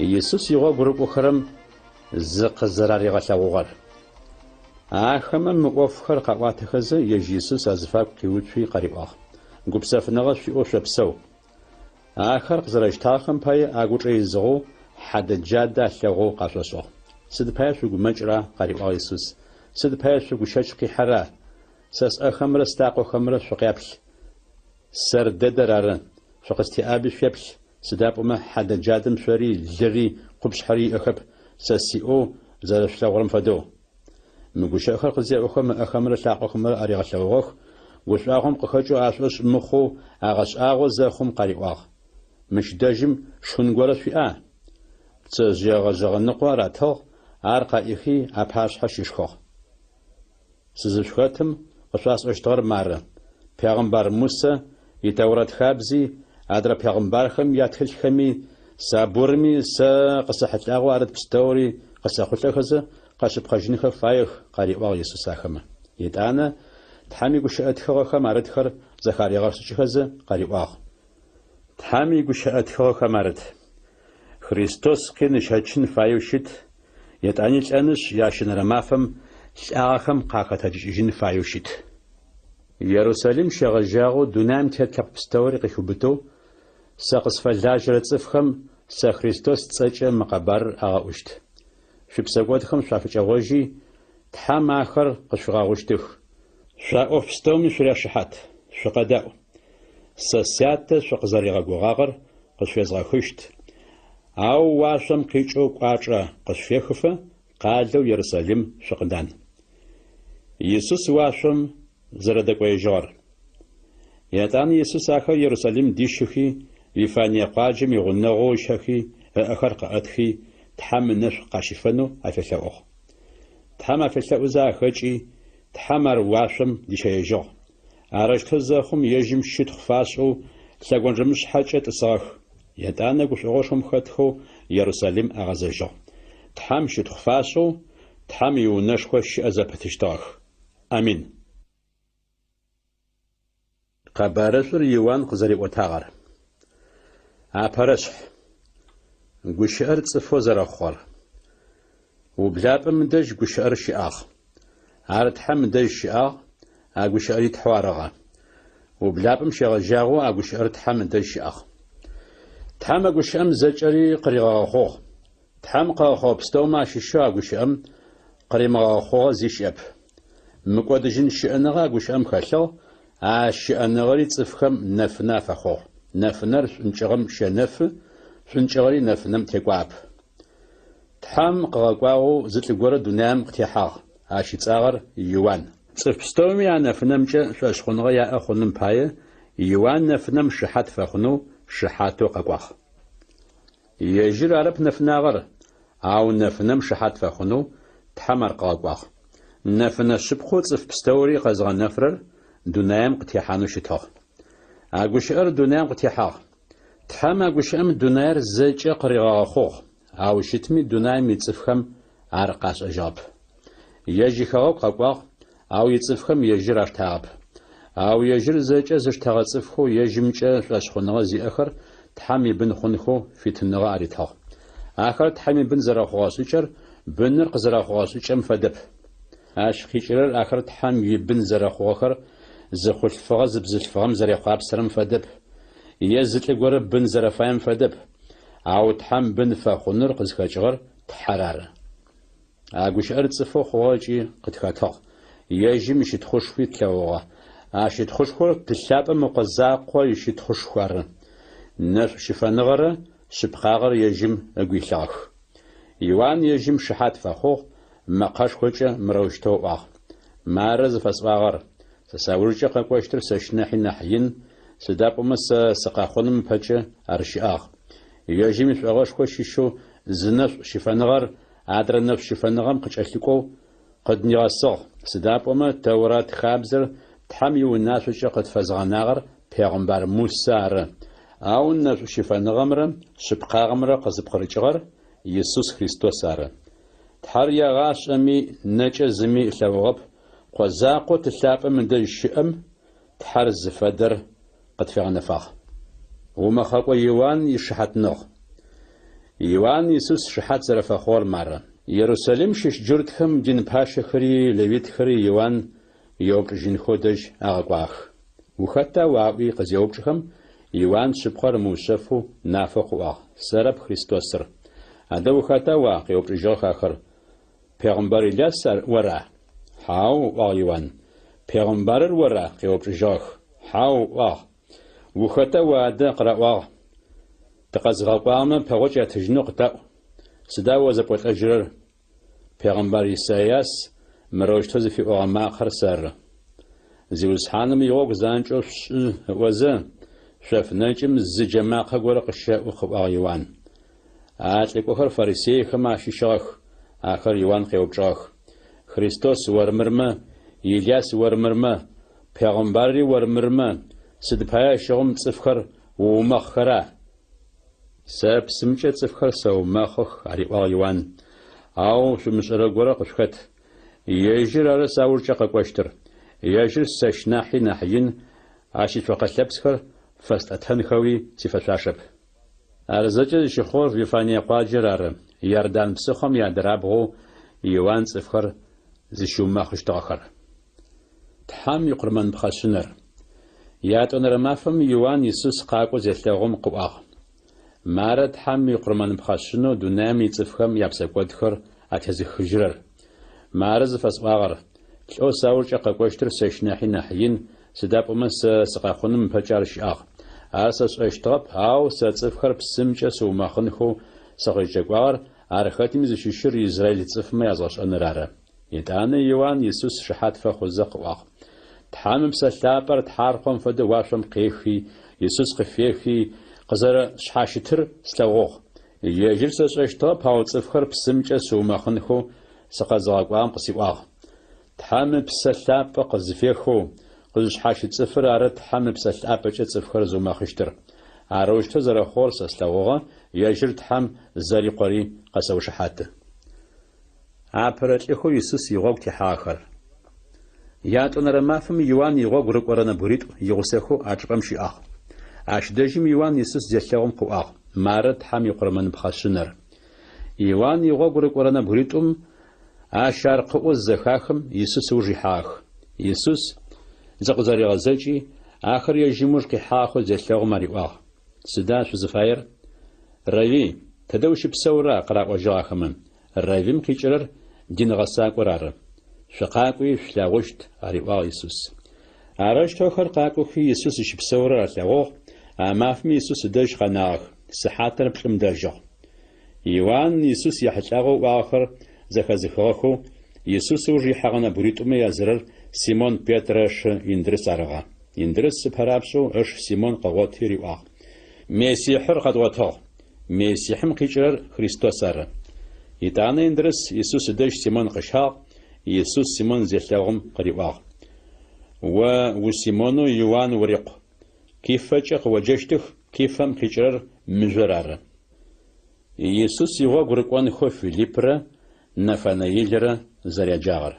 Исус игъогу рыкӏохэрэм зыкъызэраригъэлъэгъугъэр. Ахэмэ мы ӏофхэр къаӏуатэхэзэ, ежь Исус азыфагу къиуцуи къариӏуагъ, Гупсэфыныгъэ шъуиӏэу шъопсэу. Ахэр къызэрэщтагъэхэм пае агучӏэ изыгъэу, хьадэ-джадэ алъэгъоу къашӏошӏыгъ. Сыд пае шъугумэкӏра? къариӏуагъ Исус. Сыд пае шъугу щэч къихьэра? Сэ сӏэхэмрэ слъакъохэмрэ шъукъяплъ. Сэр дэдэр ары. Шъукъыстеӏаби шъуеплъ, сыда пӏомэ хьадэ-джадэм шъори, лыри, къупшъхьэри иӏэхэп, сэ сиӏэу зэрэшъулъэгъурэм фэдэу. Мы гущыӏэхэр къызеӏохэм ыӏэхэмрэ лъакъохэмрэ аригъэлъэгъугъэх, гушӏуагъом къыхэкӏэу ашӏошъ мыхъоу агъэшӏагъо зэхъум къариӏуагъ, Мыщ дэжьым шхын горэ шъуиӏа? Пцэжъые гъэжъэгъэ ныкъо аратыгъ, ар къаӏихи апашъхьэ щишхыгъ. Сызышъухэтым къышъуасӏощтыгъэр мары, пегъымбар Мусэ и Тэурэт хабзи, адрэ пегъымбархэм ятхылъхэми, Сабурми сэ къысэхьылӏагъэу арыт пстэури къысэхъулӏэхэзэ къэшъыпкъэжьынхэ фаех, къариӏуагъ Исус ахэмэ. Етӏанэ Тхьэм игущыӏэ тхыгъэхэм арытхэр зэхаригъэшӏыкӏыхэзэ къариӏуагъ. Тхьэм игущыӏэ тхыгъэхэм арыт, Христос къин ыщэчын фаеу щыт, етӏани лӏэнышъ, ящэнэрэ мафэм лӏагъэхэм къахэтэджыкӏыжьын фаеу щыт. Ерусалим щегъэжьагъэу дунаим тет лъэпкъ пстэури къыхиубытэу, сэ къысфэлажьэрэ цӏыфхэм сэ Христос сцӏэкӏэ мы къэбарыр агъэӏущт. Шъуипсэкӏодхэм шъуафыкӏэгъожьи, Тхьэм ахэр къышъуфигъэгъущтых. Шъо ӏоф пстэуми шъуряшыхьат, шъукъэдаӏу. Сэ Сятэ шъукъызэригъэгугъагъэр къышъуфезгъэхыщт, ау уашъом къикӏэу кӏуачӏэ къышъуфехыфэ, къалэу Ерусалим шъукъыдан. Исус уашъом зэрэдэкӏоежьыгъэр. Етӏанэ Исус ахэр Ерусалим дищыхи, Вифание къуаджэм игъунэгъоу ыщэхи, ыӏэхэр къыӏэтхи, Тхьэм ынэшӏу къащифэнэу афелъэӏугъ. Тхьэм афелъэӏузэ ахэкӏи, Тхьэм ар уашъом дищэежьыгъ. Арэущтэу зэхъум, ежьым щытхъу фашӏэу лъэгонджэмышъхьэкӏэ тӏысыгъэх. Етӏанэ гушӏогъошхом хэтхэу Ерусалим агъэзэжьыгъ. Тхьэм щытхъу фашӏэу, Тхьэм иунэшхо щыӏэ зэпытыщтыгъэх. Амин. Къэбарышӏур Иуан къызэриӏотагъэр. Апэрэшъхь. Гущыӏэр цӏыфэу зэрэхъугъэр. Ублапӏэм ыдэжь гущыӏэр щыӏагъ. Ар Тхьэм ыдэжь щыӏагъ, а гущыӏэри Тхьэу арыгъэ. Ублапӏэм щегъэжьагъэу а гущыӏэр Тхьэм ыдэжь щыӏагъ. Тхьэм а гущыӏэм зэкӏэри къыригъэгъэхъугъ. Тхьэм къыгъэхъугъэ пстэумэ ащыщэу а гущыӏэм къыримыгъэгъэхъугъэ зи щыӏэп. Мыкӏодыжьын щыӏэныгъэ а гущыӏэм хэлъыгъ, а щыӏэныгъэри цӏыфхэм нэфынэ афэхъугъ. Нэфынэр шӏункӏыгъэм щэнэфы, шӏункӏыгъэри нэфынэм текӏуагъэп. Тхьэм къыгъэкӏуагъэу зы лӏы горэ дунаим къытехьагъ, ащ ыцӏагъэр Иуан. Цӏыф пстэуми а нэфынэмкӏэ шӏошъхъуныгъэ яӏэ хъуным пае, Иуан нэфынэм шыхьат фэхъунэу шыхьатэу къэкӏуагъ. Ежьыр арэп нэфынагъэр, ау нэфынэм шыхьат фэхъунэу Тхьэм ар къыгъэкӏуагъ. Нэфынэ шъыпкъэу цӏыф пстэури къэзыгъэнэфырэр дунаим къытехьанэу щытыгъ. А гущыӏэр дунаим къытехьагъ. Тхьэм а гущыӏэм дунаир зэкӏэ къыригъэгъэхъугъ, ау щытми дунаим ицӏыфхэм ар къашӏэжьыгъэп. Ежь ихэгъэгу къэкӏуагъ, ау ицӏыфхэм ежьыр аштагъэп. Ау ежьыр зэкӏэ зыштэгъэ цӏыфхэу ежьымкӏэ шӏошъхъуныгъэ зиӏэхэр Тхьэм ибын хъунхэу фитыныгъэ аритыгъ. Ахэр Тхьэм ибын зэрэхъугъэ шӏыкӏэр быныр къызэрэхъугъэ шӏыкӏэм фэдэп. Ащ къикӏырэр ахэр Тхьэм ибын зэрэхъугъэхэр зы хъулъфыгъэ зы бзылъфыгъэм зэрехъуапсэрэм фэдэп, е зы лӏы горэ бын зэрэфаем фэдэп, ау Тхьэм бын фэхъуныр къызхэкӏыгъэр Тхьэр ары. А гущыӏэр цӏыфэу хъугъэ ыкӏи къытхэтыгъ. Ежьым ищытхъушхуи тлъэгъугъэ. А щытхъушхор Ты лъапӏэм Ыкъо закъо ищытхъушху ары. Нэшӏу щыфэныгъэрэ шъыпкъагъэр ежьым ыгу илъыгъэх. Иуан ежьым шыхьат фэхъугъ, мэкъэшхокӏэ мырэущтэу ыӏуагъ, Мары зыфэсӏуагъэр, сэ саужкӏэ къэкӏощтыр сэщ нахьи нахь ин, сыда пӏомэ сэ сыкъэхъуным ыпэкӏэ ар щыӏагъ. Ежьым ишӏогъэшхо щыщэу зы нэшӏу щыфэныгъэр адрэ нэшӏу щыфэныгъэм къыкӏэлъыкӏоу къыднигъэсыгъ, сыда пӏомэ Тэурат хабзэр Тхьэм иунашъокӏэ къытфэзыгъэнагъэр пегъымбар Мусэ ары, ау нэшӏу щыфэныгъэмрэ шъыпкъагъэмрэ къызыпкъырыкӏыгъэр Исус Христос ары. Тхьэр егъашӏэми нэкӏэ зыми ылъэгъугъэп, Къо закъоу Ты лъапӏэм ыдэжь щыӏэм Тхьэр зыфэдэр къытфигъэнэфагъ. Умэхъэкӏо Иуан ишыхьатныгъ. Иуан Исус шыхьат зэрэфэхъугъэр мары. Ерусалим щыщ джуртхэм дин пащэхэри левитхэри Иуан еупчӏыжьынхэу дэжь агъэкӏуагъэх. Ухэта о? аӏуи къызеупчӏхэм, Иуан шъыпкъэр ымыушъэфэу нафэу къыӏуагъ, Сэрэп Христосыр. Адэ ухэта о? къеупчӏыжьыгъэх ахэр. Пегъымбар Иляс ар ора? Хьау, ыӏуагъ Иуан. Пегъымбарыр ора? къеупчӏыжьыгъэх. Хьау, ыӏуагъ. Ухэта о адэ? къыраӏуагъ. Тыкъэзыгъэкӏуагъэмэ пэгъокӏ яттыжьынэу къытаӏу. Сыда о зэпӏолӏэжьырэр? Пегъымбар Исайас мырэущтэу зыфиӏогъэ макъэр сэры. Зиусхьаным игъогу занкӏэу шъушӏы ыӏозэ, шъоф нэкӏым зы джэмакъэ горэ къыщэӏу, къыӏуагъ Иуан. А лӏыкӏохэр фарисейхэм ащыщыгъэх. Ахэр Иуан къеупчӏыгъэх, Христос ормырмэ, Иляс ормырмэ, пегъымбарри ормырмэ, сыд пае ащыгъум цӏыфхэр уумэхъхэра? Сэ псымкӏэ цӏыфхэр сэумэхъых, ариӏуагъ Иуан, ау шъумышӏэрэ горэ къышъухэт. Ежьыр ары саужкӏэ къэкӏощтыр. Ежьыр сэщ нахьи нахь ин, ащ ицокъэ лъэпсхэр фэстӏэтэнхэуи сифэшъуашэп. Ар зэкӏэ зыщыхъугъэр Вифание къуаджэр ары, Иордан псыхъом иадырабгъоу Иуан цӏыфхэр зыщиумэхъыщтыгъэхэр. Тхьэм икъурмэныпхъэ шъынэр. Ятӏонэрэ мафэм Иуан Исус къакӏоу зелъэгъум къыӏуагъ, Мары Тхьэм икъурмэныпхъэ шъынэу дунаим ицӏыфхэм япсэкӏодхэр атезыхыжьырэр. Мары зыфэсӏуагъэр, Лӏэу саужкӏэ къэкӏощтыр сэщ нахьи нахь ин, сыда пӏомэ сэ сыкъэхъуным ыпэкӏэ ар щыӏагъ. Ар сэ сшӏэщтыгъэп, ау сэ цӏыфхэр псымкӏэ сыумэхъынхэу сыкъызкӏэкӏуагъэр ар хэтми зыщыщыр израиль цӏыфмэ язгъэшӏэныр ары. Етӏанэ Иуан Исус шыхьат фэхъузэ къыӏуагъ, Тхьэм Ыпсэ Лъапӏэр тхьаркъом фэдэу уашъом къехи, Исус къыфехи, къызэрэшъхьащытыр слъэгъугъ. Ежьыр сэ сшӏэщтыгъэп, ау цӏыфхэр псымкӏэ сыумэхъынхэу сыкъэзыгъэкӏуагъэм къысиӏуагъ, Тхьэм Ыпсэ Лъапӏэ къызыфехэу, къызышъхьащыт цӏыфыр ары Тхьэм Ыпсэ Лъапӏэкӏэ цӏыфхэр зыумэхъыщтыр. Арэущтэу зэрэхъугъэр сэ слъэгъугъэ, ежьыр Тхьэм зэри Къори къэсэушыхьаты. Апэрэ лӏыхэу Исус игъогу техьагъэхэр. Ятӏонэрэ мафэм Иуан игъогу рыкӏорэ нэбгыритӏу игъусэхэу а чӏыпӏэм щыӏагъ. Ащ дэжьым Иуан Исус зелъэгъум къыӏуагъ, Мары Тхьэм икъурмэныпхъэ шъынэр. Иуан игъогу рыкӏорэ нэбгыритӏум ащ ар къыӏоу зызэхахым, Исус ыуж ихьагъэх. Исус зыкъызэригъэзэкӏи, ахэр ежьым ыуж къихьагъэхэу зелъэгъум ариӏуагъ, Сыда шъузыфаер? Равви, тыдэ ущыпсэура? къыраӏожьыгъ ахэмэ. Раввим къикӏырэр дин гъэсакӏор ары. Шъукъакӏуи, шъулъэгъущт, ариӏуагъ Исус. Арэущтэу ахэр къакӏохи, Исус зыщыпсэурэр алъэгъугъ, а мафэми Исус ыдэжь къэнагъэх, сыхьатыр плӏым дэжьыгъ. Иуан Исус ехьылӏагъэу ыӏуагъэхэр зэхэзыхыгъэхэу, Исус ыуж ихьэгъэ нэбгыритӏумэ язырэр Симон Петрэ ышы Индрыс арыгъэ. Индрыс ыпэрапшӏэу ыш Симон къыгъоти риӏуагъ, Мессихьыр къэдгъотыгъ. Мессихьым къикӏырэр Христос ары. Етӏанэ Индрыс Исус ыдэжь Симон къыщагъ, Исус Симон зелъэгъум къыриӏуагъ, О у-Симонэу Иуан урикъу. Кифэкӏэ къыоджэщтых, Кифэм къикӏырэр мыжъор ары. Исус игъогу рыкӏонхэу Филиппрэ Нафанаилрэ зэряджагъэр.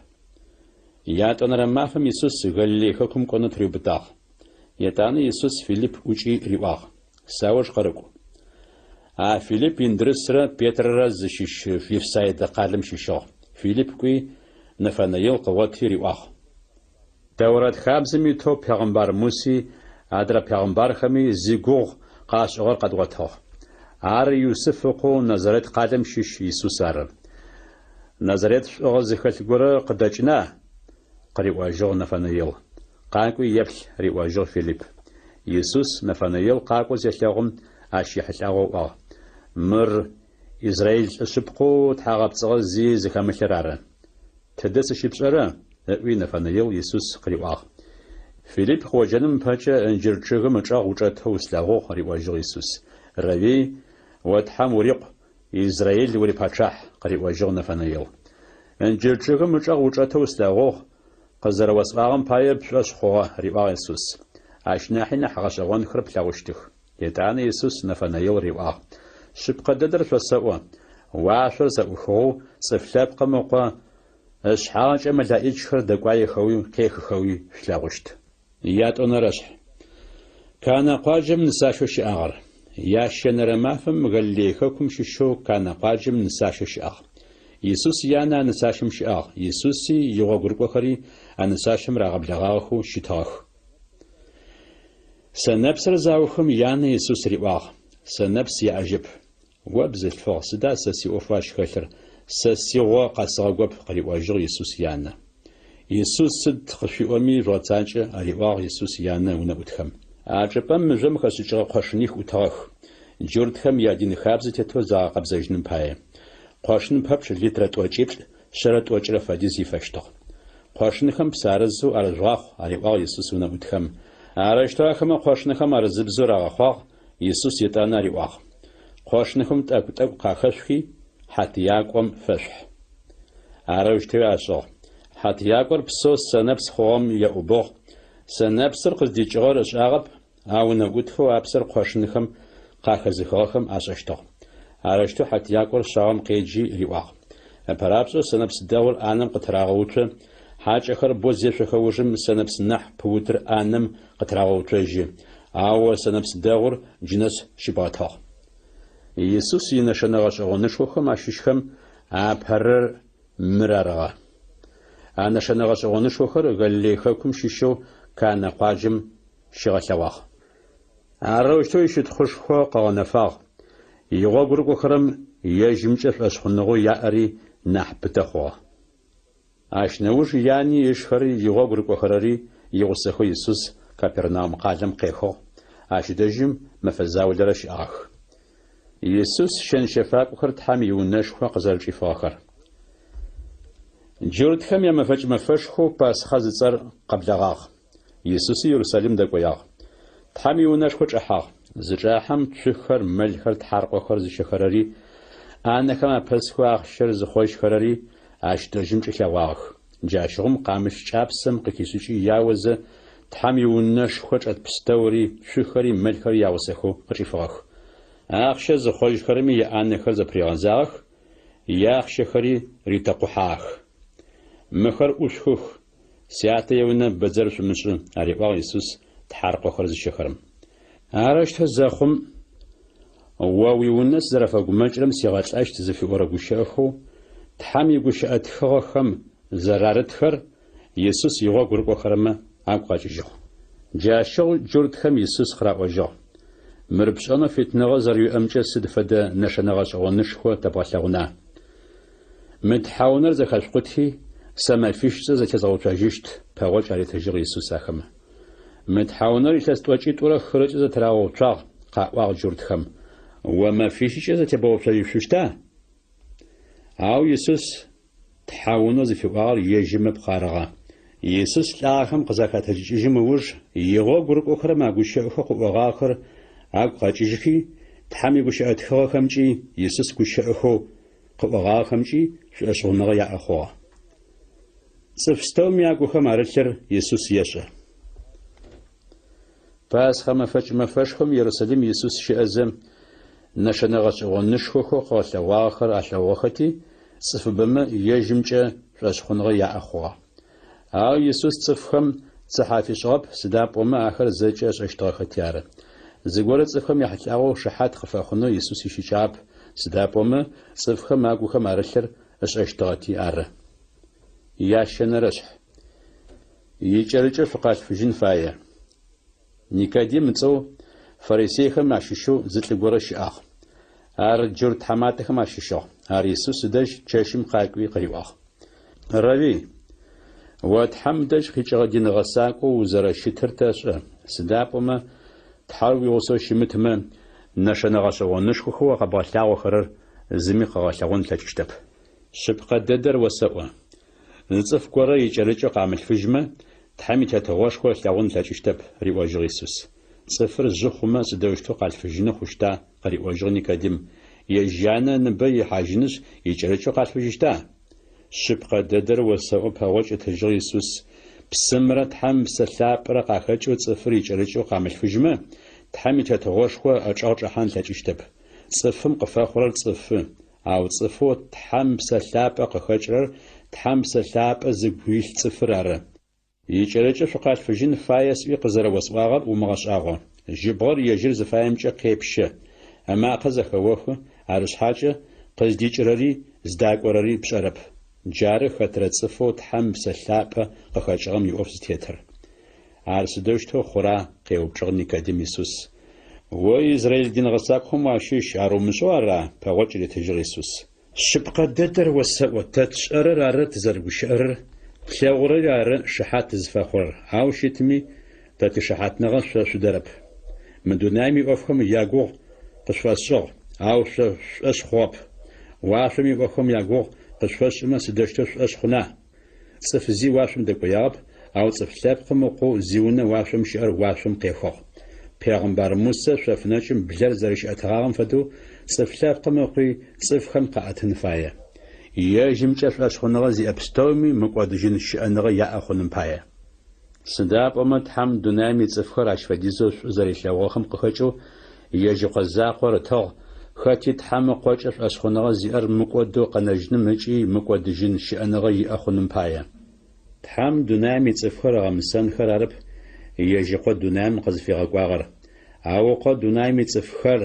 Ятӏонэрэ мафэм Исус Галилей хэкум кӏонэу тыриубытагъ. Етӏанэ Исус Филипп ӏукӏи риӏуагъ, Сауж къырыкӏу. А Филипп Индрысрэ Петрэрэ зыщыщ Вифсайдэ къалэм щыщыгъ. Филипп кӏуи, Нафанаил къыгъоти риӏуагъ. Тэурэт хабзэм итэу пегъымбар Муси адрэ пегъымбархэми зигугъу къашӏыгъэр къэдгъотыгъ. Ар Юсыф ыкъоу Назарет къалэм щыщ Исус ары. Назарет шӏугъэ зыхэлъ горэ къыдэкӏына? къыриӏожьыгъ Нафанаил. Къакӏуи еплъ, риӏожьыгъ Филипп. Исус Нафанаил къакӏоу зелъэгъум, ащ ехьылӏагъэу ыӏуагъ, Мыр израил лӏы шъыпкъэу тхьагъэпцӏыгъэ зи зыхэмылъыр ары. Тыдэ сыщыпшӏэрэ? ыӏуи Нафанаил Исус къыриӏуагъ. Филипп къыоджэным ыпэкӏэ ынджыр чъыгым ычӏэгъ учӏэтэу услъэгъугъ, риӏожьыгъ Исус. Равви, о Тхьэм урикъу, Израил урипачъахь, къыриӏожьыгъ Нафанаил. Ынджыр чъыгым ычӏэгъ учӏэтэу услъэгъугъ, къызэрэосӏуагъэм пае пшӏошъ хъугъэ, риӏуагъ Исус. Ащ нахьи нахь гъэшӏэгъонхэр плъэгъущтых. Етӏанэ Исус Нафанаил риӏуагъ, Шъыпкъэ дэдэр шъосэӏо, уашъор зэӏухыгъэу Цӏыф Лъэпкъым Ыкъо ышъхьагъкӏэ мэлаӏичхэр дэкӏуаехэуи къехыхэуи шъулъэгъущт. Ятӏонэрэшъхь. Канэ къуаджэм нысащэу щыӏагъэр. Ящэнэрэ мафэм Галилей хэкум щыщэу Канэ къуаджэм нысащэ щыӏагъ. Исус янэ а нысащэм щыӏагъ, Исуси игъогурыкӏохэри а нысащэм рагъэблэгъагъэхэу щытыгъэх. Сэнэпсыр заухым, янэ Исус риӏуагъ, Сэнэпс яӏэжьэп. О бзылъфыгъ, сыда сэ сиӏофэу ащ хэлъыр, сэ сигъо къэсыгъэгоп, къыриӏожьыгъ Исус янэ. Исус сыд къышъуиӏоми жъугъэцакӏэ, ариӏуагъ Исус янэ унэӏутхэм. А чӏыпӏэм мыжъом хэшӏыкӏыгъэ къошыних ӏутыгъэх, джуртхэм ядин хабзэ тетэу загъэкъэбзэжьыным пае. Къошын пэпчъ литрэ тӏокӏиплӏ шъэрэ тӏокӏырэ фэдиз ифэщтыгъ. Къошынхэм псы арызэу арыжъугъахъу, ариӏуагъ Исус унэӏутхэм. Арэущтэу ахэмэ къошынхэм арызыбзэу рагъэхъуагъ, Исус етӏанэ ариӏуагъ, Къошынхэм тӏэкӏу-тӏэкӏу къахэшъухи, хьатыякӏом фэшъухь. Арэущтэуи ашӏыгъ. Хьатыякӏор псэу сэнэпс хъугъэм еӏубыгъ. Сэнэпсыр къыздикӏыгъэр ышӏагъэп, ау унэӏутхэу а псыр къошынхэм къахэзыхыгъэхэм ашӏэщтыгъ. Арэущтэу хьатыякӏор шъаом къеджи риӏуагъ, Ыпэрапшӏэу сэнэпс дэгъур ӏанэм къытырагъэуцо, хьакӏэхэр бэу зешъохэ ужым сэнэпс нахь пыутыр ӏанэм къытырагъэуцожьы, ау о сэнэпс дэгъур джынэс щыбгъэтыгъ. Исус инэшэнэ гъэшӏэгъонышхохэм ащыщхэм апэрэр мыр арыгъэ. А нэшэнэ гъэшӏэгъонышхохэр Галилей хэкум щыщэу Канэ къуаджэм щигъэлъэгъуагъ. Арэущтэу ищытхъушхо къыгъэнэфагъ, игъогу рыкӏохэрэм ежьымкӏэ шӏошъхъуныгъэу яӏэри нахь пытэ хъугъэ. Ащ нэуж яни ышхэри игъогу рыкӏохэрэри игъусэхэу Исус Капернаум къалэм къехыгъ, ащ дэжьым мэфэ заулэрэ щыӏагъэх. Исус щэн-щэфакӏохэр Тхьэм иунэшхо къызэрэчӏифыгъэхэр. Джуртхэм ямэфэкӏ мэфэшхоу Пасхъэ зыцӏэр къэблэгъагъ. Исуси Ерусалим дэкӏоягъ. Тхьэм иунэшхо чӏэхьагъ. Зычӏахьэм, цухэр, мэлхэр, тхьаркъохэр зыщэхэрэри, ӏанэхэм апэсхэу ахъщэр зыхъожьхэрэри ащ дэжьым чӏилъэгъуагъэх. Джащыгъум къамыщ кӏапсэм къыхишӏыкӏи яозэ, Тхьэм иунэшхо чӏэт пстэури, цухэри мэлхэри ягъусэхэу къычӏифыгъэх. Ахъщэ зыхъожьхэрэми яӏанэхэр зэпыригъэзагъэх, яахъщэхэри ритэкъухьагъэх. Мыхэр ӏушъухых, Сятэ иунэ бэдзэр шъумышӏы, ариӏуагъ Исус тхьаркъохэр зыщэхэрэм. Арэущтэу зэхъум, О уиунэ сызэрэфэгумэкӏырэм сигъэлӏэщт зыфиӏорэ гущыӏэхэу Тхьэм игущыӏэ тхыгъэхэм зэрарытхэр Исус игъогу рыкӏохэрэмэ агу къэкӏыжьыгъ. Джащыгъу джуртхэм Исус къыраӏожьыгъ, Мыр пшӏэнэу фитыныгъэ зэрэуиӏэмкӏэ сыд фэдэ нэшэнэ гъэшӏэгъонышхо тэбгъэлъэгъуна? Мы тхьэунэр зэхэшъукъути, сэ мэфищкӏэ зэтезгъэуцожьыщт, пэгъокӏ аритыжьыгъ Исус ахэмэ. Мы тхьэунэр илъэс тӏокӏитӏурэ хырэкӏэ зэтырагъэуцуагъ, къаӏуагъ джуртхэм. О мэфищкӏэ зэтебгъэуцожьышъущта? Ау Исус тхьэунэу зыфиӏуагъэр ежьым ыпкъ арыгъэ. Исус лӏагъэхэм къызахэтэджыкӏыжьым ыуж, игъогу рыкӏохэрэм а гущыӏэхэу къыӏогъагъэхэр агу къэкӏыжьхи, Тхьэм игущыӏэ тхыгъэхэмкӏи Исус гущыӏэхэу къыӏогъагъэхэмкӏи шӏошъхъуныгъэ яӏэ хъугъэ. Цӏыф пстэуми агухэм арылъыр Исус ешӏэ. Пасхъэ мэфэкӏ мэфэшхом Ерусалим Исус щыӏэзэ, нэшэнэ гъэшӏэгъонышхохэу къыгъэлъэгъуагъэхэр алъэгъугъэхэти, цӏыфыбэмэ ежьымкӏэ шӏошъхъуныгъэ яӏэ хъугъэ. Ау Исус цӏыфхэм цыхьэ афишӏыгъэп, сыда пӏомэ ахэр зэкӏэ ышӏэщтыгъэхэти ары. Зыгорэ цӏыфхэм яхьылӏагъэу шыхьат къыфэхъунэу Исус ищыкӏагъэп, сыда пӏомэ цӏыфхэм агухэм арылъыр ышӏэщтыгъэти ары. Ящэнэрэшъхь. Икӏэрыкӏэу шъукъалъфыжьын фае. Никодим ыцӏэу фарисейхэм ащыщэу зы лӏы горэ щыӏагъ. Ар джурт тхьаматэхэм ащыщыгъ. Ар Исус ыдэжь чэщым къакӏуи къыриӏуагъ. Равви, о Тхьэм дэжь къикӏыгъэ дин гъэсакӏоу узэрэщытыр тэшӏэ, сыда пӏомэ Тхьэр уигъусэу щымытмэ, нэшэнэ гъэшӏэгъонышхохэу къэбгъэлъагъохэрэр зыми къыгъэлъэгъон ылъэкӏыщтэп. Шъыпкъэ дэдэр осэӏо, зы цӏыф горэ икӏэрыкӏэу къамылъфыжьмэ, Тхьэм и Тетыгъошхо ылъэгъун ылъэкӏыщтэп, риӏожьыгъ Исус. Цӏыфыр жъы хъумэ, сыдэущтэу къалъфыжьыны хъущта? къыриӏожьыгъ Никодим. Ежь янэ ыныбэ ихьажьынышъ, икӏэрыкӏэу къалъфыжьыщта? Шъыпкъэ дэдэр осэӏо, пэгъокӏ ытыжьыгъ Исус, псымрэ Тхьэм Ыпсэ Лъапӏэрэ къахэкӏэу цӏыфыр икӏэрыкӏэу къамылъфыжьмэ, Тхьэм и Тетыгъошхо ыӏэчӏэгъ чӏэхьан ылъэкӏыщтэп. Цӏыфым къыфэхъурэр цӏыфы, Ау цӏыфэу Тхьэм Псэ Лъапӏэ къыхэкӏырэр Тхьэм Псэ Лъапӏэ зыгу илъ цӏыфыр ары. Икӏэрыкӏэу шъукъалъфыжьын фае сӏуи къызэрэосӏуагъэр умыгъэшӏагъо. Жьыбгъэр ежьыр зыфаемкӏэ къепщэ, ымакъэ зэхэохы, арышъхьакӏэ къыздикӏырэри зыдакӏорэри пшӏэрэп. Джары хэтрэ цӏыфэу Тхьэм Ыпсэ Лъапӏэ къыхэкӏыгъэм иӏоф зытетыр. Ар сыдэущтэу хъура? къеупчӏыгъ Никодим Исус. О израил дин гъэсакӏохэм уащыщ, ар умышӏэу ара? пэгъокӏ ритыжьыгъ Исус. Шъыпкъэ дэдэр осэӏо, тэ тшӏэрэр ары тызэрыгущыӏэрэр, тлъэгъурэри ары шыхьат тызыфэхъурэр, ау щытми, тэ тишыхьатныгъэ шъо шъудэрэп. Мы дунаим иӏофхэм ягугъу къышъуфэсшӏыгъ, ау шъо шъушӏошъ хъугъэп. Уашъом иӏофхэм ягугъу къышъуфэсшӏымэ, сыдэущтэу шъушӏошъ хъуна? Цӏыф зи уашъом дэкӏоягъэп, ау Цӏыф Лъэпкъым Ыкъоу зиунэ уашъом щыӏэр уашъом къехыгъ. Пегъымбар Мусэ шъоф нэкӏым блэр зэрэщиӏэтыгъагъэм фэдэу Цӏыф Лъэпкъым Ыкъуи цӏыфхэм къаӏэтын фае. Ежьымкӏэ шӏошъхъуныгъэ зиӏэ пстэуми мыкӏодыжьын щыӏэныгъэ яӏэ хъуным пае. Сыда пӏомэ Тхьэм дунаим ицӏыфхэр ащ фэдизэу шӏу зэрилъэгъугъэхэм къыхэкӏэу ежь Ыкъо закъор ытыгъ, хэти Тхьэм Ыкъокӏэ шӏошъхъуныгъэ зиӏэр мыкӏодэу къэнэжьыным ыкӏи мыкӏодыжьын щыӏэныгъэ иӏэ хъуным пае. Тхьэм дунаим ицӏыфхэр ыгъэмысэнхэр арэп ежь Ыкъо дунаим къызыфигъэкӏуагъэр, ау Ыкъо дунаим ицӏыфхэр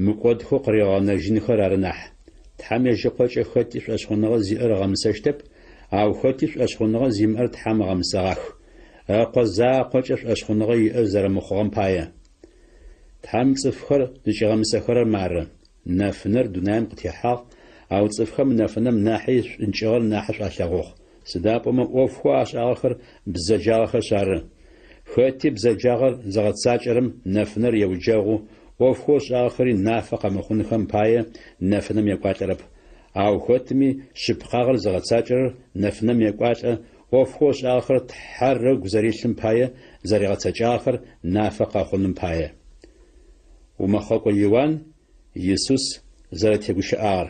мыкӏодхэу къыригъэнэжьынхэр ары нахь. Тхьэм ежь Ыкъокӏэ хэти шӏошъхъуныгъэ зиӏэр ыгъэмысэщтэп, ау хэти шӏошъхъуныгъэ зимыӏэр Тхьэм ыгъэмысэгъах, Ыкъо закъокӏэ шӏошъхъуныгъэ иӏэ зэрэмыхъугъэм пае. Тхьэм цӏыфхэр зыкӏигъэмысэхэрэр мары, нэфынэр дунаим къытехьагъ, ау цӏыфхэм нэфынэм нахьи шӏункӏыгъэр нахьышӏу алъэгъугъ, сыда пӏомэ ӏофхэу ашӏагъэхэр бзэджагъэхэшъ ары. Хэти бзэджагъэр зыгъэцакӏэрэм нэфынэр еуджэгъу, ӏофхэу ышӏагъэхэри нафэ къэмыхъунхэм пае нэфынэм екӏуалӏэрэп. Ау хэтми шъыпкъагъэр зыгъэцакӏэрэр нэфынэм екӏуалӏэ, ӏофхэу ышӏагъэхэр Тхьэр ыгу зэрилъым пае зэригъэцэкӏагъэхэр нафэ къэхъуным пае. Умэхъэкӏо Иуан Исус зэрэтегущыӏагъэр.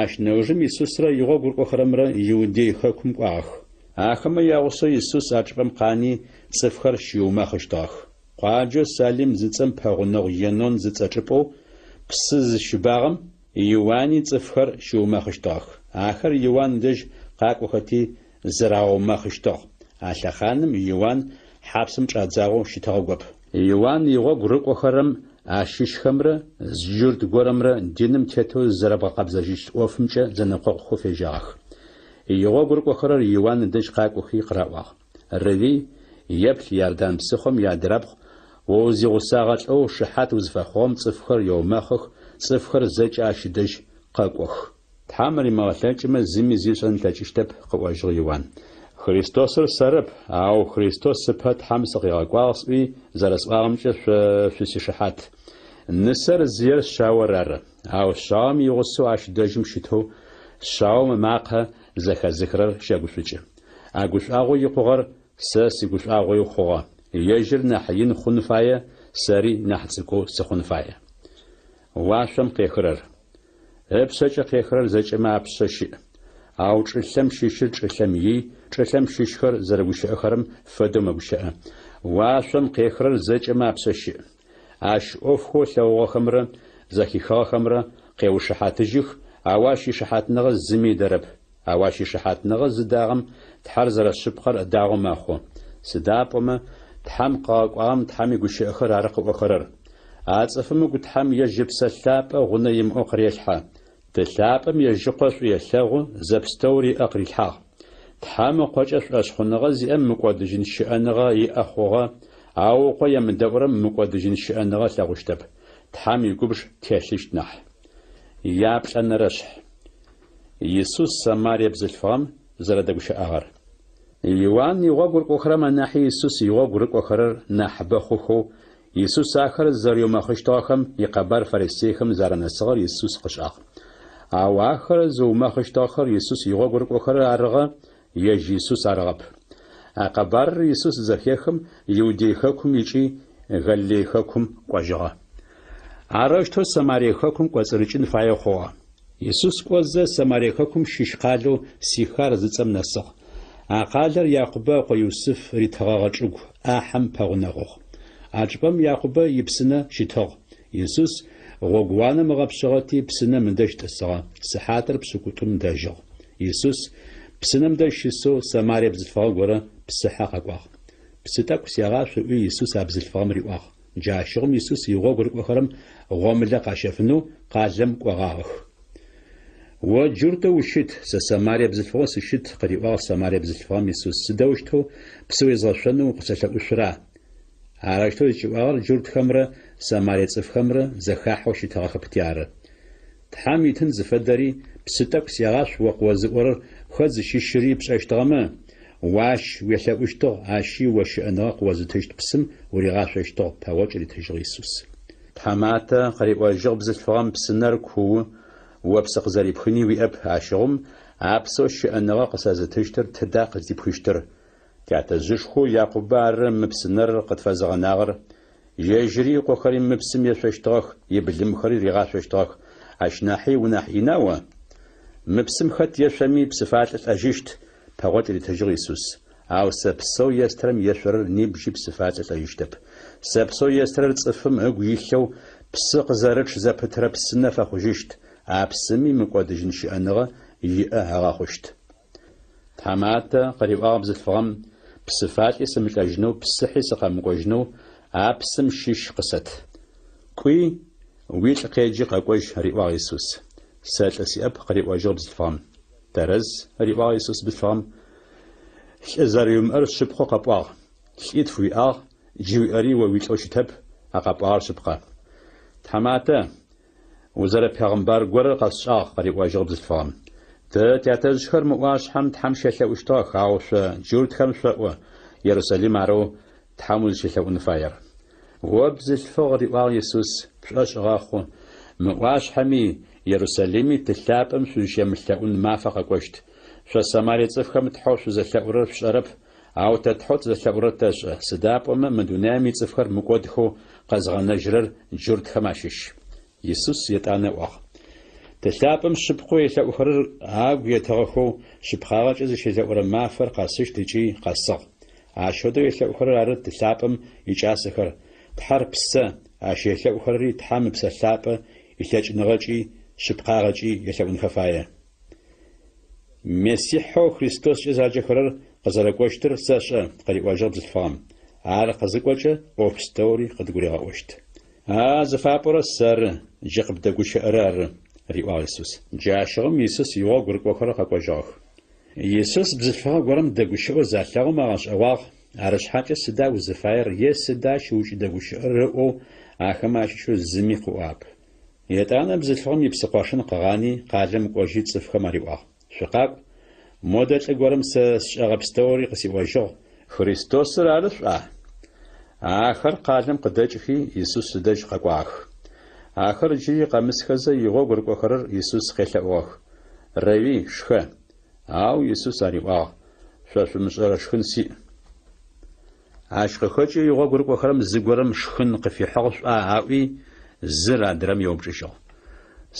Ащ нэужым Исусрэ игъогу рыкӏохэрэмрэ Иудей хэкум кӏуагъэх. Ахэмэ ягъусэу Исус а чӏыпӏэм къани, цӏыфхэр щиумэхъыщтыгъэх. Къуаджэу Салим зыцӏэм пэгъунэгъу Енон зыцӏэ чӏыпӏэу псы зыщыбагъэм Иуани цӏыфхэр щиумэхъыщтыгъэх. Ахэр Иуан дэжь къакӏохэти зырагъэумэхъыщтыгъ. А лъэхъаным Иуан хьапсым чӏадзагъэу щытыгъэгоп. Иуан игъогу рыкӏохэрэм ащыщхэмрэ зы джурт горэмрэ диным тетэу зызэрэбгъэкъэбзэжьыщт ӏофымкӏэ зэнэкъокъухэу фежьагъэх. Игъогу рыкӏохэрэр Иуан ыдэжь къакӏохи къыраӏуагъ. Равви, еплъ Иордан псыхъом иадырабгъу о узигъусагъэ лӏэу шыхьат узыфэхъугъэм цӏыфхэр еумэхъых, цӏыфхэр зэкӏэ ащ ыдэжь къэкӏох. Тхьэм римыгъэлъэкӏымэ, зыми зи ышӏэн ылъэкӏыщтэп, къыӏожьыгъ Иуан. Христосыр сэрэп, ау Христос ыпэ Тхьэм сыкъигъэкӏуагъ сӏуи зэрэсӏуагъэмкӏэ шъо шъусишыхьат. Нысэр зыер шъаор ары, ау шъаом игъусэу ащ дэжьым щытэу шъаом ымакъэ зэхэзыхырэр щэгушӏукӏы. А гушӏуагъоу икъугъэр сэ сигушӏуагъоуи хъугъэ, ежьыр нахь ин хъун фае, сэри нахь цӏыкӏоу сыхъун фае. Уашъом къехырэр. Ыпшъэкӏэ къехырэр зэкӏэмэ апшъэ щыӏ. Ау чӏылъэм щыщыр чӏылъэм ий, чӏылъэм щыщхэр зэрэгущыӏэхэрэм фэдэу мэгущыӏэ. Уашъом къехырэр зэкӏэмэ апшъэ щыӏ. Ащ ӏофхэу ылъэгъугъэхэмрэ зэхихыгъэхэмрэ къеушыхьатыжьых, ау ащ ишыхьатныгъэ зыми ыдэрэп. Ау ащ ишыхьатныгъэ зыдагъэм Тхьэр зэрэшъыпкъэр ыдагъэу мэхъу. Сыда пӏомэ, Тхьэм къыгъэкӏуагъэм Тхьэм игущыӏэхэр ары къыӏохэрэр. А цӏыфым ыгу Тхьэм ежь Ыпсэ Лъапӏэ гъунэ имыӏэу къырелъхьэ. Ты лъапӏэм ежь Ыкъо шӏу елъэгъу, зэпстэури ыӏэ къырилъхьагъ. Тхьэм Ыкъокӏэ шӏошъхъуныгъэ зиӏэм мыкӏодыжьын щыӏэныгъэ иӏэ хъугъэ, ау Ыкъо емыдэӏурэм мыкӏодыжьын щыӏэныгъэ ылъэгъущтэп, Тхьэм игубж телъыщт нахь. Яплӏэнэрэшъхь. Исус Самарие бзылъфыгъэм зэрэдэгущыӏагъэр. Иуан игъогу рыкӏохэрэм анахьи Исус игъогу рыкӏохэрэр нахьыбэ хъухэу, Исус ахэр зэриумэхъыщтыгъэхэм икъэбар фарисейхэм зарэнэсыгъэр Исус къышӏагъ. Ау ахэр зыумэхъыщтыгъэхэр Исус игъогу рыкӏохэрэр арыгъэ, ежь Исус арыгъэп. А къэбарыр Исус зызэхехым, Иудей хэкум икӏи, Галилей хэкум кӏожьыгъэ. Арэущтэу Самарие хэкум кӏоцӏырыкӏын фаеу хъугъэ. Исус кӏозэ, Самарие хэкум щыщ къалэу Сихар зыцӏэм нэсыгъ. А къалэр Якъубэ ыкъо Юсыф ритыгъэгъэ чӏыгу ӏахьэм пэгъунэгъугъ. А чӏыпӏэм Якъубэ ипсынэ щытыгъ. Исус гъогууанэм ыгъэпшъыгъэти, псынэм ыдэжь тӏысыгъэ, сыхьатыр пшӏыкӏутӏум дэжьыгъ. Исус псынэм дэжь щысэу Самарие бзылъфыгъэ горэ псыхьэ къэкӏуагъ. Псы тӏэкӏу сегъашъу, ыӏуи Исус а бзылъфыгъэм риӏуагъ. Джащыгъум Исус игъогу рыкӏохэрэм гъомылэ къащэфынэу къалэм кӏогъагъэх. О джуртэу ущыт, сэ Самарие бзылъфыгъэу сыщыт, къыриӏуагъ Самарие бзылъфыгъэм Исус, сыдэущтэу псы уезгъэшъонэу укъысэлъэӏушъура? Арэущтэу зыкӏиӏуагъэр джуртхэмрэ Самарие цӏыфхэмрэ зэхахьэу щытыгъэхэпти ары. Тхьэм итын зыфэдэри, псы тӏэкӏу сегъашъу о къыозыӏорэр хэт зыщыщыри пшӏэщтыгъэмэ, о ащ уелъэӏущтыгъ, ащи о щыӏэныгъэ къыозытыщт псым уригъашъощтыгъ, пэгъокӏ ритыжьыгъ Исус. Тхьаматэ, къыриӏожьыгъ бзылъфыгъэм, псынэр куу, о псы къызэрипхыни уиӏэп, ащыгъум а псэу щыӏэныгъэ къысэзытыщтыр тыда къыздипхыщтыр? Тятэжъышхоу Якъубэ ары мы псынэр къытфэзыгъэнагъэр, ежьыри ыкъохэри мы псым ешъощтыгъэх, ибылымхэри ригъашъощтыгъэх, ащ нахьи унахь ина о? Мы псым хэт ешъоми псыфалӏэ лӏэжьыщт, пэгъокӏ ритыжьыгъ Исус. Ау сэ псэу естырэм ешъорэр нибжьи псыфалӏэ лӏэжьыщтэп. Сэ псэу естырэр цӏыфым ыгу илъэу псы къызэрычъ зэпытырэ псынэ фэхъужьыщт, а псыми мыкӏодыжьын щыӏэныгъэ иӏэ ыгъэхъущт. Тхьаматэ, къыриӏуагъ бзылъфыгъэм, псыфалӏи сымылӏэжьынэу, псыхьи сыкъэмыкӏожьынэу а псым щыщ къысэт. Кӏуи, уилӏ къеджи къэкӏожь, риӏуагъ Исус. Сэ лӏы сиӏэп, къыриӏожьыгъ бзылъфыгъэм. Тэрэз, риӏуагъ Исус бзылъфыгъэм, лӏы зэрэуимыӏэр шъыпкъэу къэпӏуагъ. Лӏитф уиӏагъ, джы уиӏэри о уилӏэу щытэп, а къэпӏуагъэр шъыпкъэ. Тхьаматэ, Узэрэпегъымбар горэр къэсшӏагъ, къыриӏожьыгъ бзылъфыгъэм. Тэ тятэжъхэр мы ӏуашъхьэм Тхьэм щелъэӏущтыгъэх, ау шъо, джуртхэм, шъоӏо, Ерусалим арэу Тхьэм узыщелъэӏун фаер. О бзылъфыгъ, риӏуагъ Исус, пшӏошъ гъэхъу, мы ӏуашъхьэми, Ерусалими Ты лъапӏэм шъузщемылъэӏун мафэ къэкӏощт. Шъо Самарие цӏыфхэм Тхьэу шъузэлъэӏурэр шъушӏэрэп, Ау тэ Тхьэу тызэлъэӏурэр тэшӏэ, сыда пӏомэ мы дунаим ицӏыфхэр мыкӏодхэу къэзгъэнэжьырэр джуртхэм ащыщ. Исус етӏанэ ыӏуагъ, Ты лъапӏэм шъыпкъэу елъэӏухэрэр агу етыгъэхэу шъыпкъагъэкӏэ зыщелъэӏурэ мафэр къэсыщт ыкӏи къэсыгъ. Ащ фэдэу елъэӏухэрэр ары Ты лъапӏэм икӏасэхэр, Тхьэр Псэ, ащ елъэӏухэрэри Тхьэм Ыпсэ Лъапӏэ илъэкӏыныгъэкӏи шъыпкъагъэкӏи елъэӏунхэ фае. Мессихьэу Христоскӏэ заджэхэрэр къызэрэкӏощтыр сэшӏэ, къыриӏожьыгъ бзылъфыгъэм. Ар къызыкӏокӏэ, ӏоф пстэури къыдгуригъэӏощт. А зыфапӏорэр сэры, джы къыбдэгущыӏэрэр ары, риӏуагъ Исус. Джащыгъум Исус игъогу рыкӏохэрэр къэкӏожьыгъэх. Исус бзылъфыгъэ горэм дэгущыӏэу залъэгъум агъэшӏэгъуагъ, арышъхьакӏэ сыда узыфаер е сыда ащ укӏыдэгущыӏэрэр ыӏоу ахэмэ ащыщэу зыми къыӏуагъэп. Етӏанэ бзылъфыгъэм ипсыкъошын къыгъани, къалэм кӏожьи цӏыфхэм ариӏуагъ, Шъукъакӏу, модэ лӏы горэм сэ сшӏэгъэ пстэури къысиӏожьыгъ, Христосыр ары шъуӏа? Ахэр къалэм къыдэкӏхи, Исус ыдэжь къэкӏуагъэх. Ахэр джыри къэмысхэзэ игъогу рыкӏохэрэр Исус къелъэӏугъэх, Рэуи, шхэ. Ау Исус ариӏуагъ, Шъо шъумышӏэрэ шхын сиӏ. Ащ къыхэкӏэу игъогу рыкӏохэрэм зыгорэм шхын къыфихьыгъ шӏуа аӏуи, зыр адрэм еупчӏыжьыгъ.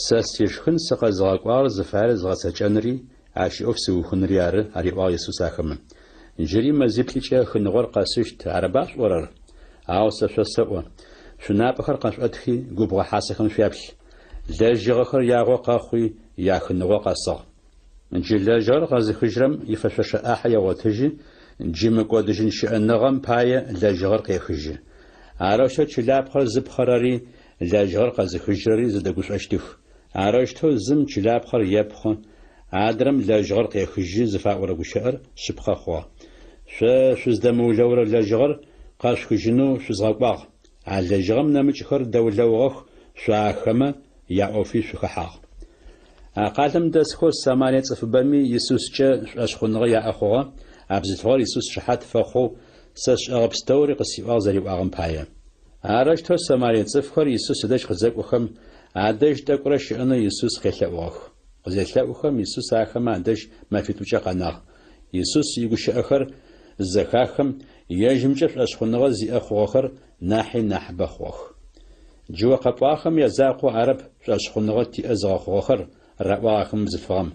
Сэ сишхын сыкъэзыгъэкӏуагъэр зыфаер згъэцэкӏэнри, ащ иӏоф сыухынри ары, ариӏуагъ Исус ахэмэ. Джыри мэзиплӏыкӏэ хыныгъор къэсыщт, арыба шъуӏорэр? Ау сэ шъосэӏо, шъунапӏэхэр къэшъуӏэтхи, губгъо хьасэхэм шъуяплъ. Лэжьыгъэхэр ягъо къэхъуи, яхыныгъо къэсыгъ. Джы лэжьыгъэр къэзыхыжьрэм ифэшъошэ ӏахьэ егъотыжьы, джы мыкӏодыжьын щыӏэныгъэм пае лэжьыгъэр къехыжьы. Арэущтэу чылапхъэр зыпхъэрэри лэжьыгъэр къэзыхыжьрэри зэдэгушӏощтых. Арэущтэу зым чылапхъэр епхъы, адрэм лэжьыгъэр къехыжьы зыфаӏорэ гущыӏэр шъыпкъэ хъугъэ. Шъо шъуздэмыулэурэ лэжьыгъэр къэшъухыжьынэу шъузгъэкӏуагъ. А лэжьыгъэм нэмыкӏхэр дэулэугъэх, шъо ахэмэ яӏофи шъухэхьагъ. А къалэм дэсхэу Самарие цӏыфыбэми Исускӏэ шӏошъхъуныгъэ яӏэ хъугъэ, а бзылъфыгъэр Исус шыхьат фэхъоу, Сэ сшӏэгъэ пстэури къысиӏуагъ зэриӏуагъэм пае. Арэущтэу Самарие цӏыфхэр Исус ыдэжь къызэкӏохэм, адэжь тӏэкӏурэ щыӏэнэу Исус къелъэӏугъэх. Къызелъэӏухэм, Исус ахэмэ адэжь мэфитӏукӏэ къэнагъ. Исус игущыӏэхэр зызэхаххэм, ежьымкӏэ шӏошъхъуныгъэ зиӏэ хъугъэхэр нахьи нахьыбэ хъугъэх. Джы о къэпӏуагъэхэм язакъоу арэп шӏошъхъуныгъэ тиӏэ зыгъэхъугъэхэр, раӏуагъ ахэм бзылъфыгъэм.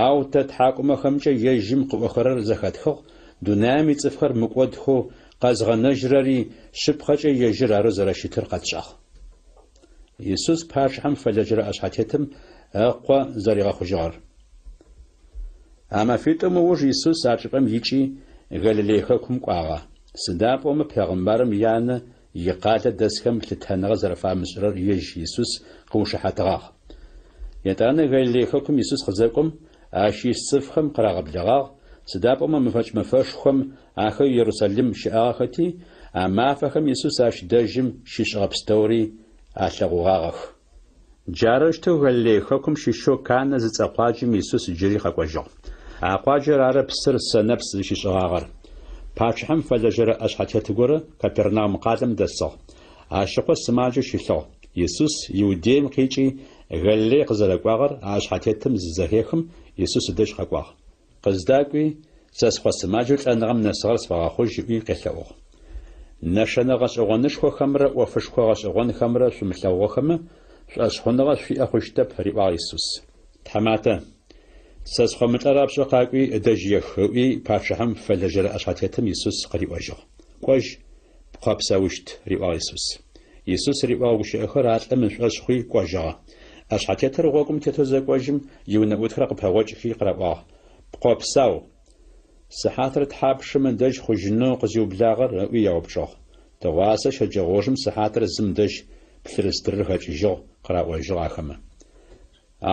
Ау тэ ттхьакӏумэхэмкӏэ ежьым къыӏохэрэр зэхэтхыгъ, дунаим ицӏыфхэр мыкӏодхэу къэзгъэнэжьырэри шъыпкъэкӏэ ежьыр арэу зэрэщытыр къэтшӏагъ. Исус пачъыхьэм фэлэжьэрэ ӏэшъхьэтетым ыкъо зэригъэхъужьыгъэр. А мэфитӏум ыуж Исус а чӏыпӏэм икӏи, Галилей хэкум кӏуагъэ. Сыда пӏомэ пегъымбарым янэ икъалэ дэсхэм лъытэныгъэ зэрэфамышӏырэр ежь Исус къыушыхьатыгъагъ. Етӏанэ Галилей хэкум Исус къызэкӏом, ащ ис цӏыфхэм къырагъэблэгъагъ, сыда пӏомэ мэфэкӏ мэфэшхом ахэр Ерусалим щыӏагъэхэти, а мафэхэм Исус ащ дэжьым щишӏэгъэ пстэури алъэгъугъагъэх. Джарэущтэу Галилей хэкум щыщэу Канэ зыцӏэ къуаджэм Исус джыри къэкӏожьыгъ. А къуаджэр ары псыр сэнэпс зыщишӏыгъагъэр. Пачъыхьэм фэлэжьэрэ ӏэшъхьэтет горэ Капернаум къалэм дэсыгъ. Ащ ыкъо сымаджэу щылъыгъ. Исус Иудеем къикӏи, Галилей къызэрэкӏуагъэр а ӏэшъхьэтетым зызэхехым, Исус ыдэжь къэкӏуагъ. Къыздакӏуи, сэ скъо сымаджэу лӏэныгъэм нэсыгъэр сфэгъэхъужь ыӏуи къелъэӏугъ. Нэшэнэ гъэшӏэгъонышхохэмрэ ӏофышхо гъэшӏэгъонхэмрэ шъумылъэгъугъэхэмэ, шӏошъхъуныгъэ шъуиӏэ хъущтэп, риӏуагъ Исус. Тхьаматэ, сэ скъо мылӏэрапшӏэу къакӏуи, ыдэжь ех, ыӏуи, пачъыхьэм фэлэжьэрэ ӏэшъхьэтетым Исус къыриӏожьыгъ. Кӏожь, пкъо псэущт, риӏуагъ Исус. Исус риӏогъэ гущыӏэхэр а лӏым ышӏошъ хъуи кӏожьыгъэ. ӏэшъхьэтетыр гъогум тетэу зэкӏожьым, иунэӏутхэр къыпэгъокӏхи къыраӏуагъ, Пкъо псау! Сыхьатыр тхьапшым ыдэжь хъужьынэу къызиублагъэр? ыӏуи яупчӏыгъ. Тыгъуасэ щэджэгъоужым сыхьатыр зым дэжь плъырыстырыр хэкӏыжьыгъ, къыраӏожьыгъ ахэмэ.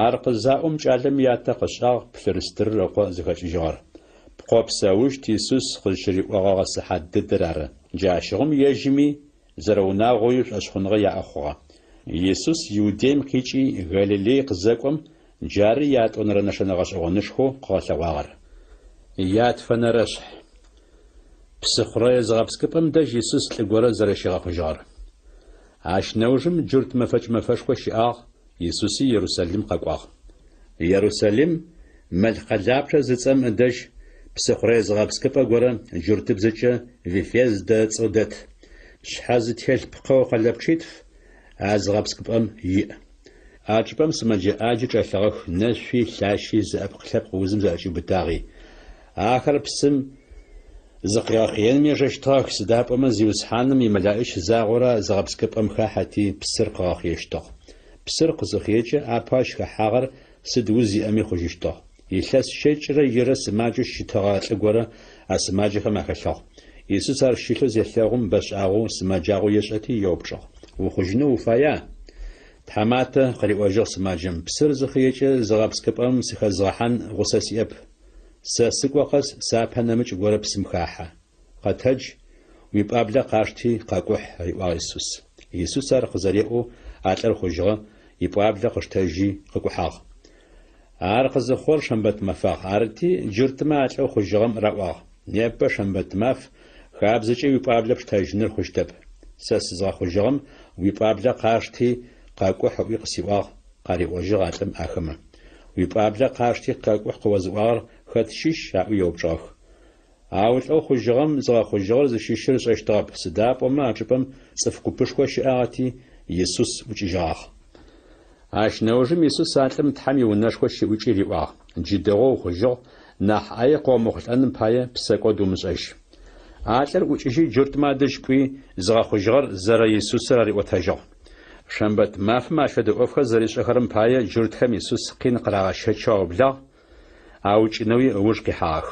Ар къызаӏом кӏалэм ятэ къышӏагъ плъырыстырыр ыкъо зыхэкӏыжьыгъэр. Пкъо псэущт Исус къызщыриӏогъэгъэ сыхьат дэдэр ары. Джащыгъум ежьыми зэрэунагъоуи шӏошъхъуныгъэ яӏэ хъугъэ. Исус Иудеим къикӏи Галилей къызэкӏом, джары ятӏонэрэ нэшэнэ гъэшӏэгъонышхоу къыгъэлъэгъуагъэр. Ятфэнэрэшъхь. Псыхъурэе зыгъэпскӏыпӏэм дэжь Исус лӏы горэ зэрэщигъэхъужьыгъэр. Ащ нэужым джурт мэфэкӏ мэфэшхо щыӏагъ, Исуси Ерусалим къэкӏуагъ. Ерусалим Мэл къэлапчъэ зыцӏэм ыдэжь псыхъурэе зыгъэпскӏыпӏэ горэ джуртыбзэкӏэ Вифездэ ыцӏэу дэт. Шъхьэ зытелъ пкъэу къэлэпчъитф а зыгъэпскӏыпӏэм иӏ. А чӏыпӏэм сымэджэ ӏаджи чӏэлъыгъэх, нэшъуи, лъащи, зыӏэпкъ-лъэпкъ узым зэӏэкӏиубытагъи. Ахэр псым Зыкъигъэхъыеным ежэщтыгъэх, сыда пӏомэ Зиусхьаным имэлаӏич загъорэ зыгъэпскӏыпӏэм хахьэти, псыр къыгъэхъыещтыгъ. Псыр къызыхъыекӏэ, апэу ащ хэхьагъэр сыд уз иӏэми хъужьыщтыгъ. Илъэс щэкӏрэ ирэ сымаджэу щытыгъэ лӏы горэ а сымаджэхэм ахэлъыгъ. Исус ар щылъэу зелъэгъум, бэшӏагъэу сымэджагъэу ешӏэти, еупчӏыгъ, Ухъужьынэу уфая? Тхьаматэ, къыриӏожьыгъ сымаджэм, псыр зыхъыекӏэ зыгъэпскӏыпӏэм сыхэзгъэхьан гъусэ сиӏэп. Сэ сыкӏо къэс сапэ нэмыкӏ горэ псым хахьэ. Къэтэдж, уипӏуаблэ къашти, къэкӏухь, риӏуагъ Исус. Исус ар къызэреӏоу а лӏыр хъужьыгъэ, ипӏуаблэ къыштэжьи, къыкӏухьагъ. Ар къызыхъугъэр шэмбэт мэфагъ. Арыти, джуртмэ а лӏэу хъужьыгъэм раӏуагъ, Непэ шэмбэт маф, хабзэкӏэ уипӏуаблэ пштэжьыныр хъущтэп. Сэ сызгъэхъужьыгъэм уипӏуаблэ къашти, къэкӏухь ыӏуи къысиӏуагъ, къариӏожьыгъ а лӏым ахэмэ. Уипӏуаблэ къашти къэкӏухь къыозыӏуагъэр хэт щыщ? аӏуи еупчӏыгъэх. Ау лӏэу хъужьыгъэм зыгъэхъужьыгъэр зыщыщыр ышӏэщтыгъэп, сыда пӏомэ а чӏыпӏэм цӏыф купышхо щыӏагъэти, Исус ӏукӏыжьыгъагъ. Ащ нэужым Исус а лӏым Тхьэм иунэшхо щыӏукӏи риӏуагъ, Джы дэгъоу ухъужьыгъ, нахь ӏае къыомыхъулӏэным пае псэкӏод умышӏэжь. А лӏыр ӏукӏыжьи джуртмэ адэжь кӏуи, зыгъэхъужьыгъэр зэрэ Исусыр ариӏотэжьыгъ. Шэмбэт мафэм ащ фэдэ ӏофхэр зэришӏэхэрэм пае джуртхэм Исус къин къырагъэщэчэу аублагъ, аукӏынэуи ыуж къихьагъэх.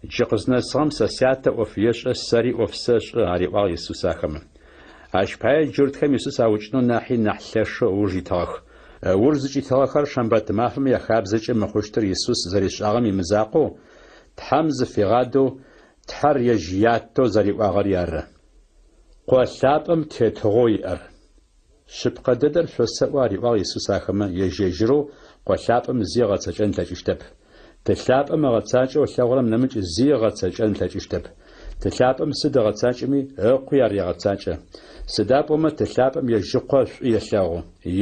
Джы къызнэсыгъэм сэ Сятэ ӏоф ешӏэ, сэри ӏоф сэшӏэ, ариӏуагъ Исус ахэмэ. Ащ пае джуртхэм Исус аукӏынэу нахьи нахь лъэшэу ыуж итыгъэх. Ыуж зыкӏитыгъэхэр шэмбэт мафэм яхабзэкӏэ мыхъущтыр Исус зэришӏагъэм имызакъоу, Тхьэм зыфигъадэу, Тхьэр ежь Ятэу зэриӏуагъэри ары. Къо лъапӏэм тетыгъоу иӏэр. Шъыпкъэ дэдэр шъосэӏо, ариӏуагъ Исус ахэмэ, ежь-ежьырэу Къо лъапӏэм зи ыгъэцэкӏэн ылъэкӏыщтэп. Ты лъапӏэм ыгъэцакӏэу ылъэгъурэм нэмыкӏ зи ыгъэцэкӏэн ылъэкӏыщтэп. Ты лъапӏэм сыд ыгъэцакӏэми, Ыкъуи ар егъэцакӏэ. Сыда пӏомэ Ты лъапӏэм ежь Ыкъо шӏу елъэгъу.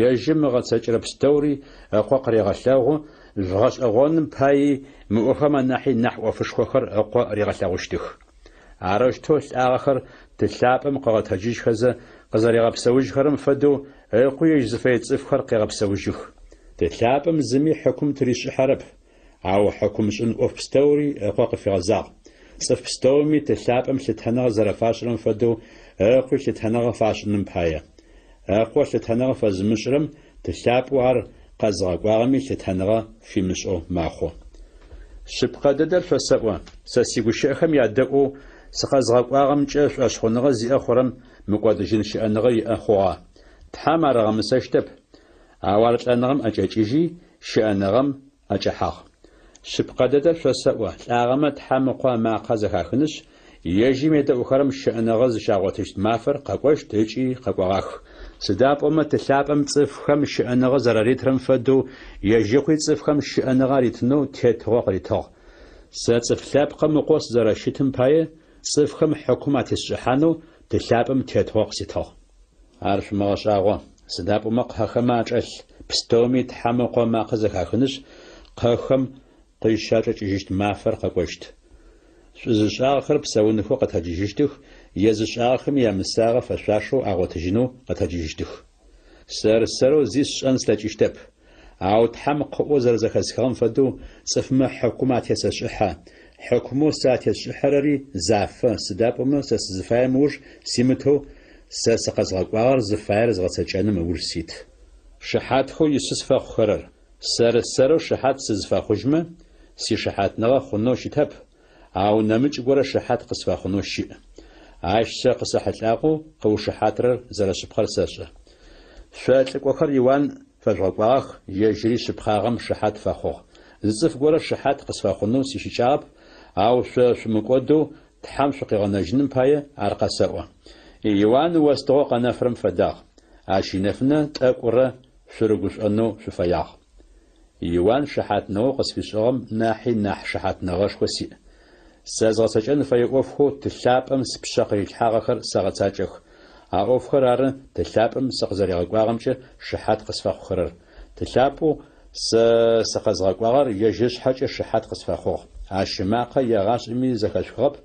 Ежьым ыгъэцэкӏэрэ пстэури Ыкъо къырегъэлъэгъу, жъугъэшӏэгъоным паий мы ӏофхэм анахьи нахь ӏофышхохэр Ыкъо ригъэлъэгъущтых. Арэущтэу лӏагъэхэр Ты лъапӏэм къыгъэтэджыжьхэзэ къызэригъэпсэужьхэрэм фэдэу, Ыкъуи ежь зыфэе цӏыфхэр къегъэпсэужьых. Ты лъапӏэм зыми хьыкум тыришӏыхьэрэп, ау хьыкумшӏын ӏоф пстэури Ыкъо къыфигъэзагъ. Цӏыф пстэуми Ты лъапӏэм лъытэныгъэ зэрэфашӏырэм фэдэу Ыкъуи лъытэныгъэ фашӏыным пае. Ыкъо лъытэныгъэ фэзымышӏырэм Ты лъапӏэу ар къэзыгъэкӏуагъэми лъытэныгъэ фимышӏэу мэхъу. Шъыпкъэ дэдэр шъосэӏо, сэ сигущыӏэхэм ядэӏоу Сыкъэзгъэкӏуагъэмкӏэ шӏошъхъуныгъэ зиӏэ хъурэм мыкӏодыжьын щыӏэныгъэ иӏэ хъугъэ. Тхьэм ар ыгъэмысэщтэп, ау ар лӏэныгъэм ӏэкӏэкӏыжьи, щыӏэныгъэм ӏэкӏэхьагъ. Шъыпкъэ дэдэр шъосэӏо, лӏагъэмэ Тхьэм Ыкъо ымакъэ зэхахынышъ, ежьым едэӏухэрэм щыӏэныгъэ зыщагъотыщт мафэр къэкӏощт ыкӏи къэкӏогъах. Сыда пӏомэ Ты лъапӏэм цӏыфхэм щыӏэныгъэ зэраритырэм фэдэу ежь Ыкъуи цӏыфхэм щыӏэныгъэ аритынэу тетыгъо къыритыгъ. Сэ Цӏыф Лъэпкъым Ыкъоу сызэрэщытым пае, цӏыфхэм хьыкум атесшӏыхьанэу Ты лъапӏэм тетыгъо къыситыгъ. Ар шъумыгъэшӏагъо, сыда пӏомэ кхъэхэмэ ачӏэлъ пстэуми Тхьэм Ыкъо ымакъэ зэхахынышъ, кхъэхэм къызщачӏэкӏыжьыщт мафэр къэкӏощт. Шӏу зышӏагъэхэр псэунхэу къэтэджыжьыщтых, е зышӏагъэхэми ямысагъэ фэшъуашэу агъотыжьынэу къэтэджыжьыщтых. Сэр-сэрэу зи сшӏэн слъэкӏыщтэп, ау Тхьэм къыӏоу зэрэзэхэсхыгъэм фэдэу цӏыфмэ хьыкум атесэшӏыхьэ. Хьыкумэу сэ атесшӏыхьэрэри зафэ, сыда пӏомэ сэ сызыфаем ыуж симытэу, сэ сыкъэзгъэкӏуагъэр зыфаер згъэцэкӏэным ыуж сит. Шыхьатхэу Исус фэхъухэрэр. Сэр-сэрэу шыхьат сызфэхъужьмэ, сишыхьатныгъэ хъунэу щытэп, ау нэмыкӏ горэ шыхьат къысфэхъунэу щыӏ. Ащ сэ къысэхьылӏагъэу къыушыхьатырэр зэрэшъыпкъэр сэшӏэ. Шъо лӏыкӏохэр Иуан фэжъугъэкӏуагъэх, ежьыри шъыпкъагъэм шыхьат фэхъугъ. Зы цӏыф горэ шыхьат къысфэхъунэу сищыкӏагъэп, ау шъо шъумыкӏодэу Тхьэм шъукъигъэнэжьыным пае ар къэсэӏо. Иуан остыгъэу къэнэфырэм фэдагъ. Ащ инэфынэ тӏэкӏурэ шъурыгушӏонэу шъуфэягъ. Иуан шыхьатныгъэу къысфишӏыгъэм нахьи нахь шыхьатныгъэшхо сиӏ. Сэ згъэцэкӏэн фэе ӏофхэу Ты лъапӏэм спшъэ къырилъхьагъэхэр сэгъэцакӏэх. А ӏофхэр ары Ты лъапӏэм сыкъызэригъэкӏуагъэмкӏэ шыхьат къысфэхъухэрэр. Ты лъапӏэу сэ сыкъэзгъэкӏуагъэр ежь ышъхьэкӏэ шыхьат къысфэхъугъ. Ащ ымакъэ егъашӏэми зэхэшъухыгъэп,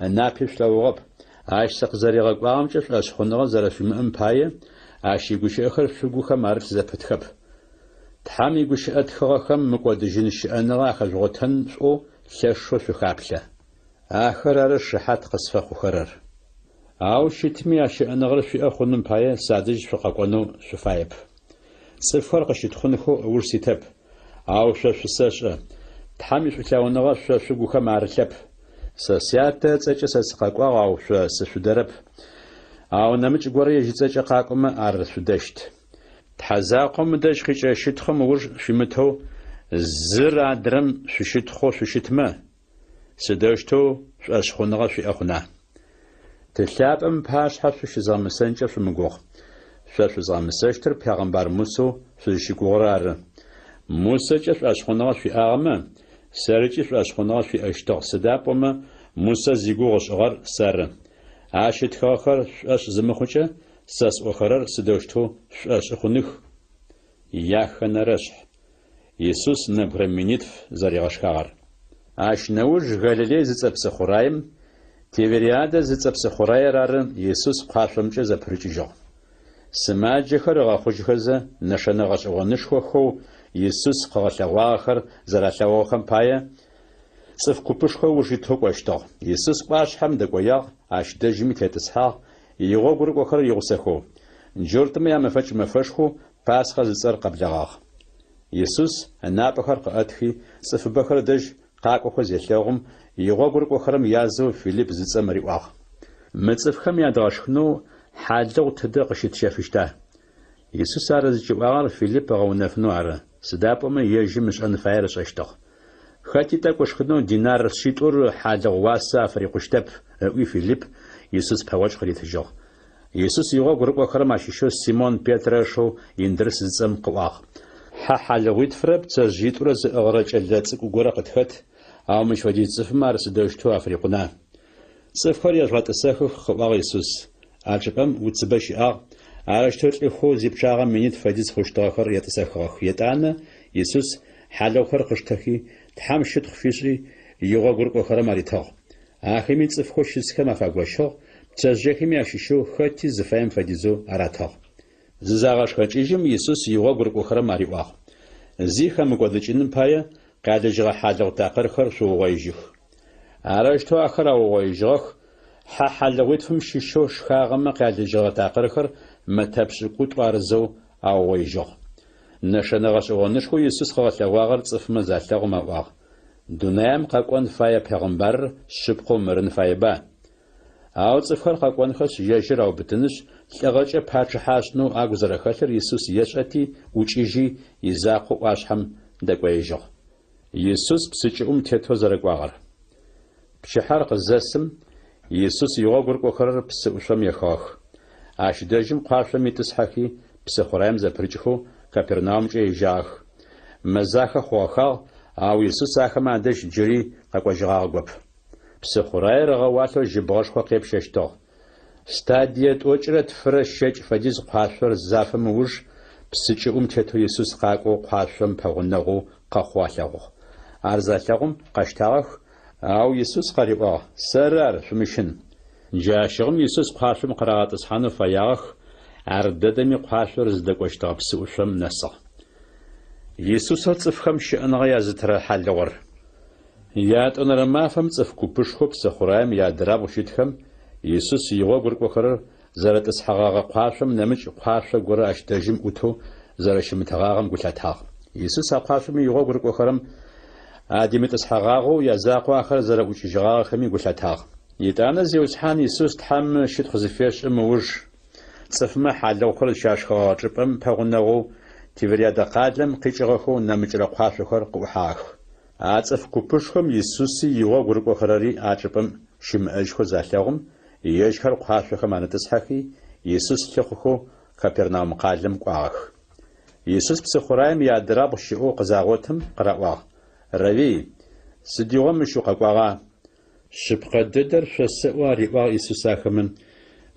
ынапи шъулъэгъугъэп. Ащ сыкъызэригъэкӏуагъэмкӏэ шӏошъхъуныгъэ зэрэшъуимыӏэм пае, ащ игущыӏэхэр шъугухэм арылъ зэпытхэп. Тхьэм игущыӏэ тхыгъэхэм мыкӏодыжьын щыӏэныгъэ ахэжъугъотэн шъуӏоу лъэшэу шъухаплъэ. Ахэр ары шыхьат къысфэхъухэрэр. Ау щытми а щыӏэныгъэр шъуиӏэ хъуным пае садэжь шъукъэкӏонэу шъуфаеп. Цӏыфхэр къысщытхъунхэу ыуж ситэп, ау шъо шъусэшӏэ, Тхьэм ишӏулъэгъуныгъэ шъо шъугухэм арылъэп. Сэ Сятэ ыцӏэкӏэ сэ сыкъэкӏуагъ, ау шъо сышъудэрэп. Ау нэмыкӏ горэ ежь ыцӏэкӏэ къакӏомэ, ар шъудэщт. Тхьэ закъом ыдэжь къикӏырэ щытхъум ыуж шъуимытэу, зыр адрэм шъущытхъоу шъущытмэ, сыдэущтэу шӏошъхъуныгъэ шъуиӏэ хъуна? Ты лъапӏэм ыпашъхьэ шъущызгъэмысэнкӏэ шъумыгугъ. Шъо шъузгъэмысэщтыр пегъэмбар Мусэу шъузщыгугъырэр ары. Мусэкӏэ шӏошъхъуныгъэ шъуиӏагъэмэ, сэрыкӏи шӏошъхъуныгъэ шъуиӏэщтыгъ, сыда пӏомэ Мусэ зигугъу ышӏыгъэр сэры. Ащ ытхыгъэхэр шъушӏошъ зымыхъукӏэ, Сэ сӏохэрэр сыдэущтэу шъушӏошъы хъуных? Яхэнэрэшъхь. Исус нэбгырэ минитф зэригъэшхагъэр. Ащ нэуж Галилей зыцӏэ псыхъураем, Тивериадэ зыцӏэ псыхъураер ары, Исус къуашъомкӏэ зэпырыкӏыжьыгъ. Сымаджэхэр ыгъэхъужьхэзэ, нэшэнэ гъэшӏэгъонышхохэу Исус къыгъэлъэгъуагъэхэр зэралъэгъугъэхэм пае, цӏыф купышхо ыуж итэу кӏощтыгъ. Исус ӏуашъхьэм дэкӏоягъ, ащ дэжьыми тетӏысхьагъ, игъогу рыкӏохэрэр игъусэхэу. Джуртмэ ямэфэкӏ мэфэшхоу Пасхъэ зыцӏэр къэблэгъагъ. Исус ынапӏэхэр къыӏэтхи, цӏыфыбэхэр ыдэжь къакӏохэу зелъэгъум, игъогу рыкӏохэрэм язэу Филипп зыцӏэм риӏуагъ. Мы цӏыфхэм ядгъэшхынэу хьалыгъу тыдэ къыщытщэфыщта? Исус ар зыкӏиӏуагъэр Филипп ыгъэунэфынэу ары, сыда пӏомэ ежьым ышӏэн фаер ышӏэщтыгъ. Хэти тӏэкӏу ышхынэу динар шъитӏур хьалыгъу уасэ афырикъущтэп, ыӏуи Филипп Исус пэгъокӏ къыритыжьыгъ. Исус игъогу рыкӏохэрэм ащыщэу Симон Петрэ ышэу Индрыс зыцӏэм къыӏуагъ. Хьэ хьалыгъуитфрэ пцэжъыитӏурэ зыӏыгъырэ кӏэлэ цӏыкӏу горэ къытхэт, ау мыщ фэдиз цӏыфмэ ар сыдэущтэу афырикъуна? Цӏыфхэр ежъугъэтӏысэхых, къыӏуагъ Исус. А чӏыпӏэм уцыбэ щыӏагъ, арэущтэу лӏыхэу зипчъагъэ минитф фэдиз хъущтыгъэхэр етӏысэхыгъэх. Етӏанэ Исус хьалыгъухэр къыштэхи, Тхьэм щытхъу фишӏи, игъогу рыкӏохэрэм аритыгъ. Ахэми цӏыфхэу щысхэм афагощыгъ, пцэжъыехэми ащыщэу хэти зыфаем фэдизэу аратыгъ. Зызагъэшхэкӏыжьым, Исус игъогу рыкӏохэрэм ариӏуагъ, Зи хэмыкӏодыкӏыным пае, къялыжьыгъэ хьалыгъу такъырхэр шъуугъоижьых. Арэущтэу ахэр аугъоижьыгъэх, хьэ хьалыгъуитфым щыщэу шхагъэмэ къялыжьыгъэ такъырхэр мэтэ пшӏыкӏутӏу арызэу аугъоижьыгъ. Нэшэнэ гъэшӏэгъонышхоу Исус къыгъэлъэгъуагъэр цӏыфмэ залъэгъум аӏуагъ, Дунаем къэкӏон фае пегъымбарыр шъыпкъэу мырын фаеба? Ау цӏыфхэр къэкӏонхэшъ, ежьыр аубытынышъ, лӏыгъэкӏэ пачъыхьэ ашӏынэу агу зэрэхэлъыр Исус ешӏэти, ӏукӏыжьи, изакъоу ӏуашъхьэм дэкӏоежьыгъ. Исус псы кӏыӏум тетэу зэрэкӏуагъэр. Пчыхьэр къызэсым, Исус игъогу рыкӏохэрэр псы ӏушъом ехыгъэх. Ащ дэжьым къуашъом итӏысхьэхи, псыхъураем зэпырыкӏхэу Капернаумкӏэ ежьагъэх. Мэзахэ хъугъэхагъ, ау Исус ахэмэ адэжь джыри къэкӏожьыгъагъэгоп. Псыхъураер ыгъэуалъэу жьыбгъэшхо къепщэщтыгъ. Стадие тӏокӏырэ тфырэ щэкӏ фэдиз къуашъор зафым ыуж псы кӏыӏум тетэу Исус къакӏоу къуашъом пэгъунэгъоу къэхъоу алъэгъугъ. Ар залъэгъум, къэщтагъэх, ау Исус къариӏуагъ, Сэры ар, шъумыщын. Джащыгъум Исус къуашъом къырагъэтӏысхьанэу фэягъэх, ардэдэми къуашъор зыдэкӏощтыгъэ псыӏушъом нэсыгъ. Исусэу цӏыфхэм щыӏэныгъэ язытырэ хьалыгъур. Ятӏонэрэ мафэм цӏыф купышхоу псыхъураем иадырабгъу щытхэм Исус игъогу рыкӏохэрэр зэрытӏысхьэгъэгъэ къуашъом нэмыкӏ къуашъо горэ ащ дэжьым ӏутэу зэрэщымытыгъагъэм гу лъатагъ. Исус а къуашъом игъогу рыкӏохэрэм адимытӏысхьэгъагъэу язакъоу ахэр зэрэӏукӏыжьыгъагъэхэми гу лъатагъ. Етӏанэ Зиусхьан Исус Тхьэм щытхъу зыфешӏым ыуж, цӏыфмэ хьалыгъухэр зыщашхыгъэгъэ чӏыпӏэм пэгъунэгъоу Тивериадэ къалэм къикӏыгъэхэу нэмыкӏрэ къуашъохэр къыӏухьагъэх. А цӏыф купышхом Исуси игъогу рыкӏохэрэри а чӏыпӏэм щымыӏэжьхэу залъэгъум, ежьхэр къуашъохэм арытӏысхьэхи, Исус лъыхъухэу Капернаум къалэм кӏуагъэх. Исус псыхъураем иадырабгъу щыӏэу къызагъотым, къыраӏуагъ, Равви, сыдигъо мыщ укъэкӏуагъа? Шъыпкъэ дэдэр шъосэӏо, ариӏуагъ Исус ахэмэ,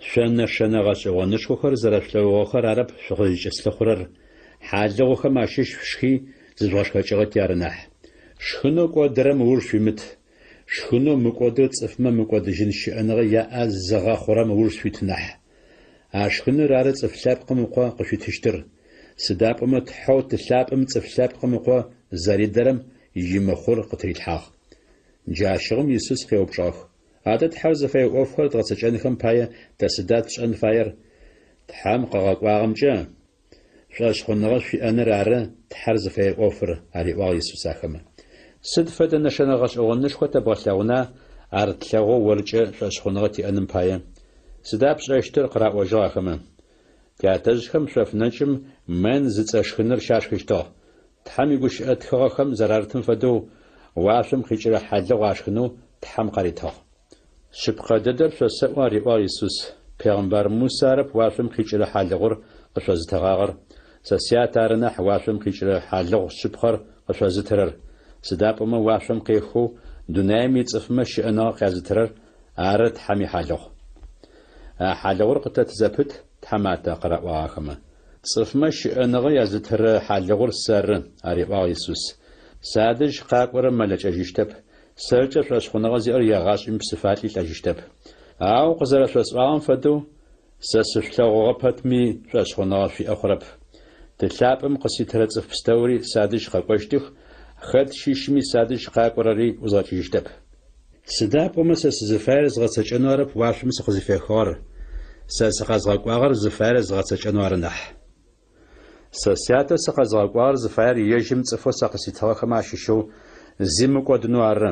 шъо нэшэнэ гъэшӏэгъонышхохэр зэрэшъулъэгъугъэхэр арэп шъукъызкӏыслъыхъурэр, хьалыгъухэм ащыщ шъушхи зыжъугъэшхэкӏыгъэти ары нахь. Шхынэу кӏодырэм ыуж шъуимыт, шхынэу мыкӏодэу цӏыфмэ мыкӏодыжьын щыӏэныгъэ яӏэ зыгъэхъурэм ыуж шъуит нахь. А шхыныр ары Цӏыф Лъэпкъым Ыкъо къышъуитыщтыр, сыда пӏомэ Тхьэу Ты лъапӏэм Цӏыф Лъэпкъым Ыкъо зэридэрэм имыхъур къытырилъхьагъ. Джащыгъум Исус къеупчӏыгъэх, Адэ Тхьэр зыфэе ӏофхэр дгъэцэкӏэнхэм пае тэ сыда тшӏэн фаер? Тхьэм къыгъэкӏуагъэмкӏэ шӏошъхъуныгъэ шъуиӏэныр ары Тхьэр зыфэе ӏофыр, ариӏуагъ Исус ахэмэ. Сыд фэдэ нэшэнэ гъэшӏэгъонышхо тэбгъэлъэгъуна ар тлъэгъоу оркӏэ шӏошъхъуныгъэ тиӏэным пае? Сыда пшӏэщтыр? къыраӏожьыгъ ахэмэ. Тятэжъхэм шъоф нэкӏым мэнн зыцӏэ шхыныр щашхыщтыгъ. Тхьэм игущыӏэ тхыгъэхэм зэрарытым фэдэу, уашъом къикӏырэ хьалыгъу ашхынэу Тхьэм къаритыгъ. Шъыпкъэ дэдэр шъосэӏо, ариӏуагъ Исус, пегъымбар Мусэ арэп уашъом къикӏырэ хьалыгъур къышъозытыгъагъэр, сэ Сятэ ары нахь уашъом къикӏырэ хьалыгъу шъыпкъэр къышъозытырэр, сыда пӏомэ уашъом къехэу дунаим ицӏыфмэ щыӏэныгъэ къязытырэр ары Тхьэм ихьалыгъу. А хьалыгъур къытэт зэпыт, тхьаматэ, къыраӏуагъ ахэмэ. Цӏыфмэ щыӏэныгъэ язытырэ хьалыгъур сэры, ариӏуагъ Исус. Садэжь къакӏорэм мэлэкӏэжьыщтэп, сэркӏэ шӏошъхъуныгъэ зиӏэр егъашӏэми псыфалӏи лӏэжьыщтэп. Ау къызэрэшъосӏуагъэм фэдэу, сэ сышъулъэгъугъэ пэтми, шӏошъхъуныгъэ шъуиӏэ хъурэп. Ты лъапӏэм къыситырэ цӏыф пстэури садэжь къэкӏощтых, хэт щыщми садэжь къакӏорэри ӏузгъэкӏыжьыщтэп. Сыда пӏомэ сэ сызыфаер згъэцэкӏэнэу арэп уашъом сыкъызыфехыгъэр, сэ сыкъэзгъэкӏуагъэр зыфаер згъэцэкӏэнэу ары нахь. Сэ Сятэу сыкъэзгъэкӏуагъэр зыфаер ежьым цӏыфэу сэ къыситыгъэхэм ащыщэу зи мыкӏодынэу ары,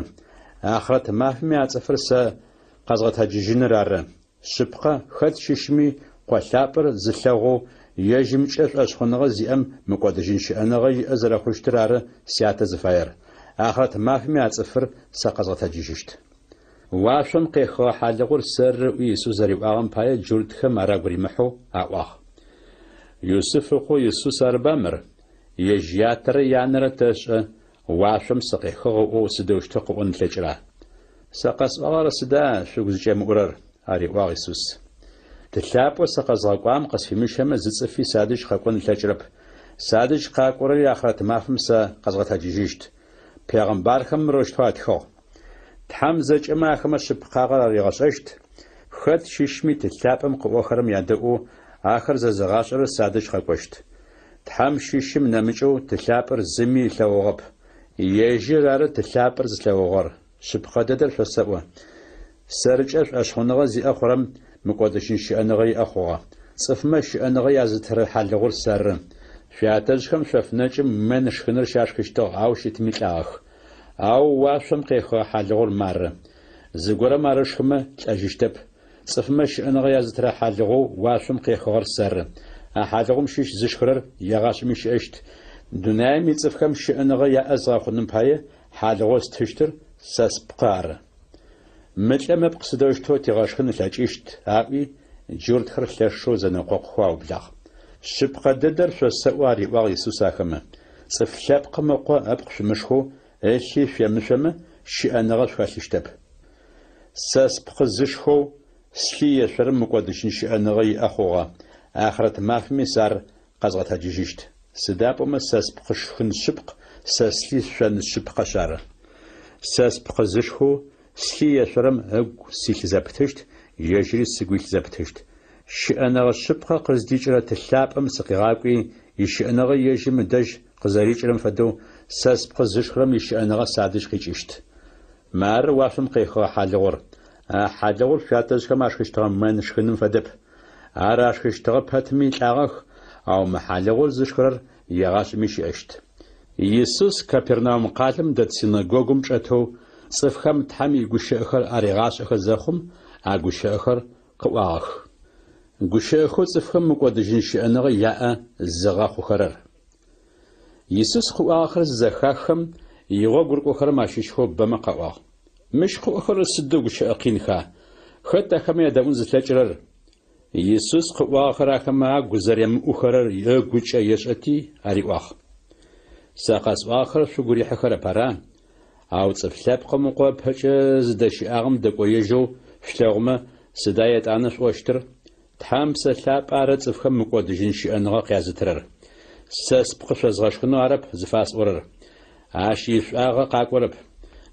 ахърэт мафэми а цӏыфыр сэ къэзгъэтэджыжьыныр ары. Шъыпкъэ, хэт щыщми Къо лъапӏэр зылъэгъоу ежьымкӏэ шӏошъхъуныгъэ зиӏэм мыкӏодыжьын щыӏэныгъэ иӏэ зэрэхъущтыр ары Сятэ зыфаер. Ахърэт мафэми а цӏыфыр сэ къэзгъэтэджыжьыщт. Уашъом къехыгъэ хьалыгъур сэры ыӏуи Исус зэриӏуагъэм пае джуртхэм ар агу римыхьэу аӏуагъ. Юсыф ыкъоу Исус арыба мыр? Ежь ятэрэ янэрэ тэшӏэ, уашъом сыкъехыгъ ыӏоу сыдэущтэу къыӏон ылъэкӏыра? Сэ къэсӏуагъэр сыда шъугу зыкӏемыӏурэр? ариӏуагъ Исус. Ты лъапӏэу сыкъэзгъэкӏуагъэм къысфимыщэмэ, зы цӏыфи садэжь къэкӏон ылъэкӏырэп. Садэжь къакӏорэри ахърэт мафэм сэ къэзгъэтэджыжьыщт. Пегъымбархэм мырэущтэу атхыгъ, Тхьэм зэкӏэмэ ахэмэ шъыпкъагъэр аригъэшӏэщт, хэт щыщми Ты лъапӏэм къыӏохэрэм ядэӏоу ахэр зэзыгъашӏэрэр садэжь къэкӏощт. Тхьэм щыщым нэмыкӏэу Ты лъапӏэр зыми ылъэгъугъэп. Ежьыр ары Ты лъапӏэр зылъэгъугъэр. Шъыпкъэ дэдэр шъосэӏо. Сэркӏэ шӏошъхъуныгъэ зиӏэ хъурэм мыкӏодыжьын щыӏэныгъэ иӏэ хъугъэ. Цӏыфмэ щыӏэныгъэ язытырэ хьалыгъур сэры. Шъуятэжъхэм шъоф нэкӏым мэнн шхыныр щашхыщтыгъ, ау щытми лӏагъэх. Ау уашъом къехыгъэ хьалыгъур мары. Зыгорэм ар ышхымэ, лӏэжьыщтэп. Цӏыфмэ щыӏэныгъэ язытырэ хьалыгъоу уашъом къехыгъэр сэры. А хьалыгъум щыщ зышхырэр егъашӏэми щыӏэщт. Дунаим ицӏыфхэм щыӏэныгъэ яӏэ згъэхъуным пае хьалыгъоу стыщтыр сэ спкъы ары. Мы лӏым ыпкъ сыдэущтэу тигъэшхын ылъэкӏыщт? аӏуи, джуртхэр лъэшэу зэнэкъокъухэу аублагъ. Шъыпкъэ дэдэр шъосэӏо, ариӏуагъ Исус ахэмэ, Цӏыф Лъэпкъым Ыкъо ыпкъ шъумышхэу, ылъи шъуемышъомэ, щыӏэныгъэ шъухэлъыщтэп. Сэ спкъы зышхэу, слъи ешъорэм мыкӏодыжьын щыӏэныгъэ иӏэ хъугъэ, ахърэт мафэми сэ ар къэзгъэтэджыжьыщт. Сыда пӏомэ сэ спкъы шхын шъыпкъ, сэ слъи шъон шъыпкъэшъ ары. Сэ спкъы зышхэу, слъи ешъорэм ыгу силъ зэпытыщт, ежьыри сыгу илъ зэпытыщт. Щыӏэныгъэ шъыпкъэ къыздикӏырэ Ты лъапӏэм сыкъигъакӏуи, ищыӏэныгъэ ежьым ыдэжь къызэрикӏырэм фэдэу, сэ спкъы зышхырэм ищыӏэныгъэ садэжь къикӏыщт. Мары уашъом къехыгъэ хьалыгъур. А хьалыгъур шъуятэжъхэм ашхыщтыгъэ мэнн шхыным фэдэп. Ар ашхыщтыгъэ пэтми лӏагъэх, ау мы хьалыгъур зышхырэр егъашӏэми щыӏэщт. Исус Капернаум къалэм дэт синэгогум чӏэтэу цӏыфхэм Тхьэм игущыӏэхэр аригъашӏэхэ зэхъум, а гущыӏэхэр къыӏуагъэх. Гущыӏэхэу цӏыфхэм мыкӏодыжьын щыӏэныгъэ яӏэ зыгъэхъухэрэр. Исус къыӏуагъэхэр зызэхаххэм, игъогу рыкӏохэрэм ащыщхэу бэмэ къаӏуагъ, Мыщ къыӏохэрэр сыдэу гущыӏэ къинха? Хэт ахэмэ ядэӏун зылъэкӏырэр? Исус къыӏуагъэхэр ахэмэ агу зэремыӏухэрэр ыгукӏэ ешӏэти, ариӏуагъ, Сэ къэсӏуагъэхэр шъугу рихьыхэрэп, ара? Ау Цӏыф Лъэпкъым Ыкъо ыпэкӏэ зыдэщыӏагъэм дэкӏоежьэу шъулъэгъумэ, сыда етӏанэ шъуӏощтыр? Тхьэм Псэ Лъапӏэ ары цӏыфхэм мыкӏодыжьын щыӏэныгъэ къязытырэр. Сэ спкъы шъозгъэшхынэу арэп зыфасӏорэр. Ащ ишӏуагъэ къакӏорэп.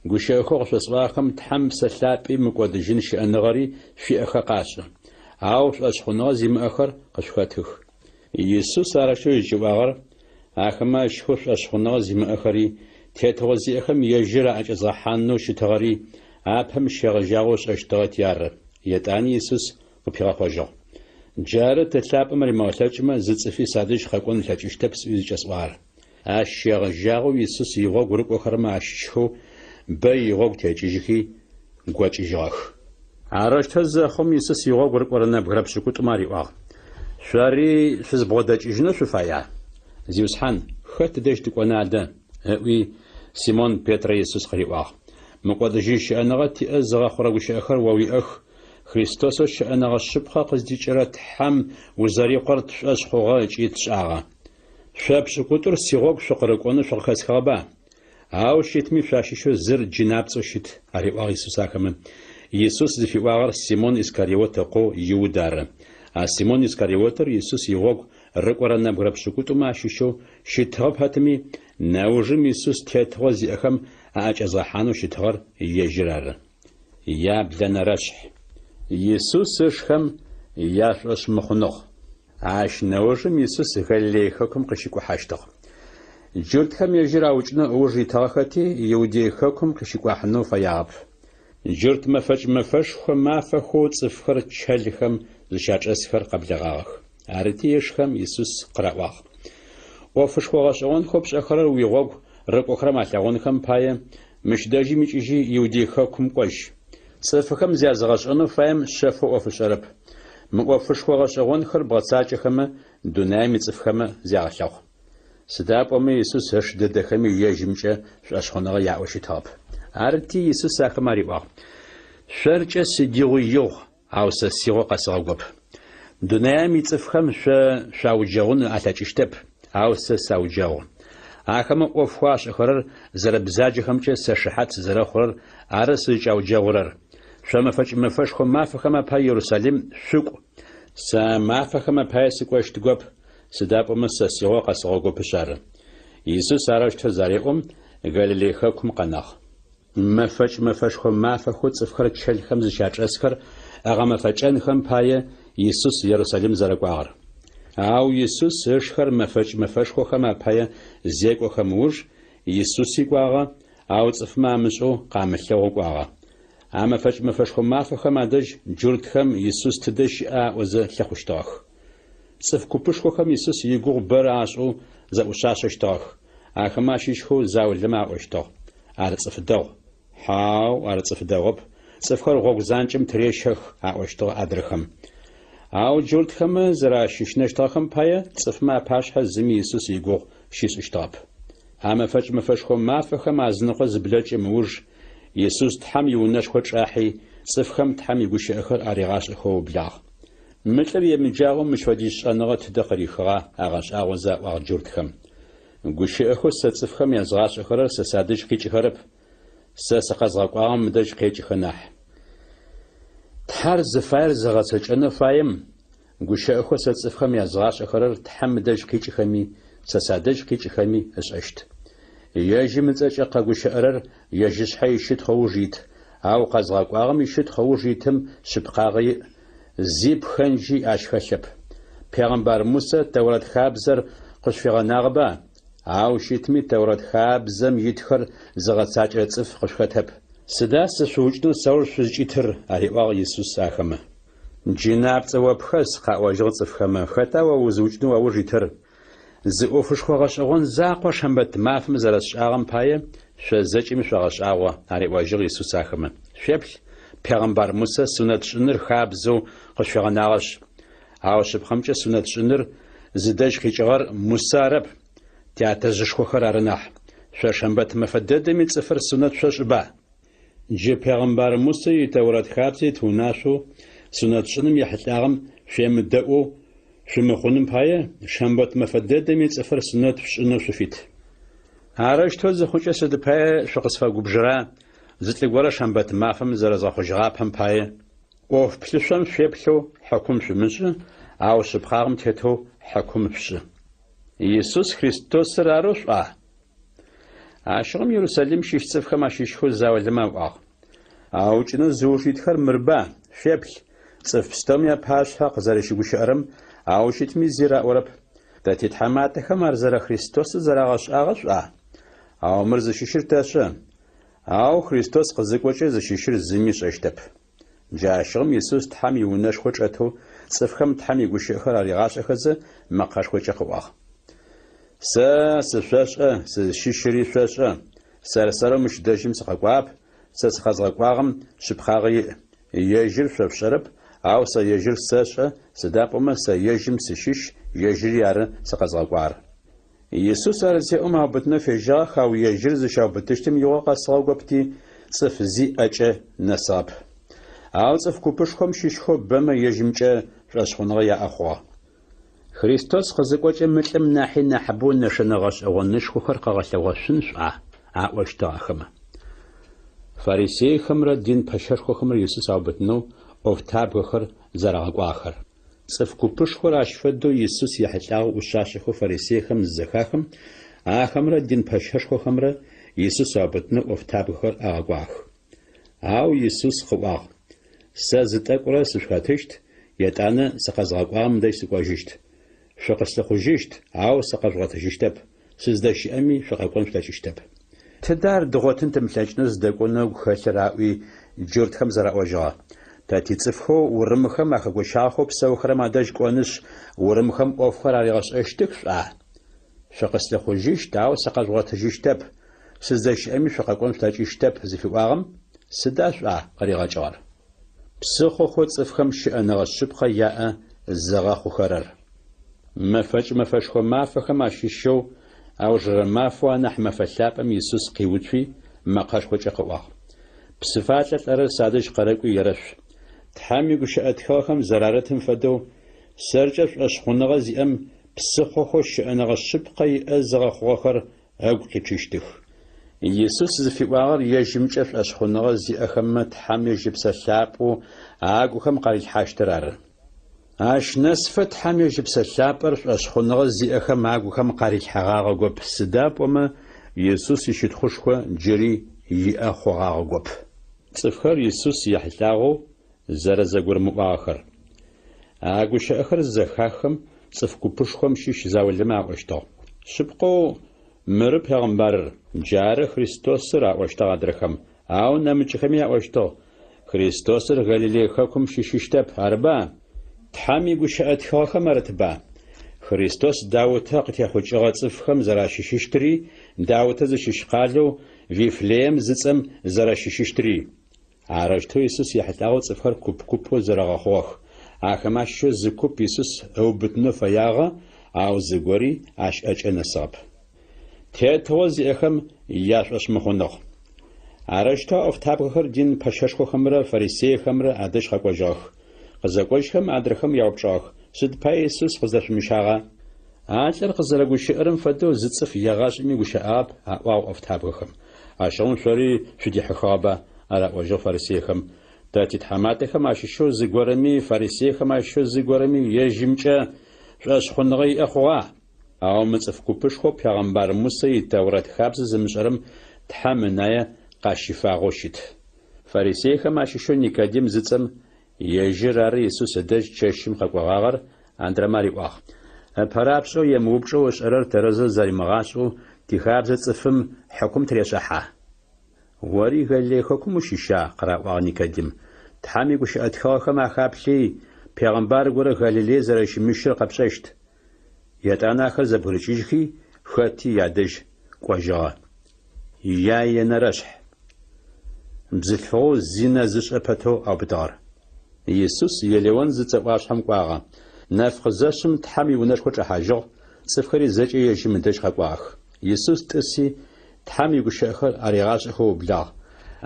Гущыӏэхэу къышъосӏуагъэхэм Тхьэм Псэ Лъапӏи мыкӏодыжьын щыӏэныгъэри шъуиӏэхэ къашӏы. Ау шӏошъхъуныгъэ зимыӏэхэр къышъухэтых. Исус арэущтэу зыкӏиӏуагъэр ахэмэ ащыщхэу шӏошъхъуныгъэ зимыӏэхэри, тетыгъо зиӏэхэм ежьыр аӏэкӏэзгъэхьанэу щытыгъэри апэм щегъэжьагъэу ышӏэщтыгъэти ары. Етӏани Исус къыпигъэхъожьыгъ. Джары Ты лъапӏэм римыгъэлъэкӏмэ, зы цӏыфи садэжь къэкӏон ылъэкӏыщтэп сӏуи зыкӏэсӏуагъэр. Ащ щегъэжьагъэу Исус игъогу рыкӏохэрэмэ ащыщхэу бэ игъогу текӏыжьыхи, гокӏыжьыгъэх. Арэущтэу зэхъум, Исус игъогу рыкӏорэ нэбгырэ пшӏыкӏутӏумэ ариӏуагъ, Шъори шъузбгъодэкӏыжьынэу шъуфая? Зиусхьан, хэт дэжь тыкӏона адэ? ыӏуи, Симон Петрэ Исус къыриӏуагъ, Мыкӏодыжьын щыӏэныгъэ тиӏэ зыгъэхъурэ гущыӏэхэр о уиӏэх, Христосэу щыӏэныгъэ шъыпкъэ къыздикӏырэ Тхьэм узэри Къор тшӏошъ хъугъэ ыкӏи тшӏагъэ. Шъо пшӏыкӏутӏур сигъогу шъукъырыкӏонэу шъукъыхэсхыгъэба? Ау щытми шъуащыщэу зыр джынапцӏэу щыт, ариӏуагъ Исус ахэмэ. Исус зыфиӏуагъэр Симон Искариот ыкъоу Иуд ары. А Симон Искариотыр Исус игъогу рыкӏорэ нэбгырэ пшӏыкӏутӏумэ ащыщэу щытыгъэ пэтми, нэужым Исус тетыгъо зиӏэхэм аӏэкӏэзгъэхьанэу щытыгъэр ежьыр ары. Яблэнэрэшъхь. Исус ышхэм яшӏошъмыхъуныгъ. Ащ нэужым Исус Галилей хэкум къыщикӏухьащтыгъ. Джуртхэм ежьыр аукӏынэу ыуж итыгъэхэти, Иудей хэкум къыщикӏуахьынэу фэягъэп. Джурт мэфэкӏ мэфэшхо мафэхэу цӏыфхэр чэлхэм зыщачӏэсхэр къэблэгъагъэх. Арыти ышхэм Исус къыраӏуагъ, ӏофышхо гъэшӏэгъонхэу пшӏэхэрэр уигъогу рыкӏохэрэм алъэгъунхэм пае, Мыщ дэжьым икӏыжьи Иудей хэкум кӏожь. Цӏыфхэм зязыгъэшӏэнэу фаем шъэфэу ӏоф ышӏэрэп. Мы ӏофышхо гъэшӏэгъонхэр бгъэцакӏэхэмэ, дунаим ицӏыфхэмэ зягъэлъэгъу. Сыда пӏомэ Исус ыш дэдэхэми ежьымкӏэ шӏошъхъуныгъэ яӏэу щытыгъэп. Арыти, Исус ахэмэ ариӏуагъ, Шъоркӏэ сыдигъуи игъу, ау сэ сигъо къэсыгъэгоп. Дунаим ицӏыфхэм шъо шъуауджэгъун алъэкӏыщтэп, ау сэ сауджэгъу. Ахэмэ ӏофхэу ашӏэхэрэр зэрэбзаджэхэмкӏэ сэ шыхьат сызэрэхъурэр ары сызкӏауджэгъурэр. Шъо мэфэкӏ мэфэшхо мафэхэм апае Ерусалим шъукӏу. Сэ а мафэхэм апае сыкӏощтгоп, сыда пӏомэ сэ сигъо къэсыгъэгопышъ ары. Исус арэущтэу зареӏом, Галилей хэкум къэнагъ. Мэфэкӏ мэфэшхо мафэхэу цӏыфхэр чэлхэм зыщачӏэсхэр ыгъэмэфэкӏэнхэм пае Исус Ерусалим зэрэкӏуагъэр. Ау Исус ышхэр мэфэкӏ мэфэшхохэм апае зекӏохэм ыуж, Исуси кӏуагъэ, ау цӏыфмэ амышӏэу къамылъэгъоу кӏуагъэ. А мэфэкӏ мэфэшхо мафэхэм адэжь джуртхэм Исус тыдэ щыӏа аӏозэ лъыхъущтыгъэх. Цӏыф купышхохэм Исус игугъу бэрэ ашӏэу зэӏушъашъэщтыгъэх. Ахэмэ ащыщхэу заулэмэ аӏощтыгъ, Ар цӏыф дэгъу. Хьау, ар цӏыф дэгъоп. цӏыфхэр гъогу занкӏэм тырещэх, аӏощтыгъэ адрэхэм. Ау джуртхэмэ зэращыщынэщтыгъэхэм пае, цӏыфмэ апашъхьэ зыми Исус игугъу щишӏыщтыгъэп. А мэфэкӏ мэфэшхо мафэхэм азыныкъо зыблэкӏым ыуж, Исус Тхьэм иунэшхо чӏахьи, цӏыфхэм Тхьэм игущыӏэхэр аригъашӏэхэу ыублагъ. Мы лӏыр емыджагъэу мыщ фэдиз шӏэныгъэ тыдэ къырихыгъа? агъэшӏагъозэ аӏуагъ джуртхэм. Гущыӏэхэу сэ цӏыфхэм язгъашӏэхэрэр сэ садэжь къикӏыхэрэп, сэ сыкъэзгъэкӏуагъэм ыдэжь къекӏыхэ нахь. Тхьэр зыфаер зыгъэцэкӏэнэу фаем, гущыӏэхэу сэ цӏыфхэм язгъашӏэхэрэр Тхьэм ыдэжь къикӏыхэми, сэ садэжь къикӏыхэми ышӏэщт. Ежьым ыцӏэкӏэ къэгущыӏэрэр ежь ышъхьэ ищытхъу ыуж ит, ау къэзгъэкӏуагъэм ищытхъу ыуж итым шъыпкъагъэ иӏ, зи пхэнджи ащ хэлъэп. Пегъэмбар Мусэ Тэурэт хабзэр къышъуфигъэнагъэба? Ау щытми Тэурэт хабзэм итхэр зыгъэцакӏэрэ цӏыф къышъухэтэп. Сыда сышъуукӏынэу сауж шъузкӏитыр? ариӏуагъ Исус ахэмэ. Джынапцӏэ о пхэс, къаӏожьыгъ цӏыфхэмэ, хэта о узыукӏынэу уауж итыр? Зы ӏофышхо гъэшӏэгъон закъо шэмбэт мафэм зэрэсшӏагъэм пае шъо зэкӏэми шъогъэшӏагъо, ариӏожьыгъ Исус ахэмэ. Шъуеплъ, пегъэмбар Мусэ сунэт шӏыныр хабзэу къышъуфигъэнагъэшъ. Ау шъыпкъэмкӏэ сунэт шӏыныр зыдэжь къикӏыгъэр Мусэ арэп, тятэжъышхохэр ары нахь. Шъо шэмбэт мэфэ дэдэми цӏыфыр сунэт шъошӏыба? Джы пегъэмбар Мусэ и Тэурэт хабзэ ит унашъоу сунэт шӏыным ехьылӏагъэм шъуемыдэӏоу шъумыхъуным пае, шэмбэт мэфэ дэдэми цӏыфыр сунэт шъушӏынэу шъуфит. Арэущтэу зыхъукӏэ сыд пае шъукъысфэгубжыра, зы лӏы горэ шэмбэт мафэм зэрэзгъэхъужьыгъапэм пае? ӏоф плъышъом шъуеплъэу хьыкум шъумышӏы, ау шъыпкъагъэм тетэу хьыкум шъушӏы. Исус Христосыр арэу шъуӏуа? Ащыгъум Ерусалим щыщ цӏыфхэм ащыщхэу заулэмэ аӏуагъ. Аукӏынэу зыуж итхэр мырба, шъуеплъ, цӏыф пстэуми апашъхьэ къызэрэщыгущыӏэрэм, ау щытми зи раӏорэп. Тэ титхьаматэхэм ар зэрэ Христосыр зэрагъэшӏагъэ шӏуа? Ау мыр зыщыщыр тэшӏэ. Ау Христос къызыкӏокӏэ зыщыщыр зыми ышӏэщтэп. Джащыгъум Исус Тхьэм иунэшхо чӏэтэу цӏыфхэм Тхьэм игущыӏэхэр аригъашӏэхэзэ, мэкъэшхокӏэ къыӏуагъ. Сэ сышъошӏэ, сызщыщыри шъошӏэ. Сэр-сэрэу мыщ дэжьым сыкъэкӏуагъэп, сэ сыкъэзгъэкӏуагъэм шъыпкъагъэ иӏ. Ежьыр шъо шъушӏэрэп, ау сэ ежьыр сэшӏэ, сыда пӏомэ сэ ежьым сыщыщ, ежьыри ары сыкъэзгъэкӏуагъэр. Исус ар зеӏом аубытынэу фежьагъэх, ау ежьыр зыщаубытыщтым игъо къэсыгъэгопти, цӏыф зи ӏэкӏэ нэсыгъэп. Ау цӏыф купышхом щыщхэу бэмэ ежьымкӏэ шӏошъхъуныгъэ яӏэ хъугъэ. Христос къызыкӏокӏэ мы лӏым нахьи нахьыбэу нэшэнэ гъэшӏэгъонышхохэр къыгъэлъэгъошъун шӏуа? аӏощтыгъ ахэмэ. Фарисейхэмрэ дин пэщэшхохэмрэ Исус аубытынэу ӏофтабгэхэр зэрагъэкӏуагъэхэр. Цӏыф купышхор ащ фэдэу Исус ехьылӏагъэу ӏушъашъэхэу фарисейхэм зызэхахым, ахэмрэ дин пэщэшхохэмрэ Исус аубытынэу ӏофтабгэхэр агъэкӏуагъэх. Ау Исус къыӏуагъ, Сэ зы тӏэкӏурэ сышъухэтыщт, етӏанэ сыкъэзгъэкӏуагъэм дэжь сыкӏожьыщт. Шъукъыслъыхъужьыщт, ау сыкъэжъугъотыжьыщтэп, сыздэщыӏэми шъукъэкӏон шъулъэкӏыщтэп. Тыдэ ар дгъотын тымылъэкӏынэу зыдэкӏонэу ыгу хэлъыр аӏуи, джуртхэм зэраӏожьыгъэ. Тэ тицӏыфхэу урымхэм ахэгощагъэхэу псэухэрэм адэжь кӏонышъ, урымхэм ӏофхэр аригъэшӏэщтых шӏуа? Шъукъыслъыхъужьыщт, ау сыкъэжъугъотыжьыщтэп, сыздэщыӏэми шъукъэкӏон шъулъэкӏыщтэп зыфиӏуагъэм сыда шӏуа къыригъэкӏыгъэр? Псыхъохэу цӏыфхэм щыӏэныгъэ шъыпкъэ яӏэ зыгъэхъухэрэр. Мэфэкӏ мэфэшхо мафэхэм ащыщэу аужырэ мафэу анахь мэфэ лъапӏэм Исус къиуцуи, мэкъэшхокӏэ къыӏуагъ, Псыфалӏэ лӏэрэр садэжь къэрэкӏуи ерэшъу. Тхьэм игущыӏэ тхыгъэхэм зэрарытым фэдэу, сэркӏэ шӏошъхъуныгъэ зиӏэм псыхъохэу щыӏэныгъэ шъыпкъэ иӏэ зыгъэхъугъэхэр ыгу къичъыщтых. Исус зыфиӏуагъэр ежьымкӏэ шӏошъхъуныгъэ зиӏэхэмэ Тхьэм ежь Ыпсэ Лъапӏэу агухэм къарилъхьащтыр ары. Ащ нэсыфэ Тхьэм ежь Ыпсэ Лъапӏэр шӏошъхъуныгъэ зиӏэхэм агухэм къарилъхьэгъагъэгоп, сыда пӏомэ Исус ищытхъушхо джыри иӏэ хъугъагъэгоп. Цӏыфхэр Исус ехьылӏагъэу зэрэзэгурымыӏуагъэхэр. А гущыӏэхэр зызэхаххэм, цӏыф купышхом щыщ заулэмэ аӏощтыгъ. Шъыпкъэу, мыры пегъымбарыр, джары Христосыр, аӏощтыгъ адрэхэм. Ау нэмыкӏхэми аӏощтыгъ, Христосыр Галилей хэкум щыщыщтэп, арыба? Тхьэм игущыӏэ тхыгъэхэм арытба? Христос Даутэ къытехъукӏыгъэ цӏыфхэм зэращыщыщтри, Даутэ зыщыщ къалэу Вифлеем зыцӏэм зэрэщыщыщтри. Арэущтэу Исус ехьылӏагъэу цӏыфхэр куп-купэу зэрэгъэхъугъэх. Ахэмэ ащыщэу зы куп Исус ыубытынэу фэягъэ, ау зыгори ащ ӏэкӏэ нэсыгъэп. Тетыгъо зиӏэхэм яшӏошъмыхъуныгъ. Арэущтэу а ӏофтабгэхэр дин пэщэшхохэмрэ фарисейхэмрэ адэжь къэкӏожьыгъэх. Къызэкӏожьхэм адрэхэм яупчӏыгъэх, Сыд пае Исус къыздэшъумыщагъа? А лӏыр къызэрэгущыӏэрэм фэдэу зы цӏыф егъашӏэми гущыӏагъэп, аӏуагъ ӏофтабгэхэм. Ащыгъум шъори шъудихьыхыгъэба? араӏожьыгъ фарисейхэм. Тэ титхьаматэхэм ащыщэу зыгорэми, фарисейхэм ащыщэу зыгорэми ежьымкӏэ шӏошъхъуныгъэ иӏэ хъугъа? Ау мы цӏыф купышхоу пегъэмбар Мусэ и Тэурэт хабзэ зымышӏэрэм Тхьэм ынае къащифагъэу щыт. Фарисейхэм ащыщэу Никодим зыцӏэм, ежьыр ары Исус ыдэжь чэщым къэкӏогъагъэр, андрэмэ ариӏуагъ. Ыпэрапшӏэу емыупчӏэу ышӏэрэр тэрэзэу зэримыгъашӏэу тихабзэ цӏыфым хьыкум тырешӏыхьа? Ори Галилей хэкум ущыща? къыраӏуагъ Никодим. Тхьэм игущыӏэ тхыгъэхэм ахаплъи, пегъэмбар горэ Галилей зэрэщымыщыр къэпшӏэщт. Етӏанэ ахэр зэбгырыкӏыжьхи, хэти ядэжь кӏожьыгъэ. Яенэрэшъхь. Бзылъфыгъэу зинэ зышӏэ пэтэу аубытыгъэр. Исус Елеон зыцӏэ ӏуашъхьэм кӏуагъэ. Нэф къызэшъым Тхьэм иунэшхо чӏэхьажьыгъ, цӏыфхэри зэкӏэ ежьым ыдэжь къэкӏуагъэх. Исус тӏыси, Тхьэм игущыӏэхэр аригъашӏэхэу ыублагъ.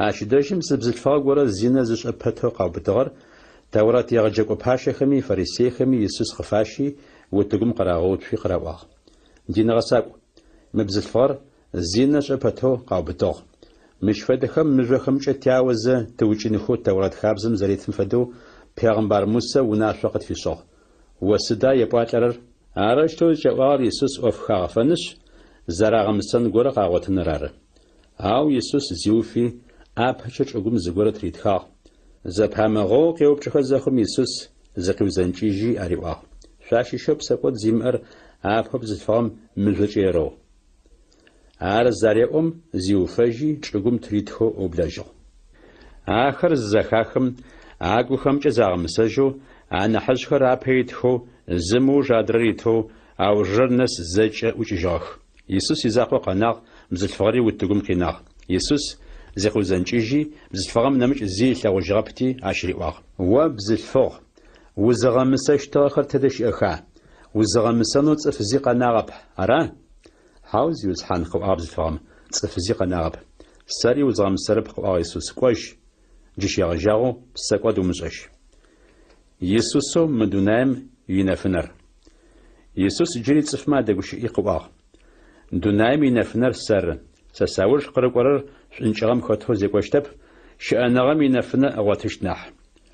Ащ дэжьым зы бзылъфыгъэ горэ зинэ зышӏэ пэтэу къаубытыгъэр Тэурат егъэджэкӏо пащэхэми фарисейхэми Исус къыфащи, утыгум къырагъэуцуи къыраӏуагъ. Дин гъэсакӏу, мы бзылъфыгъэр зинэ ышӏэ пэтэу къаубытыгъ. Мыщ фэдэхэм мыжъохэмкӏэ тяозэ тыукӏынхэу Тэурат хабзэм зэритым фэдэу пегъымбар Мусэ унашъо къытфишӏыгъ. О сыда епӏуалӏэрэр? Арэущтэу зыкӏаӏуагъэр Исус ӏоф хагъэфэнышъ, зэрагъэмысэн горэ къагъотыныр ары. Ау Исус зиуфи, ӏапэкӏэ чӏыгум зыгорэ тыритхагъ. Зэпамыгъэоу къеупчӏыхэ зэхъум Исус зыкъиузэнкӏыжьи ариӏуагъ, Шъуащыщэу псэкӏод зимыӏэр апэу бзылъфыгъэм мыжъокӏэ ерэу. Ар зареӏом, зиуфэжьи, чӏыгум тыритхэу ыублэжьыгъ. Ахэр зызэхахым, агухэмкӏэ загъэмысэжьэу, анахьыжъхэр апэ итхэу, зым ыуж адрэр итэу, аужырэр нэс зэкӏэ ӏукӏыжьыгъэх. Исус изакъоу къэнагъ, бзылъфыгъэри утыгум къинагъ. Исус зикъыузэнкӏыжьи, бзылъфыгъэм нэмыкӏ зи ылъэгъужьыгъэпти, ащ риӏуагъ. О, бзылъфыгъ, узыгъэмысэщтыгъэхэр тэдэ щыӏэха? Узыгъэмысэнэу цӏыф зи къэнагъэп, ара? Хьау, Зиусхьан, къыӏуагъ бзылъфыгъэм, цӏыф зи къэнагъэп. Сэри узгъэмысэрэп, къыӏуагъ Исус, кӏожь, джы щегъэжьагъэу псэкӏод умышӏэжь. Исусэу мы дунаим инэфынэр. Исус джыри цӏыфмэ адэгущыӏи къыӏуагъ, Дунаим инэфынэр сэры. Сэ сауж къырыкӏорэр шӏункӏыгъэм хэтэу зекӏощтэп, щыӏэныгъэм инэфынэ ыгъотыщт нахь.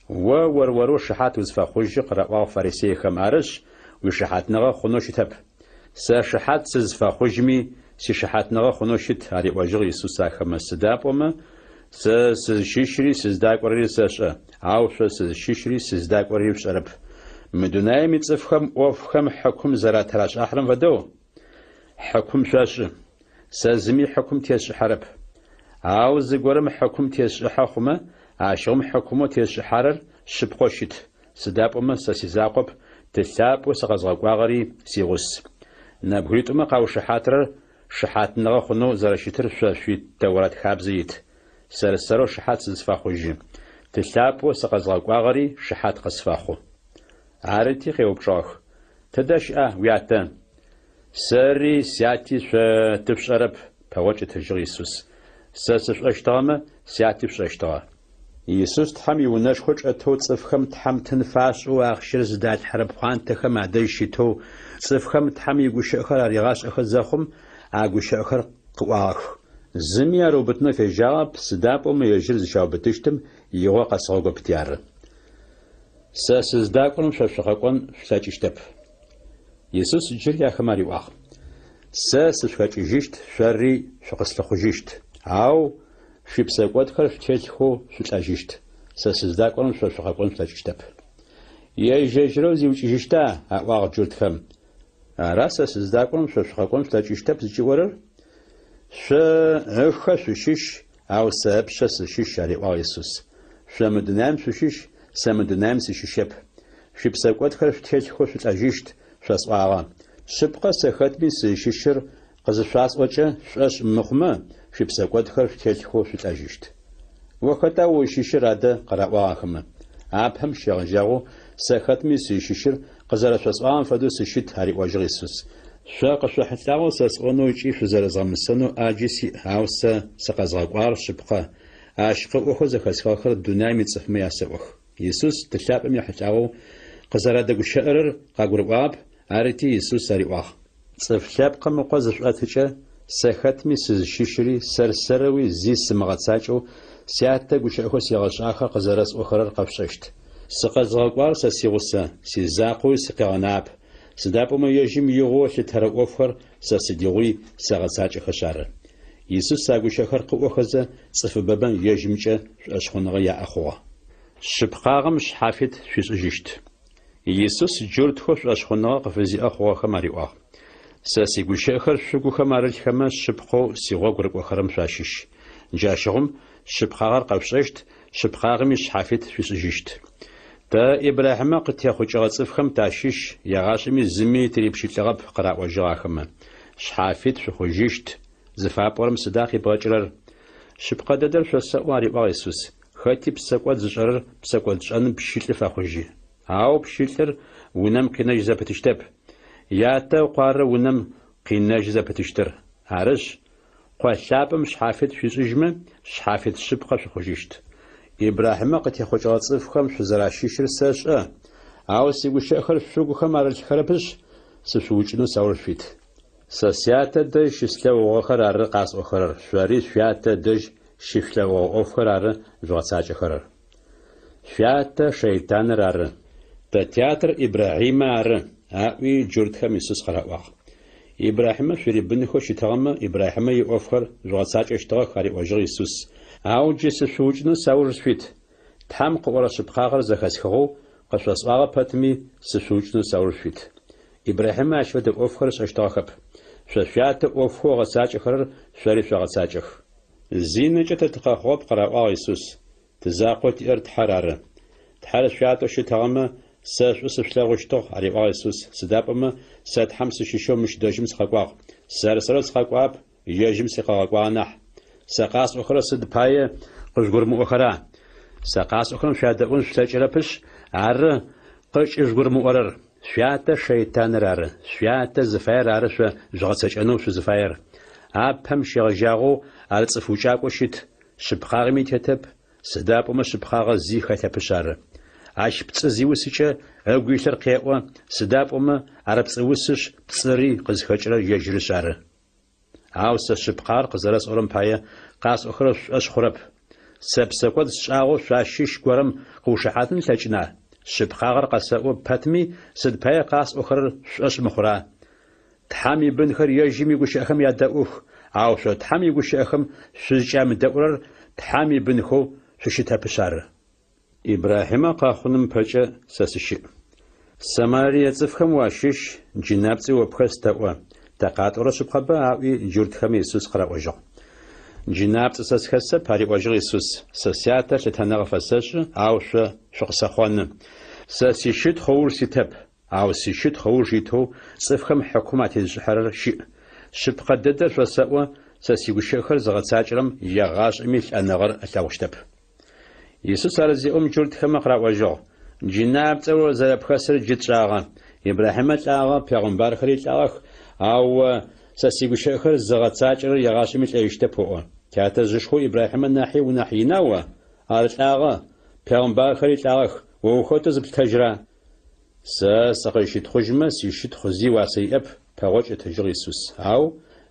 О ор-орэу шыхьат узфэхъужьы, къыраӏуагъ фарисейхэм, арышъ, уишыхьатныгъэ хъунэу щытэп. Сэ шыхьат сызфэхъужьми, сишыхьатныгъэ хъунэу щыт, ариӏожьыгъ Исус ахэмэ, сыда пӏомэ сэ сызщыщри сыздакӏорэри сэшӏэ, ау шъо сызщыщри сыздакӏорэри шъушӏэрэп. Мы дунаим ицӏыфхэм ӏофхэм хьыкум зэратырашӏахьырэм фэдэу, хьыкум шъошӏы. Сэ зыми хьыкум тесшӏыхьэрэп. Ау зыгорэм хьыкум тесшӏыхьэ хъумэ, ащыгъум хьыкумэу тесшӏыхьарэр шъыпкъэу щыт, сыда пӏомэ сэ сизакъоп, Ты лъапӏэу сыкъэзгъэкӏуагъэри сигъус. Нэбгыритӏумэ къаушыхьатырэр шыхьатныгъэ хъунэу зэрэщытыр шъо шъуи Тэурат хабзэ ит. Сэр-сэрэу шыхьат сызфэхъужьы. Ты лъапӏэу сыкъэзгъэкӏуагъэри шыхьат къысфэхъу. Арыти къеупчӏыгъэх, Тыдэ щыӏа уятэ? Сэри сяти шъо тышъушӏэрэп, пэгъокӏ ытыжьыгъ Исус. Сэ сышъушӏэщтыгъэмэ, сяти шъушӏэщтыгъэ. Исус Тхьэм иунэшхо чӏэтэу цӏыфхэм Тхьэм тын фашӏэу ахъщэр зыдалъхьэрэ пхъуантэхэм адэжь щытэу цӏыфхэм Тхьэм игущыӏэхэр аригъашӏэхэ зэхъум, а гущыӏэхэр къыӏуагъэх. Зыми ар ыубытынэу фежьагъэп, сыда пӏомэ ежьыр зыщаубытыщтым игъо къэсыгъэгопти ары. Сэ сыздакӏорэм шъо шъукъэкӏон шъулъэкӏыщтэп. Исус джыри ахэмэ ариӏуагъ, Сэ сышъухэкӏыжьыщт, шъори шъукъыслъыхъужьыщт, ау шъуипсэкӏодхэр шъутелъхэу шъулӏэжьыщт. Сэ сыздакӏорэм шъо шъукъэкӏон шъулъэкӏыщтэп. Ежь-ежьырэу зиукӏыжьыщта? аӏуагъ джуртхэм. Ара сэ сыздакӏорэм шъо шъукъэкӏон шъулъэкӏыщтэп зыкӏиӏорэр? Шъо ыхэ шъущыщ, ау сэ ыпшъэ сыщыщ, ариӏуагъ Исус. Шъо мы дунаим шъущыщ, сэ мы дунаим сыщыщэп. Шъуипсэкӏодхэр шъутелъхэу шъулӏэжьыщт, шъосӏуагъэ. Шъыпкъэ, сэ хэтми сызщыщыр къызышъуасӏокӏэ, шъушӏошъ мыхъумэ, шъуипсэкӏодхэр шъутелъхэу шъулӏэжьыщт. О хэта узщыщыр адэ? къыраӏуагъ ахэмэ. Апэм щегъэжьагъэу сэ хэтми сызщыщыр къызэрэшъосӏуагъэм фэдэу сыщыт, ариӏожьыгъ Исус. Шъо къышъохьылӏагъэу сэ сӏонэу ыкӏи шъузэрэзгъэмысэнэу ӏаджи сиӏ, ау сэ сыкъэзгъэкӏуагъэр шъыпкъэ, ащ къыӏохэу зэхэсхыгъэхэр дунаим ицӏыфмэ ясэӏох. Исус Ты лъапӏэм ехьылӏагъэу къызэрадэгущыӏэрэр къагурыӏуагъэп, арыти Исус ариӏуагъ. Цӏыф Лъэпкъым Ыкъо зышъуӏэтыкӏэ, сэ хэтми сызщыщыри сэр-сэрэуи зи сымыгъэцакӏэу Сятэ гущыӏэхэу сигъэшӏагъэхэр къызэрэсӏохэрэр къэшъушӏэщт. Сыкъэзыгъэкӏуагъэр сэ сигъусэ, сизакъоуи сыкъигъэнагъэп, сыда пӏомэ ежьым игъоу ылъытэрэ ӏофхэр сэ сыдигъуи сэгъэцакӏэхэшъ ары. Исус а гущыӏэхэр къыӏохэзэ, цӏыфыбэмэ ежьымкӏэ шӏошъхъуныгъэ яӏэ хъугъэ. Шъыпкъагъэм шъхьафит шъуишӏыжьыщт. Исус джуртхэу шӏошъхъуныгъэ къыфызиӏэ хъугъэхэм ариӏуагъ, Сэ сигущыӏэхэр шъугухэм арылъхэмэ, шъыпкъэу сигъогу рыкӏохэрэм шъуащыщ. Джащыгъум шъыпкъагъэр къэшъушӏэщт, шъыпкъагъэми шъхьафит шъуишӏыжьыщт. Тэ Ибрахьимэ къытехъукӏыгъэ цӏыфхэм тащыщ, егъашӏэми зыми тырипщылӏыгъэп, къыраӏожьыгъ ахэмэ. Шъхьафит шъухъужьыщт зыфапӏорэм сыда къибгъэкӏырэр? Шъыпкъэ дэдэр шъосэӏо, ариӏуагъ Исус, хэти псэкӏод зышӏэрэр псэкӏодшӏэным пщылӏы фэхъужьы. Ау пщылӏыр унэм къинэжь зэпытыщтэп. Ятэ ыкъу ары унэм къинэжьы зэпытыщтыр. Арышъ, Къо лъапӏэм шъхьафит шъуишӏыжьмэ, шъхьафит шъыпкъэ шъухъужьыщт. Ибрахьимэ къытехъукӏыгъэ цӏыфхэм шъузэращыщыр сэшӏэ, ау сигущыӏэхэр шъугухэм арылъхэрэпышъ, сышъуукӏынэу сауж шъуит. Сэ Сятэ дэжь щыслъэгъугъэхэр ары къасӏохэрэр, шъори шъуятэ дэжь щышъулъэгъугъэ ӏофхэр ары жъугъэцакӏэхэрэр. Шъуятэ шэйтаныр ары. Тэ тятэр Ибрахьимэ ары, аӏуи джуртхэм Исус къыраӏуагъ. Ибрахьимэ шъурибынхэу щытыгъэмэ, Ибрахьимэ иӏофхэр жъугъэцакӏэщтыгъэх, ариӏожьыгъ Исус. Ау джы сышъуукӏынэу сауж шъуит. Тхьэм къыӏорэ шъыпкъагъэр зэхэсхыгъэу, къышъосӏуагъэ пэтми, сышъуукӏынэу сауж шъуит. Ибрахьимэ ащ фэдэ ӏофхэр ышӏэщтыгъэхэп. Шъо шъуятэ ӏофхэу ыгъэцакӏэхэрэр шъори шъогъэцакӏэх. Зинэкӏэ тэ тыкъэхъугъэп, къыраӏуагъ Исус. Ты закъоу тиӏэр Тхьэр ары. Тхьэр шъуятэу щытыгъэмэ, сэ шӏу сышъулъэгъущтыгъ, ариӏуагъ Исус, сыда пӏомэ сэ Тхьэм сыщыщэу мыщ дэжьым сыкъэкӏуагъ. Сэр-сэрэу сыкъэкӏуагъэп, ежьым сыкъыгъэкӏуагъэ нахь. Сэ къасӏохэрэр сыд пае къыжъугурымыӏохэра? Сэ къасӏохэрэм шъуядэӏун шъулъэкӏырэпышъ ары къыкӏыжъугурымыӏорэр. Шъуятэ шэйтаныр ары, шъуятэ зыфаер ары шъо жъугъэцэкӏэнэу шъузыфаер. Апэм щегъэжьагъэу ар цӏыф укӏакӏоу щыт, шъыпкъагъэми тетэп, сыда пӏомэ шъыпкъагъэ зи хэлъэпышъ ары. Ащ пцӏы зиусыкӏэ ыгу илъыр къеӏо, сыда пӏомэ ар пцӏыусышъ, пцӏыри къызхэкӏырэр ежьырышъ ары. Ау сэ шъыпкъагъэр къызэрэсӏорэм пае къасӏохэрэр шъушӏошъ хъурэп. Сэ псэкӏод сшӏагъэу шъуащыщ горэм къыушыхьатын ылъэкӏына? Шъыпкъагъэр къэсэӏо пэтми, сыд пае къасӏохэрэр шъушӏошъ мыхъура? Тхьэм ибынхэр ежьым игущыӏэхэм ядэӏух, ау шъо Тхьэм игущыӏэхэм шъузкӏямыдэӏурэр Тхьэм ибынхэу шъущытэпышъ ары. Ибрахьимэ къэхъуным ыпэкӏэ сэ сыщыӏ. Самарие цӏыфхэм уащыщ, джынапцӏи о пхэс тэӏо, тэ къатӏорэр шъыпкъэба? аӏуи, джуртхэм Исус къыраӏожьыгъ. Джынапцӏэ сэ схэсэп, ариӏожьыгъ Исус, сэ Сятэ лъытэныгъэ фэсэшӏы, ау шъо шъукъысэхъоны. Сэ сищытхъу ыуж ситэп, ау сищытхъу ыуж итэу цӏыфхэм хьыкум атезышӏыхьэрэр щыӏ. Шъыпкъэ дэдэр шъосэӏо, сэ сигущыӏэхэр зыгъэцакӏэрэм егъашӏэми лӏэныгъэр ылъэгъущтэп. Исус ар зеӏом джуртхэмэ къыраӏожьыгъ, Джынапцӏэ о зэрэпхэсыр джы тшӏагъэ. Ибрахьимэ лӏагъэ, пегъымбархэри лӏагъэх, ау о, сэ сигущыӏэхэр зыгъэцакӏэрэр егъашӏэми лӏэжьыщтэп оӏо. Тятэжъышхоу Ибрахьимэ нахьи унахь ина о? Ар лӏагъэ, пегъымбархэри лӏагъэх, о ухэтэу зыплъытэжьра? Сэ сыкъызщытхъужьмэ, сищытхъу зи уасэ иӏэп, пэгъокӏ ытыжьыгъ Исус. Ау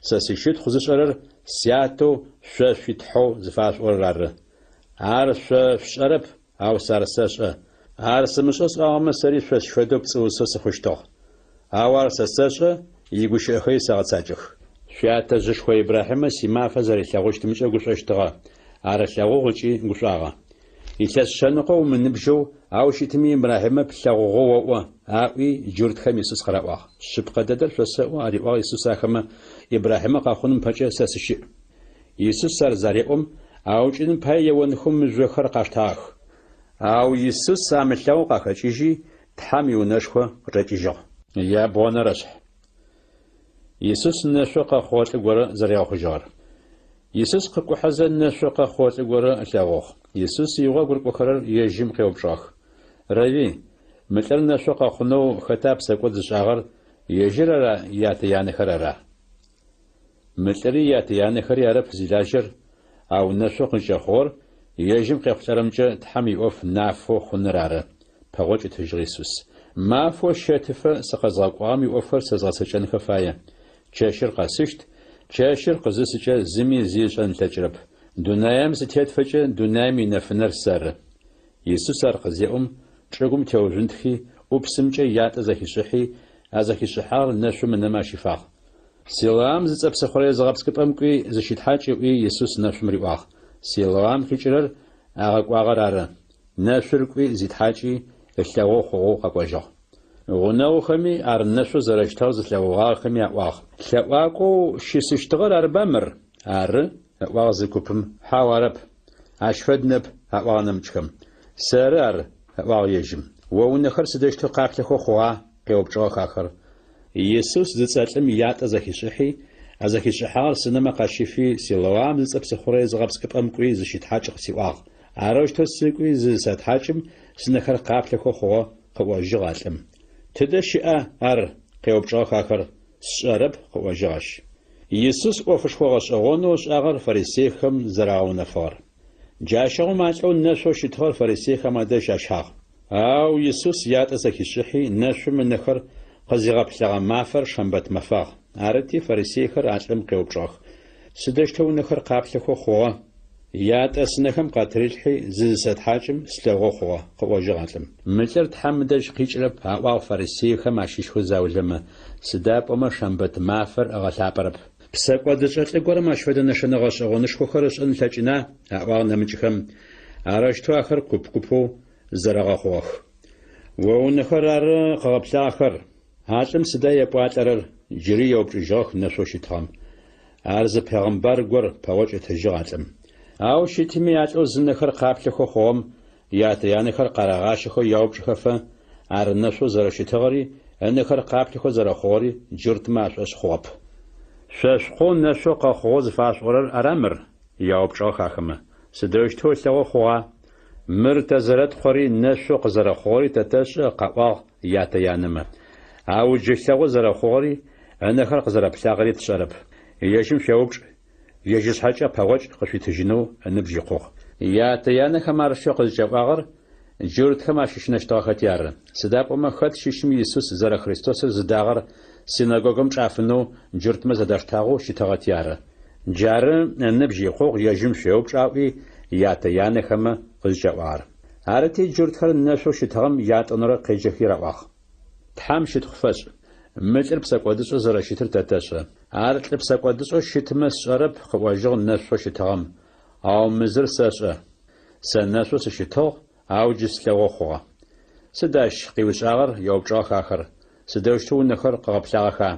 сэ сищытхъу зышӏэрэр Сятэу шъо шъуи Тхьэу зыфашъуӏорэр ары. Ар шъо шъушӏэрэп, ау сэ ар сэшӏэ. Ар сымышӏэу сӏуагъэмэ, сэри шъощ фэдэу пцӏыусэу сыхъущтыгъ. Ау ар сэ сэшӏэ, игущыӏэхэри сэгъэцакӏэх. Шъуятэжъышхо Ибрахьимэ симафэ зэрилъэгъущтымкӏэ гушӏощтыгъэ, ар ылъэгъугъ ыкӏи гушӏуагъэ. Илъэс шъэныкъо умыныбжьэу, ау щытми Ибрахьимэ плъэгъугъэу оӏо, аӏуи, джуртхэм Исус къыраӏуагъ. Шъыпкъэ дэдэр шъосэӏо, ариӏуагъ Исус ахэмэ, Ибрахьимэ къэхъуным пэкӏэ сэ сыщыӏ. Исус ар зареӏом, аукӏыным пае еонхэу мыжъохэр къаштагъэх. Ау Исус амылъэгъоу къахэкӏыжьи, Тхьэм иунэшхо къычӏэкӏыжьыгъ. Ябгъонэрэшъхь. Исус нэшъоу къэхъугъэ лӏы горэ зэригъэхъужьыгъэр. Исус къыкӏухьэзэ нэшъоу къэхъугъэ лӏы горэ ылъэгъугъ. Исус игъогу рыкӏохэрэр ежьым къеупчӏыгъэх: Рэви, мы лӏыр нэшъоу къэхъунэу хэта псэкӏод зышӏагъэр, ежьыр ара ятэ-янэхэр ара? Мы лӏыри ятэ-янэхэри арэп зилажьэр, ау нэшъоу къызкӏэхъугъэр ежьым къехъулӏэрэмкӏэ Тхьэм иӏоф нафэу хъуныр ары, пэгъокӏ ытыжьыгъ Исус. Мафэу щэтыфэ сыкъэзгъэкӏуагъэм иӏофхэр сэ згъэцэкӏэнхэ фае. Чэщыр къэсыщт, чэщыр къызысыкӏэ зыми зи ышӏэн ылъэкӏырэп. Дунаем сытетфэкӏэ дунаем инэфынэр сэры. Исус ар къызеӏом, чӏыгум теужъунтхи, ӏупсымкӏэ ятӏэ зэхишӏыхьи, а зэхишӏыхьагъэр нэшъум ынэмэ ащифагъ. Силоам зыцӏэ псыхъурэе зыгъэпскӏыпӏэм кӏуи, зыщытхьакӏ ыӏуи, Исус нэшъум риӏуагъ. Силоам къикӏырэр агъэкӏуагъэр ары. Нэшъур кӏуи, зитхьакӏи, ылъэгъоу хъугъэу къэкӏожьыгъ. Гъунэгъухэми, ар нэшъоу зэрэщытыгъэр зылъэгъугъагъэхэми аӏуагъ. Лъэӏуакӏоу щысыщтыгъэр арыба мыр? Ары, ыӏуагъ зы купым. Хьау, арэп. Ащ фэд нэп, аӏуагъ нэмыкӏхэм. Сэры ар, ыӏуагъ ежьым. О унэхэр сыдэущтэу къаплъэхэу хъугъа? къеупчӏыгъэх ахэр. Исус зыцӏэ лӏым ятӏэ зэхишӏыхьи, а зэхишӏыхьагъэр сынэмэ къащифи, Силоам зыцӏэ псыхъурэе зыгъэпскӏыпӏэм кӏуи зыщытхьакӏ къысиӏуагъ. Арэущтэу сыкӏуи зызысэтхьакӏым, сынэхэр къаплъэхэу хъугъэ, къыӏожьыгъ а лӏым. Тыдэ щыӏа ар? къеупчӏыгъэх ахэр. Сшӏэрэп, къыӏожьыгъ ащ. Исус ӏофышхо гъэшӏэгъонэу ышӏагъэр фарисейхэм зэрагъэунэфыгъэр. Джащыгъум а лӏэу нэшъоу щытыгъэр фарисейхэм адэжь ащагъ. Ау Исус ятӏэ зэхишӏыхьи, нэшъум ынэхэр къызигъэплъэгъэ мафэр шэмбэт мэфагъ. Арыти, фарисейхэр а лӏым къеупчӏыгъэх, Сыдэущтэу унэхэр къаплъэхэу хъугъэ? Ятӏэ сынэхэм къатырилъхьи, зызысэтхьакӏым, слъэгъоу хъугъэ, къыӏожьыгъ а лӏым. Мы лӏыр Тхьэм ыдэжь къикӏырэп, аӏуагъ фарисейхэм ащыщхэу заулэмэ, сыда пӏомэ шэмбэт мафэр ыгъэлъапӏэрэп. Псэкӏодышӏэ лӏы горэм ащ фэдэ нэшэнэ гъэшӏэгъонышхохэр ышӏэн ылъэкӏына? аӏуагъ нэмыкӏхэм. Арэущтэу ахэр куп-купэу зэрэгъэхъугъэх. О унэхэр ары къыгъэплъагъэхэр. А лӏым сыда епӏуалӏэрэр? джыри еупчӏыжьыгъэх нэшъоу щытыгъэм. Ар зы пегъымбар гор, пэгъокӏ ытыжьыгъ а лӏым. Ау щытми а лӏэу зынэхэр къаплъэхэу хъугъэм ятэ-янэхэр къарагъащэхэу яупчӏыхэфэ, ар нэшъоу зэрэщытыгъэри, ынэхэр къаплъэхэу зэрэхъугъэри джуртмэ ашӏошъ хъугъэп. Шъо шъукъоу нэшъоу къэхъугъэу зыфашъуӏорэр ара мыр? яупчӏыгъэх ахэмэ. Сыдэущтэу ылъэгъоу хъугъа? Мыр тэ зэрэткъори, нэшъоу къызэрэхъугъэри тэ тэшӏэ, къаӏуагъ ятэ-янэмэ. Ау джы ылъэгъоу зэрэхъугъэри, ынэхэр къызэрэплъагъэри тшӏэрэп. Ежьым шъуеупчӏ, ежь ышъхьэкӏэ пэгъокӏ къышъуитыжьынэу ыныбжь икъугъ. Ятэ-янэхэм арэущтэу къызкӏаӏуагъэр джуртхэм ащыщынэщтыгъэхэти ары. Сыда пӏомэ хэт щыщми Исус зэрэ Христосыр зыдагъэр синэгогум чӏафынэу джуртмэ зэдаштагъэу щытыгъэти ары. Джары ыныбжь икъугъ ежьым шъуеупчӏ аӏуи ятэ-янэхэмэ къызкӏаӏуагъэр. Арыти, джуртхэр нэшъоу щытыгъэм ятӏонэрэ къеджэхи раӏуагъ. Тхьэм щытхъу фэшӏ! Мы лӏыр псэкӏодышӏэу зэрэщытыр тэ тэшӏэ. Ар лӏы псэкӏодышӏэу щытмэ сшӏэрэп, къыӏожьыгъ нэшъоу щытыгъэм, ау мы зыр сэшӏэ. Сэ нэшъоу сыщытыгъ, ау джы слъэгъоу хъугъэ. Сыд ащ къыуишӏагъэр? еупчӏыгъэх ахэр. Сыдэущтэу унэхэр къыгъэплъагъэха?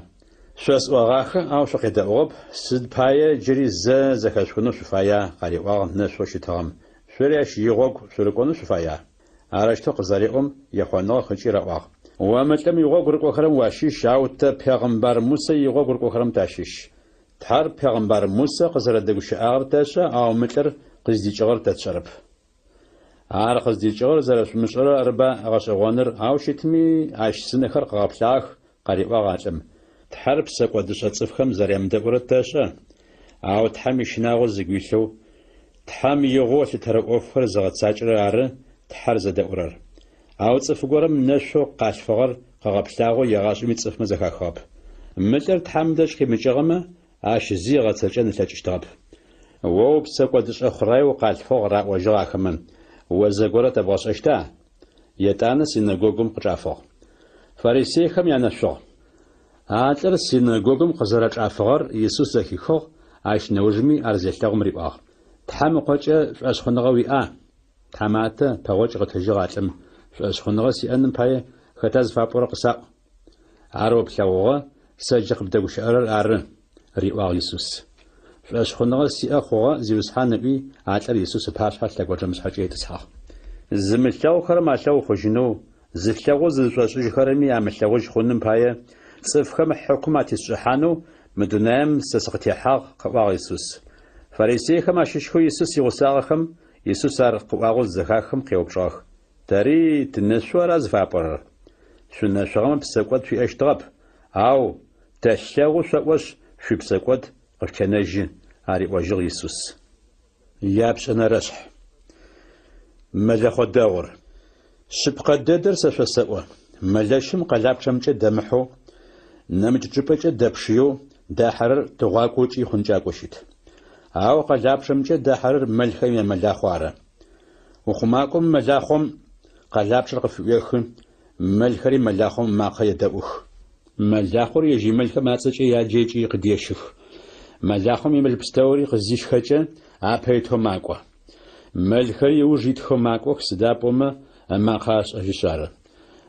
Шъосӏогъахэ, ау шъукъедэӏугъэп, сыд пае джыри зэ зэхэшъухынэу шъуфая? къариӏуагъ нэшъоу щытыгъэм. Шъори ащ игъогу шъурыкӏонэу шъуфая? Арэущтэу къызареӏом, ехъоныгъэх ыкӏи раӏуагъ, О мы лӏым игъогу рыкӏохэрэм уащыщ, ау тэ пегъымбар Мусэ игъогу рыкӏохэрэм тащыщ. Тхьэр пегъымбар Мусэ къызэрэдэгущыӏагъэр тэшӏэ, ау мы лӏыр къыздикӏыгъэр тэ тшӏэрэп. Ар къыздикӏыгъэр зэрэшъумышӏэрэр арыба гъэшӏэгъоныр, ау щытми, ащ сынэхэр къыгъэплъагъэх, къариӏуагъ а лӏым. Тхьэр псэкӏодышӏэ цӏыфхэм зэрямыдэӏурэр тэшӏэ, ау Тхьэм ищынагъо зыгу илъэу, Тхьэм игъоу ылъытэрэ ӏофхэр зыгъэцакӏэрэр ары Тхьэр зэдэӏурэр. Ау цӏыф горэм нэшъоу къалъфыгъэр къыгъэплъагъэу егъашӏэми цӏыфмэ зэхахыгъэп. Мы лӏыр Тхьэм дэжь къимыкӏыгъэмэ, ащ зи ыгъэцэкӏэн ылъэкӏыщтыгъэп. О упсэкӏодышӏэ хъурай укъалъфыгъ, раӏожьыгъ ахэмэ, о зэгорэ тэбгъэшӏэщта? Етӏанэ синэгогум къычӏафыгъ. Фарисейхэм янэшъугъ. А лӏыр синэгогум къызэрэчӏафыгъэр Исус зэхихыгъ, ащ нэужми ар зелъэгъум риӏуагъ, Тхьэм Ыкъокӏэ шӏошъхъуныгъэ уиӏа? Тхьаматэ, пэгъокӏ къытыжьыгъ а лӏым, шӏошъхъуныгъэ сиӏэным пае хэта зыфапӏорэр къысаӏу. Ар о плъэгъугъэ, сэ джы къыбдэгущыӏэрэр ары, риӏуагъ Исус. Шӏошъхъуныгъэ сиӏэ хъугъэ, Зиусхьан, ыӏуи, а лӏыр Исус ыпашъхьэ лъэгонджэмышъхьэкӏэ итӏысхьагъ. Зымылъэгъухэрэм алъэгъу хъужьынэу, зылъэгъоу зызышӏошӏыжьхэрэми амылъэгъужь хъуным пае, цӏыфхэм хьыкум атесшӏыхьанэу мы дунаим сэ сыкъытехьагъ, къыӏуагъ Исус. Фарисейхэм ащыщхэу Исус игъусагъэхэм Исус ар къыӏуагъэу зызэхахым къеупчӏыгъэх, Тэри тынэшъу ара зыфапӏорэр? Шъунэшъугъэмэ псэкӏод шъуиӏэщтыгъэп, ау Тэлъэгъу шъоӏошъ, шъуипсэкӏод къышъутенэжьы, ариӏожьыгъ Исус. Япшӏэнэрэшъхь. Мэлэхъо дэгъур. Шъыпкъэ дэдэр сэ шъосэӏо, мэлэщым къэлапчъэмкӏэ дэмыхьэу, нэмыкӏ чӏыпӏэкӏэ дэпшыеу дахьэрэр тыгъуакӏоу ыкӏи хъункӏакӏоу щыт. Ау къэлапчъэмкӏэ дахьэрэр мэлхэм ямэлахъо ары. Ухъумакӏом мэлахъом къэлапчъэр къыфыӏуехы, мэлхэри мэлахъом ымакъэ едэӏух. Мэлахъор ежь имэлхэм ацӏэкӏэ яджэ ыкӏи къыдещых. Мэлахъом имэл пстэури къызищхэкӏэ, апэ итэу макӏо. Мэлхэри ыуж итхэу макӏох, сыда пӏомэ ымакъэ ашӏэжьышъ ары.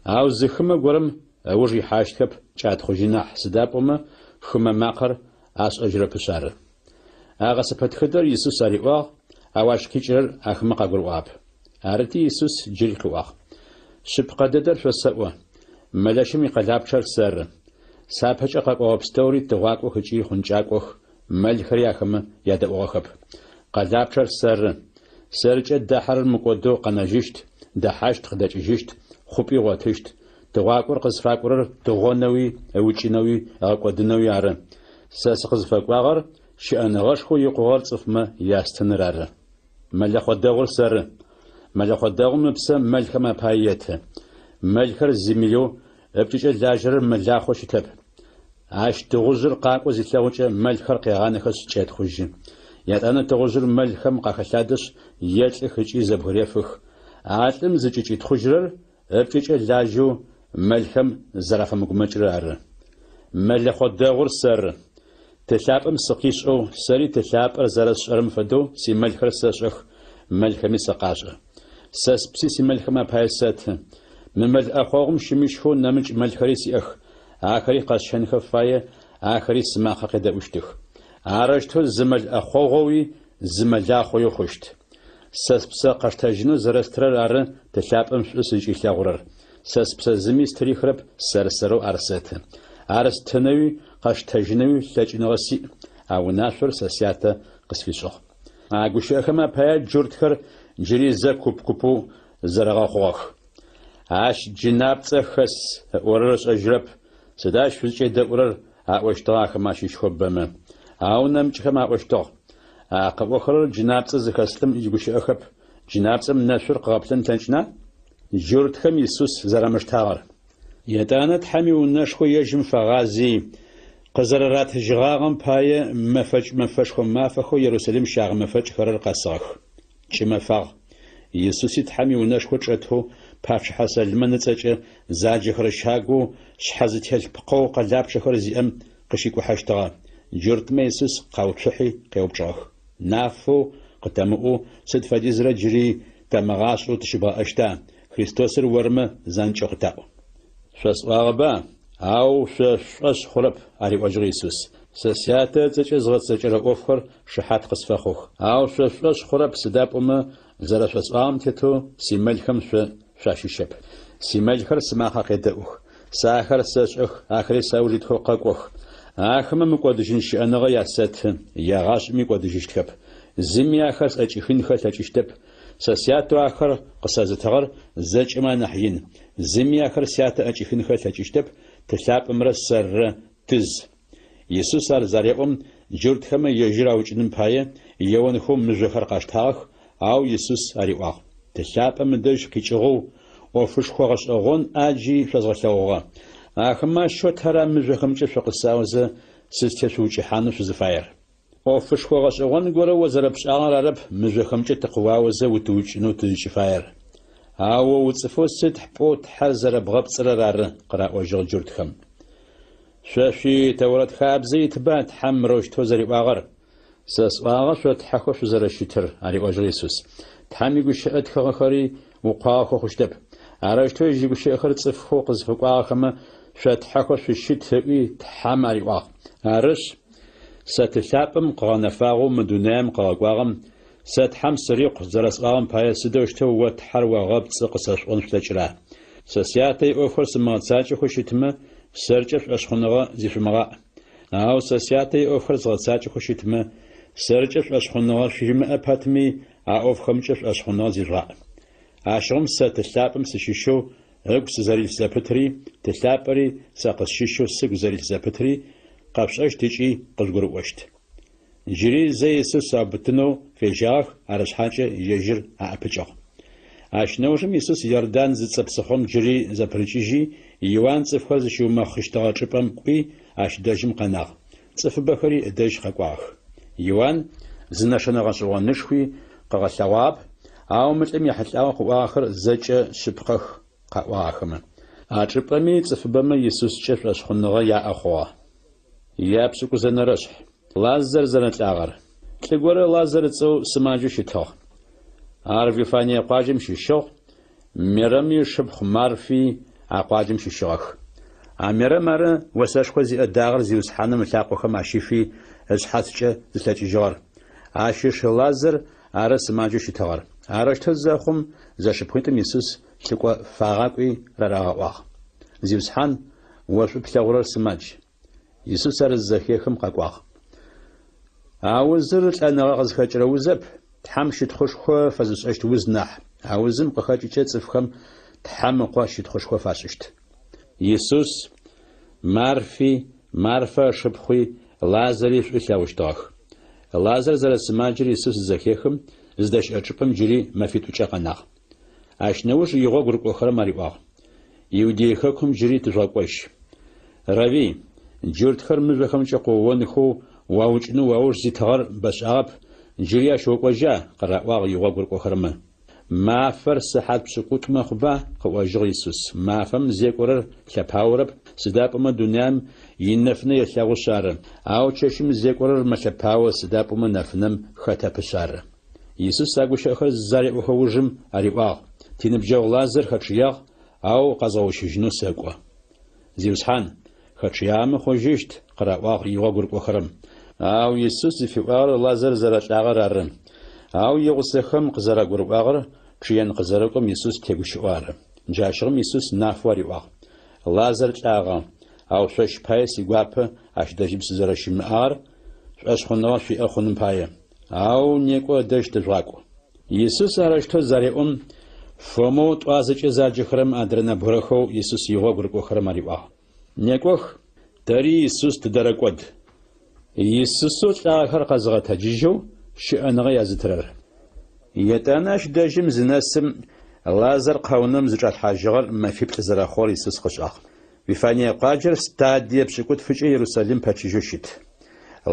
Ау зы хымэ горэм ыуж ихьащтхэп, кӏатхъужьын нахь, сыда пӏомэ хымэ макъэр ашӏэжьырэпышъ ары. А гъэсэпэтхыдэр Исус ариӏуагъ, ау ащ къикӏырэр ахэмэ къагурыӏуагъэп. Арыти, Исус джыри къыӏуагъ, Шъыпкъэ дэдэр шъосэӏо, мэлэщым икъэлапчъэр сэры. Сапэкӏэ къэкӏогъэ пстэури тыгъуакӏох ыкӏи хъункӏакӏох, мэлхэри ахэмэ ядэӏугъэхэп. Къэлапчъэр сэры. Сэркӏэ дахьэрэр мыкӏодэу къэнэжьыщт, дэхьащт къыдэкӏыжьыщт, хъупӏи ыгъотыщт. Тыгъуакӏор къызфакӏорэр тыгъонэуи, ыукӏынэуи, ыгъэкӏодынэуи ары. Сэ сыкъызфэкӏуагъэр щыӏэныгъэшхоу икъугъэр цӏыфмэ ястыныр ары. Мэлэхъо дэгъур сэры. Мэлэхъо дэгъум ыпсэ мэлхэм апае еты. Мэлхэр зимыеу ыпкӏэкӏэ лажьэрэр мэлахъоу щытэп. Ащ тыгъужъыр къакӏоу зилъэгъукӏэ мэлхэр къегъанэхэшъ кӏетхъужьы. Етӏанэ тыгъужъыр мэлхэм къахэлъадэшъ елӏых ыкӏи зэбгырефых. А лӏым зыкӏыкӏитхъужьырэр ыпкӏэкӏэ лажьэу мэлхэм зэрафэмыгумэкӏырэр ары. Мэлэхъо дэгъур сэры. Ты лъапӏэм сыкъишӏэу, сэри Ты лъапӏэр зэрэсшӏэрэм фэдэу симэлхэр сэшӏэх, мэлхэми сыкъашӏэ. Сэ спси симэлхэм апае сэты. Мы мэл ӏэхъогъум щымыщхэу нэмыкӏ мэлхэри сиӏэх, ахэри къэсщэнхэ фае, ахэри сымакъэ къедэӏущтых. Арэущтэу зы мэл ӏэхъогъоуи зы мэлахъоуи хъущт. Сэ спсэ къэсштэжьынэу зэрэстырэр ары Ты лъапӏэм шӏу сызкӏилъэгъурэр. Сэ спсэ зыми стырихрэп, сэр-сэрэу ар сэты. Ар стынэуи къэсштэжьынэуи лъэкӏыныгъэ сиӏ, а унашъор сэ Сятэ къысфишӏыгъ. А гущыӏэхэм апае джуртхэр джыри зэ куп-купэу зэрэгъэхъугъэх. Ащ джынапцӏэ хэс, ыӏорэр ышӏэжьрэп, сыда ащ шъузкӏедэӏурэр? аӏощтыгъэ ахэмэ ащыщхэу бэмэ. Ау нэмыкӏхэм аӏощтыгъ, А къыӏохэрэр джынапцӏэ зыхэс лӏым игущыӏэхэп, джынапцӏэм нэшъур къыгъэплъэн ылъэкӏына? Джуртхэм Исус зэрамыштагъэр. Етӏанэ Тхьэм иунэшхо ежьым фагъази, къызэрэратыжьыгъагъэм пае мэфэкӏ мэфэшхо мафэхэу Ерусалим щагъэмэфэкӏхэрэр къэсыгъэх. Кӏымэфагъ. Исуси Тхьэм иунэшхо чӏэтэу пачъыхьэ Сэлмэн ыцӏэкӏэ заджэхэрэ щагоу шъхьэ зытелъ пкъэу къэлапчъэхэр зиӏэм къыщикӏухьэщтыгъэ. Джуртмэ Исус къауцухьи къеупчӏыгъэх. Нафэу къытэмыӏоу сыд фэдизрэ джыри тэмыгъашӏэу тыщыбгъэӏэщта, Христосыр ормэ занкӏэу къытаӏу. Шъосӏуагъэба, ау шъо шъушӏошъ хъурэп, ариӏожьыгъ Исус. Сэ Сятэ ыцӏэкӏэ згъэцэкӏэрэ ӏофхэр шыхьат къысфэхъух. Ау шъо шъушӏошъ хъурэп, сыда пӏомэ зэрэшъосӏуагъэм тетэу симэлхэм шъо шъуащыщэп. Симэлхэр сымакъэ къедэӏух. Сэ ахэр сэшӏэх, ахэри сауж итхэу къэкӏох. Ахэмэ мыкӏодыжьын щыӏэныгъэ ясэты, егъашӏэми кӏодыжьыщтхэп. Зыми ахэр сӏэкӏихынхэ ылъэкӏыщтэп. Сэ Сятэу ахэр къысэзытыгъэр зэкӏэмэ анахь ин. Зыми ахэр Сятэ ӏэкӏихынхэ ылъэкӏыщтэп, Ты лъапӏэмрэ сэррэ тыз. Исус ар зареӏом, джуртхэмэ ежьыр аукӏыным пае еонхэу мыжъохэр къаштагъэх, ау Исус ариӏуагъ, Ты лъапӏэм ыдэжь къикӏыгъэу, ӏофышхо гъэшӏэгъон ӏаджи шъозгъэлъэгъугъэ. Ахэмэ ащыщэу тэра мыжъохэмкӏэ шъукъысаозэ сызтешъуукӏыхьанэу шъузыфаер? ӏофышхо гъэшӏэгъон горэ о зэрэпшӏагъэр арэп мыжъохэмкӏэ тыкъыуаозэ утыукӏынэу тызкӏыфаер. Ау о уцӏыфэу сытхь пӏоу Тхьэр зэрэбгъэпцӏырэр ары, къыраӏожьыгъ джуртхэм. Шъо шъуи Тэурэт хабзэ итба Тхьэм мырэущтэу зэриӏуагъэр? Сэ сӏуагъэ шъо тхьэхэу шъузэрэщытыр, ариӏожьыгъ Исус. Тхьэм игущыӏэ тхыгъэхэри укъуагъэхэу хъущтэп. Арэущтэу ежь игущыӏэхэр цӏыфхэу къызфэкӏуагъэхэмэ шъо тхьэхэу шъущыт ыӏуи Тхьэм ариӏуагъ. Арышъ, Сэ Ты лъапӏэм къыгъэнэфагъэу мы дунаем къыгъэкӏуагъэм, Сэ Тхьэм сырикъу зэрэсӏуагъэм пае сыдэущтэу о Тхьэр огъэпцӏы къысэшъуӏон шъулъэкӏыра? Сэ Сятэ иӏофхэр сымыгъэцакӏэхэу щытмэ, сэркӏэ шӏошъхъуныгъэ зишъумыгъаӏ. Ау сэ Сятэ иӏофхэр згъэцакӏэхэу щытмэ, Сэркӏэ шӏошъхъуныгъэ шъуимыӏэ пэтми, а ӏофхэмкӏэ шӏошъхъуныгъэ зижъугъаӏ. Ащыгъум сэ Ты лъапӏэм сыщыщэу ыгу сызэрилъ зэпытри, Ты лъапӏэри сэ къысщыщэу сыгу зэрилъ зэпытри къэшъушӏэщт ыкӏи къыжъугурыӏощт. Джыри зэ Исус аубытынэу фежьагъэх, арышъхьакӏэ ежьыр аӏэпыкӏыгъ. Ащ нэужым Исус Иордан зыцӏэ псыхъом джыри зэпырыкӏыжьи, Иуан цӏыфхэр зыщиумэхъыщтыгъэ чӏыпӏэм кӏуи, ащ дэжьым къэнагъ. Цӏыфыбэхэри ыдэжь къэкӏуагъэх. Иуан зы нэшэнэ гъэшӏэгъонышхуи къыгъэлъэгъуагъэп, ау мы лӏым ехьылӏагъэу къыӏуагъэхэр зэкӏэ шъыпкъэх, къаӏуагъ ахэмэ. А чӏыпӏэми цӏыфыбэмэ Исускӏэ шӏошъхъуныгъэ яӏэ хъугъэ. Япшӏыкӏузэнэрэшъхь. Лазар зэрэлӏагъэр. Лӏы горэ Лазар ыцӏэу сымаджэу щытыгъ. Ар Вифание къуаджэм щыщыгъ, Мерэм ышыпхъу Марфи а къуаджэм щыщыгъэх. А Мерэм ары осэшхо зиӏэ дагъэр Зиусхьаным ылъакъохэм ащифи ышъхьацкӏэ зылъэкӏыжьыгъэр. Ащ ыш Лазар ары сымаджэу щытыгъэр. Арэущтэу зэхъум, зэшыпхъуитӏум Исус лӏыкӏо фагъакӏуи рарагъэӏуагъ. Зиусхьан, о шӏу плъэгъурэр сымадж. Исус ар зызэхехым къэкӏуагъ. А узыр лӏэныгъэ къызхэкӏырэ узэп, Тхьэм щытхъушхо фэзышӏэщт уз нахь. А узым къыхэкӏыкӏэ цӏыфхэм Тхьэм Ыкъо щытхъушхо фашӏыщт. Исус Марфи, Марфэ ышыпхъуи, Лазари шӏу ылъэгъущтыгъэх. Лазар зэрэсымаджэр Исус зызэхехым, зыдэщыӏэ чӏыпӏэм джыри мэфитӏукӏэ къэнагъ. Ащ нэуж игъогу рыкӏохэрэм ариӏуагъ, Иудей хэкум джыри тыжъугъэкӏожь. Равви, джуртхэр мыжъохэмкӏэ къыоонхэу уаукӏынэу уауж зитыгъэр бэшӏагъэп, джыри ащ окӏожьа? къыраӏуагъ игъогу рыкӏохэрэмэ. Мафэр сыхьат пшӏыкӏутӏу мэхъуба? къыӏожьыгъ Исус. Мафэм зекӏорэр лъэпаорэп, сыда пӏомэ дунаим инэфынэ елъэгъушъ ары. Ау чэщым зекӏорэр мэлъэпао, сыда пӏомэ нэфынэм хэтэпышъ ары. Исус а гущыӏэхэр зареӏохэ ужым ариӏуагъ, Тиныбджэгъу Лазар хэчъыягъ, ау къэзгъэущыжьынэу сэкӏо. Зиусхьан, хэчъыягъэмэ хъужьыщт, къыраӏуагъ игъогу рыкӏохэрэм. Ау Исус зыфиӏуагъэр Лазар зэрэлӏагъэр ары. Ау игъусэхэм къызэрагурыӏуагъэр чъыен къызэрэкӏом Исус тегущыӏэу ары. Джащыгъум Исус нафэу ариӏуагъ, Лазар лӏагъэ, ау шъощ пае сигуапэ ащ дэжьым сызэрэщымыӏагъэр, шӏошъхъуныгъэ шъуиӏэ хъуным пае. Ау некӏо ыдэжь тыжъугъакӏу. Исус арэущтэу зареӏом, Фомэу тӏуазэкӏэ заджэхэрэм адрэ нэбгырэхэу Исус игъогу рыкӏохэрэм ариӏуагъ, Некӏох, тэри Исус тыдэрэкӏод. Исусэу лӏагъэхэр къэзыгъэтэджыжьэу щыӏэныгъэ язытырэр. Етӏанэ ащ дэжьым зынэсым, Лазар къэунэм зычӏалъхьажьыгъэр мэфиплӏ зэрэхъугъэр Исус къышӏагъ. Вифание къуаджэр стадие пшӏыкӏутфыкӏэ Ерусалим пэчыжьэу щыт.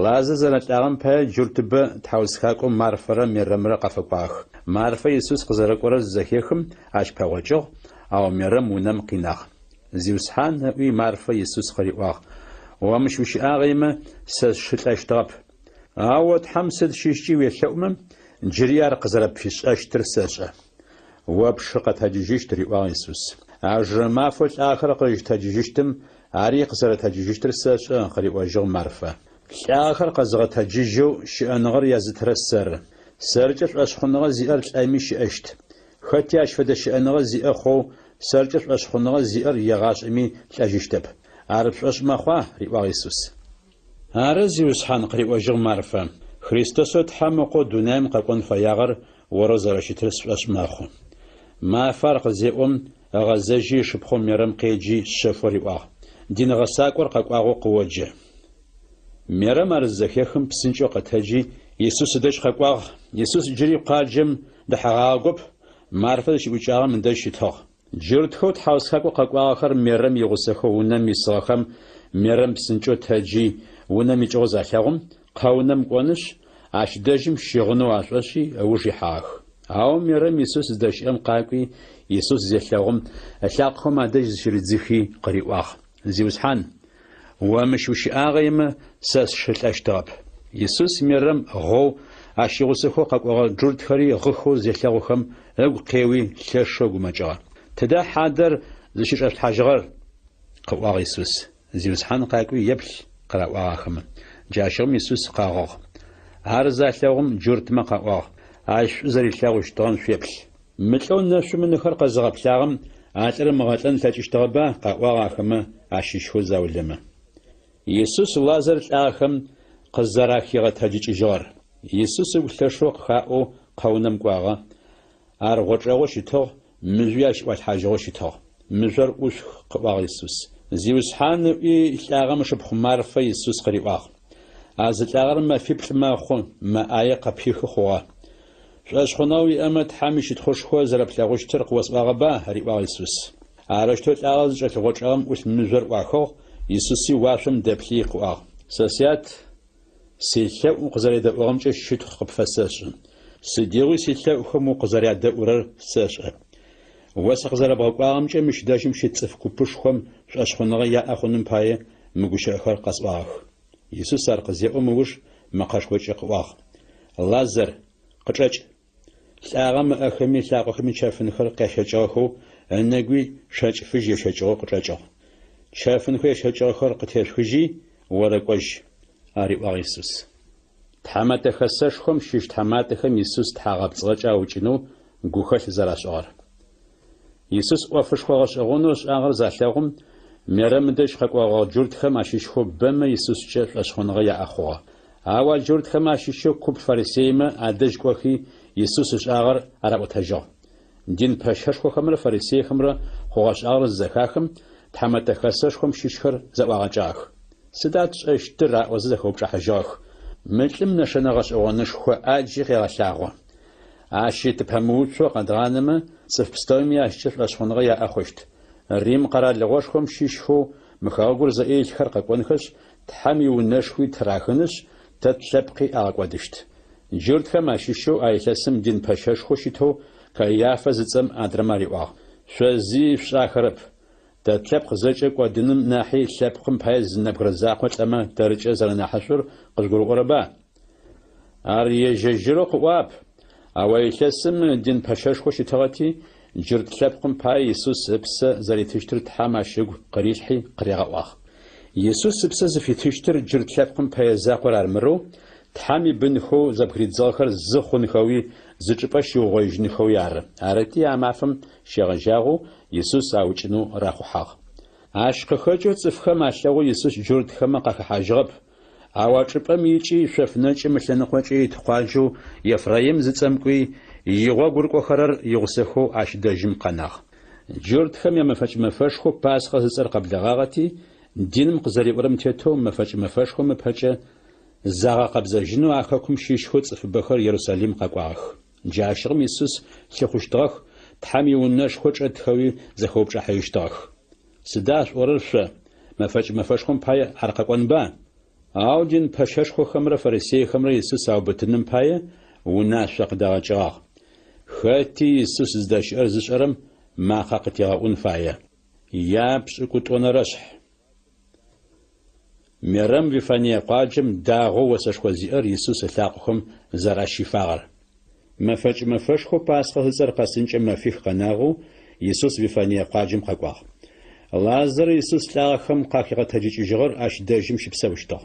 Лазар зэрэлӏагъэм пае джуртыбэ тхьаусхакӏо Марфэрэ Мерэмрэ къафэкӏуагъэх. Марфэ Исус къызэрэкӏорэр зызэхехым, ащ пэгъокӏыгъ, ау Мерэм унэм къинагъ. Зиусхьан, ыӏуи Марфэ Исус къыриӏуагъ, о мыщ ущыӏагъэмэ, сэ сшы лӏэщтыгъэп. Ау о Тхьэм сыд щыщкӏи уелъэӏумэ, джыри ар къызэрэпфишӏэщтыр сэшӏэ. О пшы къэтэджыжьыщт, риӏуагъ Исус. Аужырэ мафэу лӏагъэхэр къызщытэджыжьыщтым, ари къызэрэтэджыжьыщтыр сэшӏэ, къыриӏожьыгъ Марфэ. Лӏагъэхэр къэзыгъэтэджыжьэу щыӏэныгъэр язытырэр сэры. Сэркӏэ шӏошъхъуныгъэ зиӏэр лӏэми щыӏэщт. Хэти ащ фэдэ щыӏэныгъэ зиӏэ хъоу сэркӏэ шӏошъхъуныгъэ зиӏэр егъашӏэми лӏэжьыщтэп. Ар пшӏошъ мэхъуа? риӏуагъ Исус. Ары, Зиусхьан, къыриӏожьыгъ Марфэ, Христосэу Тхьэм Ыкъоу дунаим къэкӏон фэягъэр орэу зэрэщытыр сшӏошъ мэхъу. Марфэ ар къызеӏом, ыгъэзэжьи ышыпхъоу Мерэм къеджи шъэфэу риӏуагъ, Дин гъэсакӏор къэкӏуагъэу къыоджэ. Мерэм ар зызэхехым, псынкӏэу къэтэджи, Исус ыдэжь къэкӏуагъ. Исус джыри къуаджэм дэхьэгъагъэгоп, Марфэ зыщыӏукӏагъэм ыдэжь щытыгъ. Джуртхэу тхьаусхакӏо къэкӏуагъэхэр Мерэм игъусэхэу унэм исыгъэхэм Мерэм псынкӏэу тэджи, унэм икӏыгъэу залъэгъум, къэунэм кӏонышъ, ащ дэжьым щыгъынэу ашӏошӏи, ыуж ихьагъэх. Ау Мерэм Исус зыдэщыӏэм къакӏуи, Исус зелъэгъум, ылъакъохэм адэжь зыщыридзыхи, къыриӏуагъ, Зиусхьан, о мыщ ущыӏагъэемэ, сэ сшы лӏэщтыгъэп. Исус Мерэм гъэу, ащ игъусэхэу къэкӏогъэ джуртхэри гъыхэу зелъэгъухэм, ыгу къеуи, лъэшэу гумэкӏыгъэ. Тыда хьадэр зыщычӏэшъулъхьажьыгъэр? къыӏуагъ Исус. Зиусхьан, къакӏуи еплъ, къыраӏуагъ ахэмэ. Джащыгъум Исус къэгъыгъ. Ар залъэгъум, джуртмэ къаӏуагъ, Ащ шӏу зэрилъэгъущтыгъэм шъуеплъ. Мы лӏэу нэшъум ынэхэр къэзыгъэплъагъэм а лӏыр ымыгъэлӏэн ылъэкӏыщтыгъэба? къаӏуагъ ахэмэ ащыщхэу заулэмэ. Исус Лазар лӏагъэхэм къызэрахигъэтэджыкӏыжьыгъэр. Исус ыгу лъэшэу къыхаӏоу къэунэм кӏуагъэ. Ар гъочӏэгъоу щытыгъ, мыжъуи ащ ӏуалъхьажьыгъэу щытыгъ. Мыжъор ӏушъух, къыӏуагъ Исус. Зиусхьан, ыӏуи, лӏагъэм ышыпхъу Марфэ Исус къыриӏуагъ. А зылӏагъэр мэфиплӏ мэхъу, мэ ӏае къыпихы хъугъэ. Шӏошъхъуныгъэ уиӏэмэ, Тхьэм ищытхъушхо зэрэплъэгъущтыр къыосӏуагъэба? риӏуагъ Исус. Арэущтэу лӏагъэр зычӏэлъ гъочӏэгъым ӏулъ мыжъор ӏуахыгъ, Исуси уашъом дэплъи къыӏуагъ, Сэ Сят, силъэӏу укъызэредэӏугъэмкӏэ щытхъу къыпфэсэшӏы. Сыдигъуи силъэӏухэм укъызэрядэӏурэр сэшӏэ. О сыкъызэрэбгъэкӏуагъэмкӏэ мыщ дэжьым щыт цӏыф купышхом шӏошъхъуныгъэ яӏэ хъуным пае мы гущыӏэхэр къэсӏуагъэх. Исус ар къызеӏом ыуж мэкъэшхокӏэ къыӏуагъ, Лазар, къычӏэкӏ! Лӏагъэм ыӏэхэми ылъакъохэми чэфынхэр къящэкӏыгъэхэу, ынэгуи шэкӏ фыжь ещэкӏыгъэу къычӏэкӏыгъ. Чэфынхэу ещэкӏыгъэхэр къытешъухыжьи, орэкӏожь, ариӏуагъ Исус. Тхьэмэтэ Хэсэшхом щыщ тхьэматэхэм Исус тхьагъэпцӏыгъэкӏэ аукӏынэу гухэлъ зэрашӏыгъэр. Исус ӏофышхо гъэшӏэгъонэу ышӏагъэр залъэгъум, Мерэм ыдэжь къэкӏогъэгъэ джуртхэм ащыщхэу бэмэ Исускӏэ шӏошъхъуныгъэ яӏэ хъугъэ. Ау а джуртхэм ащыщэу куп фарисеймэ адэжь кӏохи, Исус ышӏагъэр араӏотэжьыгъ. Дин пэщэшхохэмрэ фарисейхэмрэ хъугъэ-шӏагъэр зызэхахым, Тхьэмэтэ Хэсэшхом щыщхэр зэӏуагъэкӏагъэх. Сыда тшӏэщтыр? аӏозэ зэхэупчӏахьыжьыгъэх. Мы лӏым нэшэнэ гъэшӏэгъонышхо ӏаджи къегъэлъагъо. Ащи тыпэмыуцоу къэдгъанэмэ, цӏыф пстэуми ащкӏэ шӏошъхъуныгъэ яӏэ хъущт. Рим къэралыгъошхом щыщхэу мы хэгъэгур зыӏэ илъхэр къэкӏонхэшъ, Тхьэм иунэшхуи тырахынышъ, тэ тлъэпкъи агъэкӏодыщт. Джуртхэм ащыщэу а илъэсым дин пэщэшхоу щытэу Каиафэ зыцӏэм адрэмэ ариӏуагъ, Шъо зи шъушӏахэрэп. Тэ тлъэпкъ зэкӏэ кӏодыным нахьи лъэпкъым пае зы нэбгырэ закъо лӏэмэ тэрыкӏэ зэрэнахьышӏур къыжъугурыӏорэба? Ар ежь-ежьырэу къыӏуагъэп, ау а илъэсым дин пэщэшхоу щытыгъэти, джурт лъэпкъым пае Исус ыпсэ зэритыщтыр Тхьэм ащ ыгу къырилъхьи къыригъэӏуагъ. Исус ыпсэ зыфитыщтыр джурт лъэпкъым пэе закъор армырэу, Тхьэм ибынхэу зэбгыридзыгъэхэр зы хъунхэуи, зы чӏыпӏэ щиугъоижьынхэуи ары. Арыти, а мафэм щегъэжьагъэу Исус аукӏынэу рахъухьагъ. Ащ къыхэкӏэу цӏыфхэм алъэгъоу Исус джуртхэмэ къахэхьажьыгъэп, Ау а чӏыпӏэм икӏи шъоф нэкӏым ылъэныкъокӏэ ит къуаджэу Ефраим зыцӏэм кӏуи, игъогу рыкӏохэрэр игъусэхэу ащ дэжьым къэнагъ. Джуртхэм ямэфэкӏ мэфэшхоу Пасхъэ зыцӏэр къэблэгъагъэти, диным къызэриӏорэм тетэу мэфэкӏ мэфэшхом ыпэкӏэ загъэкъэбзэжьынэу а хэкум щыщхэу цӏыфыбэхэр Ерусалим къэкӏуагъэх. Джащыгъум Исус лъыхъущтыгъэх, Тхьэм иунэшхо чӏэтхэуи зэхэупчӏахьыжьыщтыгъэх. Сыда шъуӏорэр шъо, мэфэкӏ мэфэшхом пае ар къэкӏонба? Ау дин пэщэшхохэмрэ фарисейхэмрэ Исус аубытыным пае унашъо къыдагъэкӏыгъагъ. Хэти Исус зыдэщыӏэр зышӏэрэм макъэ къытигъэӏун фае. Япшӏыкӏутӏонэрэшъхь. Мерэм Вифание къуаджэм дагъоу осэшхо зиӏэр Исус ылъакъохэм зэращифагъэр. Мэфэкӏ мэфэшхоу Пасхъэ зыцӏэр къэсынкӏэ мэфих къэнагъэу Исус Вифание къуаджэм къэкӏуагъ. Лазар Исус лӏагъэхэм къахигъэтэджыкӏыжьыгъэр ащ дэжьым щыпсэущтыгъ.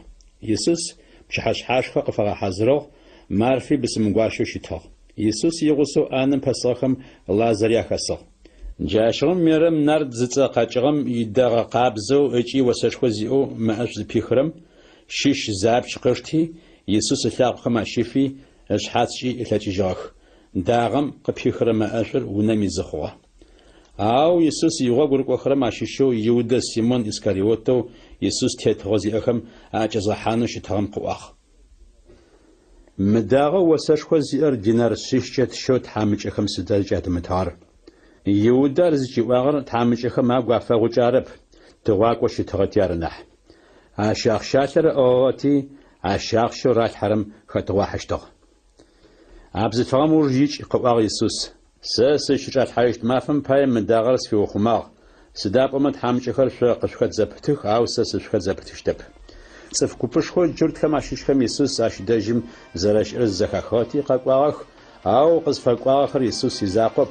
Исус пчыхьэшъхьашхэ къыфагъэхьазырыгъ, Марфи бысымгуащэу щытыгъ. Исус игъусэу ӏанэм пэсыгъэхэм Лазари ахэсыгъ. Джащыгъум Мерэм нард зыцӏэ къэкӏыгъэм идэгъэ къабзэу ыкӏи осэшхо зиӏэу мэӏэшӏу зыпихырэм щыщ зы апч къышти, Исус ылъакъохэм ащифи, ышъхьацкӏи ылъэкӏыжьыгъэх. Дагъэм къыпихырэ мэӏэшӏур унэм изы хъугъэ. Ау Исус игъогу рыкӏохэрэм ащыщэу Иудэ Симон Искариотэу Исус тетыгъо зиӏэхэм аӏэкӏэзгъэхьанэу щытыгъэм къыӏуагъ. Мы дагъэу осэшхо зиӏэр динар шъищкӏэ тщэу тхьамыкӏэхэм сыда зыкӏятымытыгъэр? Иудэ ар зыкӏиӏуагъэр тхьамыкӏэхэм агу афэгъукӏэ арэп, тыгъуакӏоу щытыгъэти ары нахь. Ащ ахъщалъэр ыӏыгъыгъэти, ащ ахъщэу ралъхьэрэм хэтыгъуахьыщтыгъ. А бзылъфыгъэм ыуж икӏ, къыӏуагъ Исус. Сэ сызщычӏалъхьажьыщт мафэм пае мы дагъэр сфиухъумагъ, сыда пӏомэ тхьамыкӏэхэр шъо къышъухэт зэпытых, ау сэ сышъухэт зэпытыщтэп. Цӏыф купышхоу джуртхэм ащыщхэм Исус ащ дэжьым зэрэщыӏэр зэхахыгъэти къэкӏуагъэх, ау къызфэкӏуагъэхэр Исус изакъоп,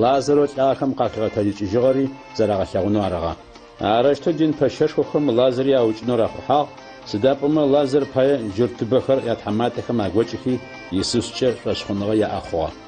Лазарэу лӏагъэхэм къахигъэтэджыкӏыжьыгъэри зэрагъэлъэгъунэу арыгъэ. Арэущтэу дин пэщэшхохэм Лазари аукӏынэу рахъухьагъ, сыда пӏомэ Лазар пае джуртыбэхэр ятхьаматэхэм агокӏыхи, Исускӏэ шӏошъхъуныгъэ яӏэ хъугъэ.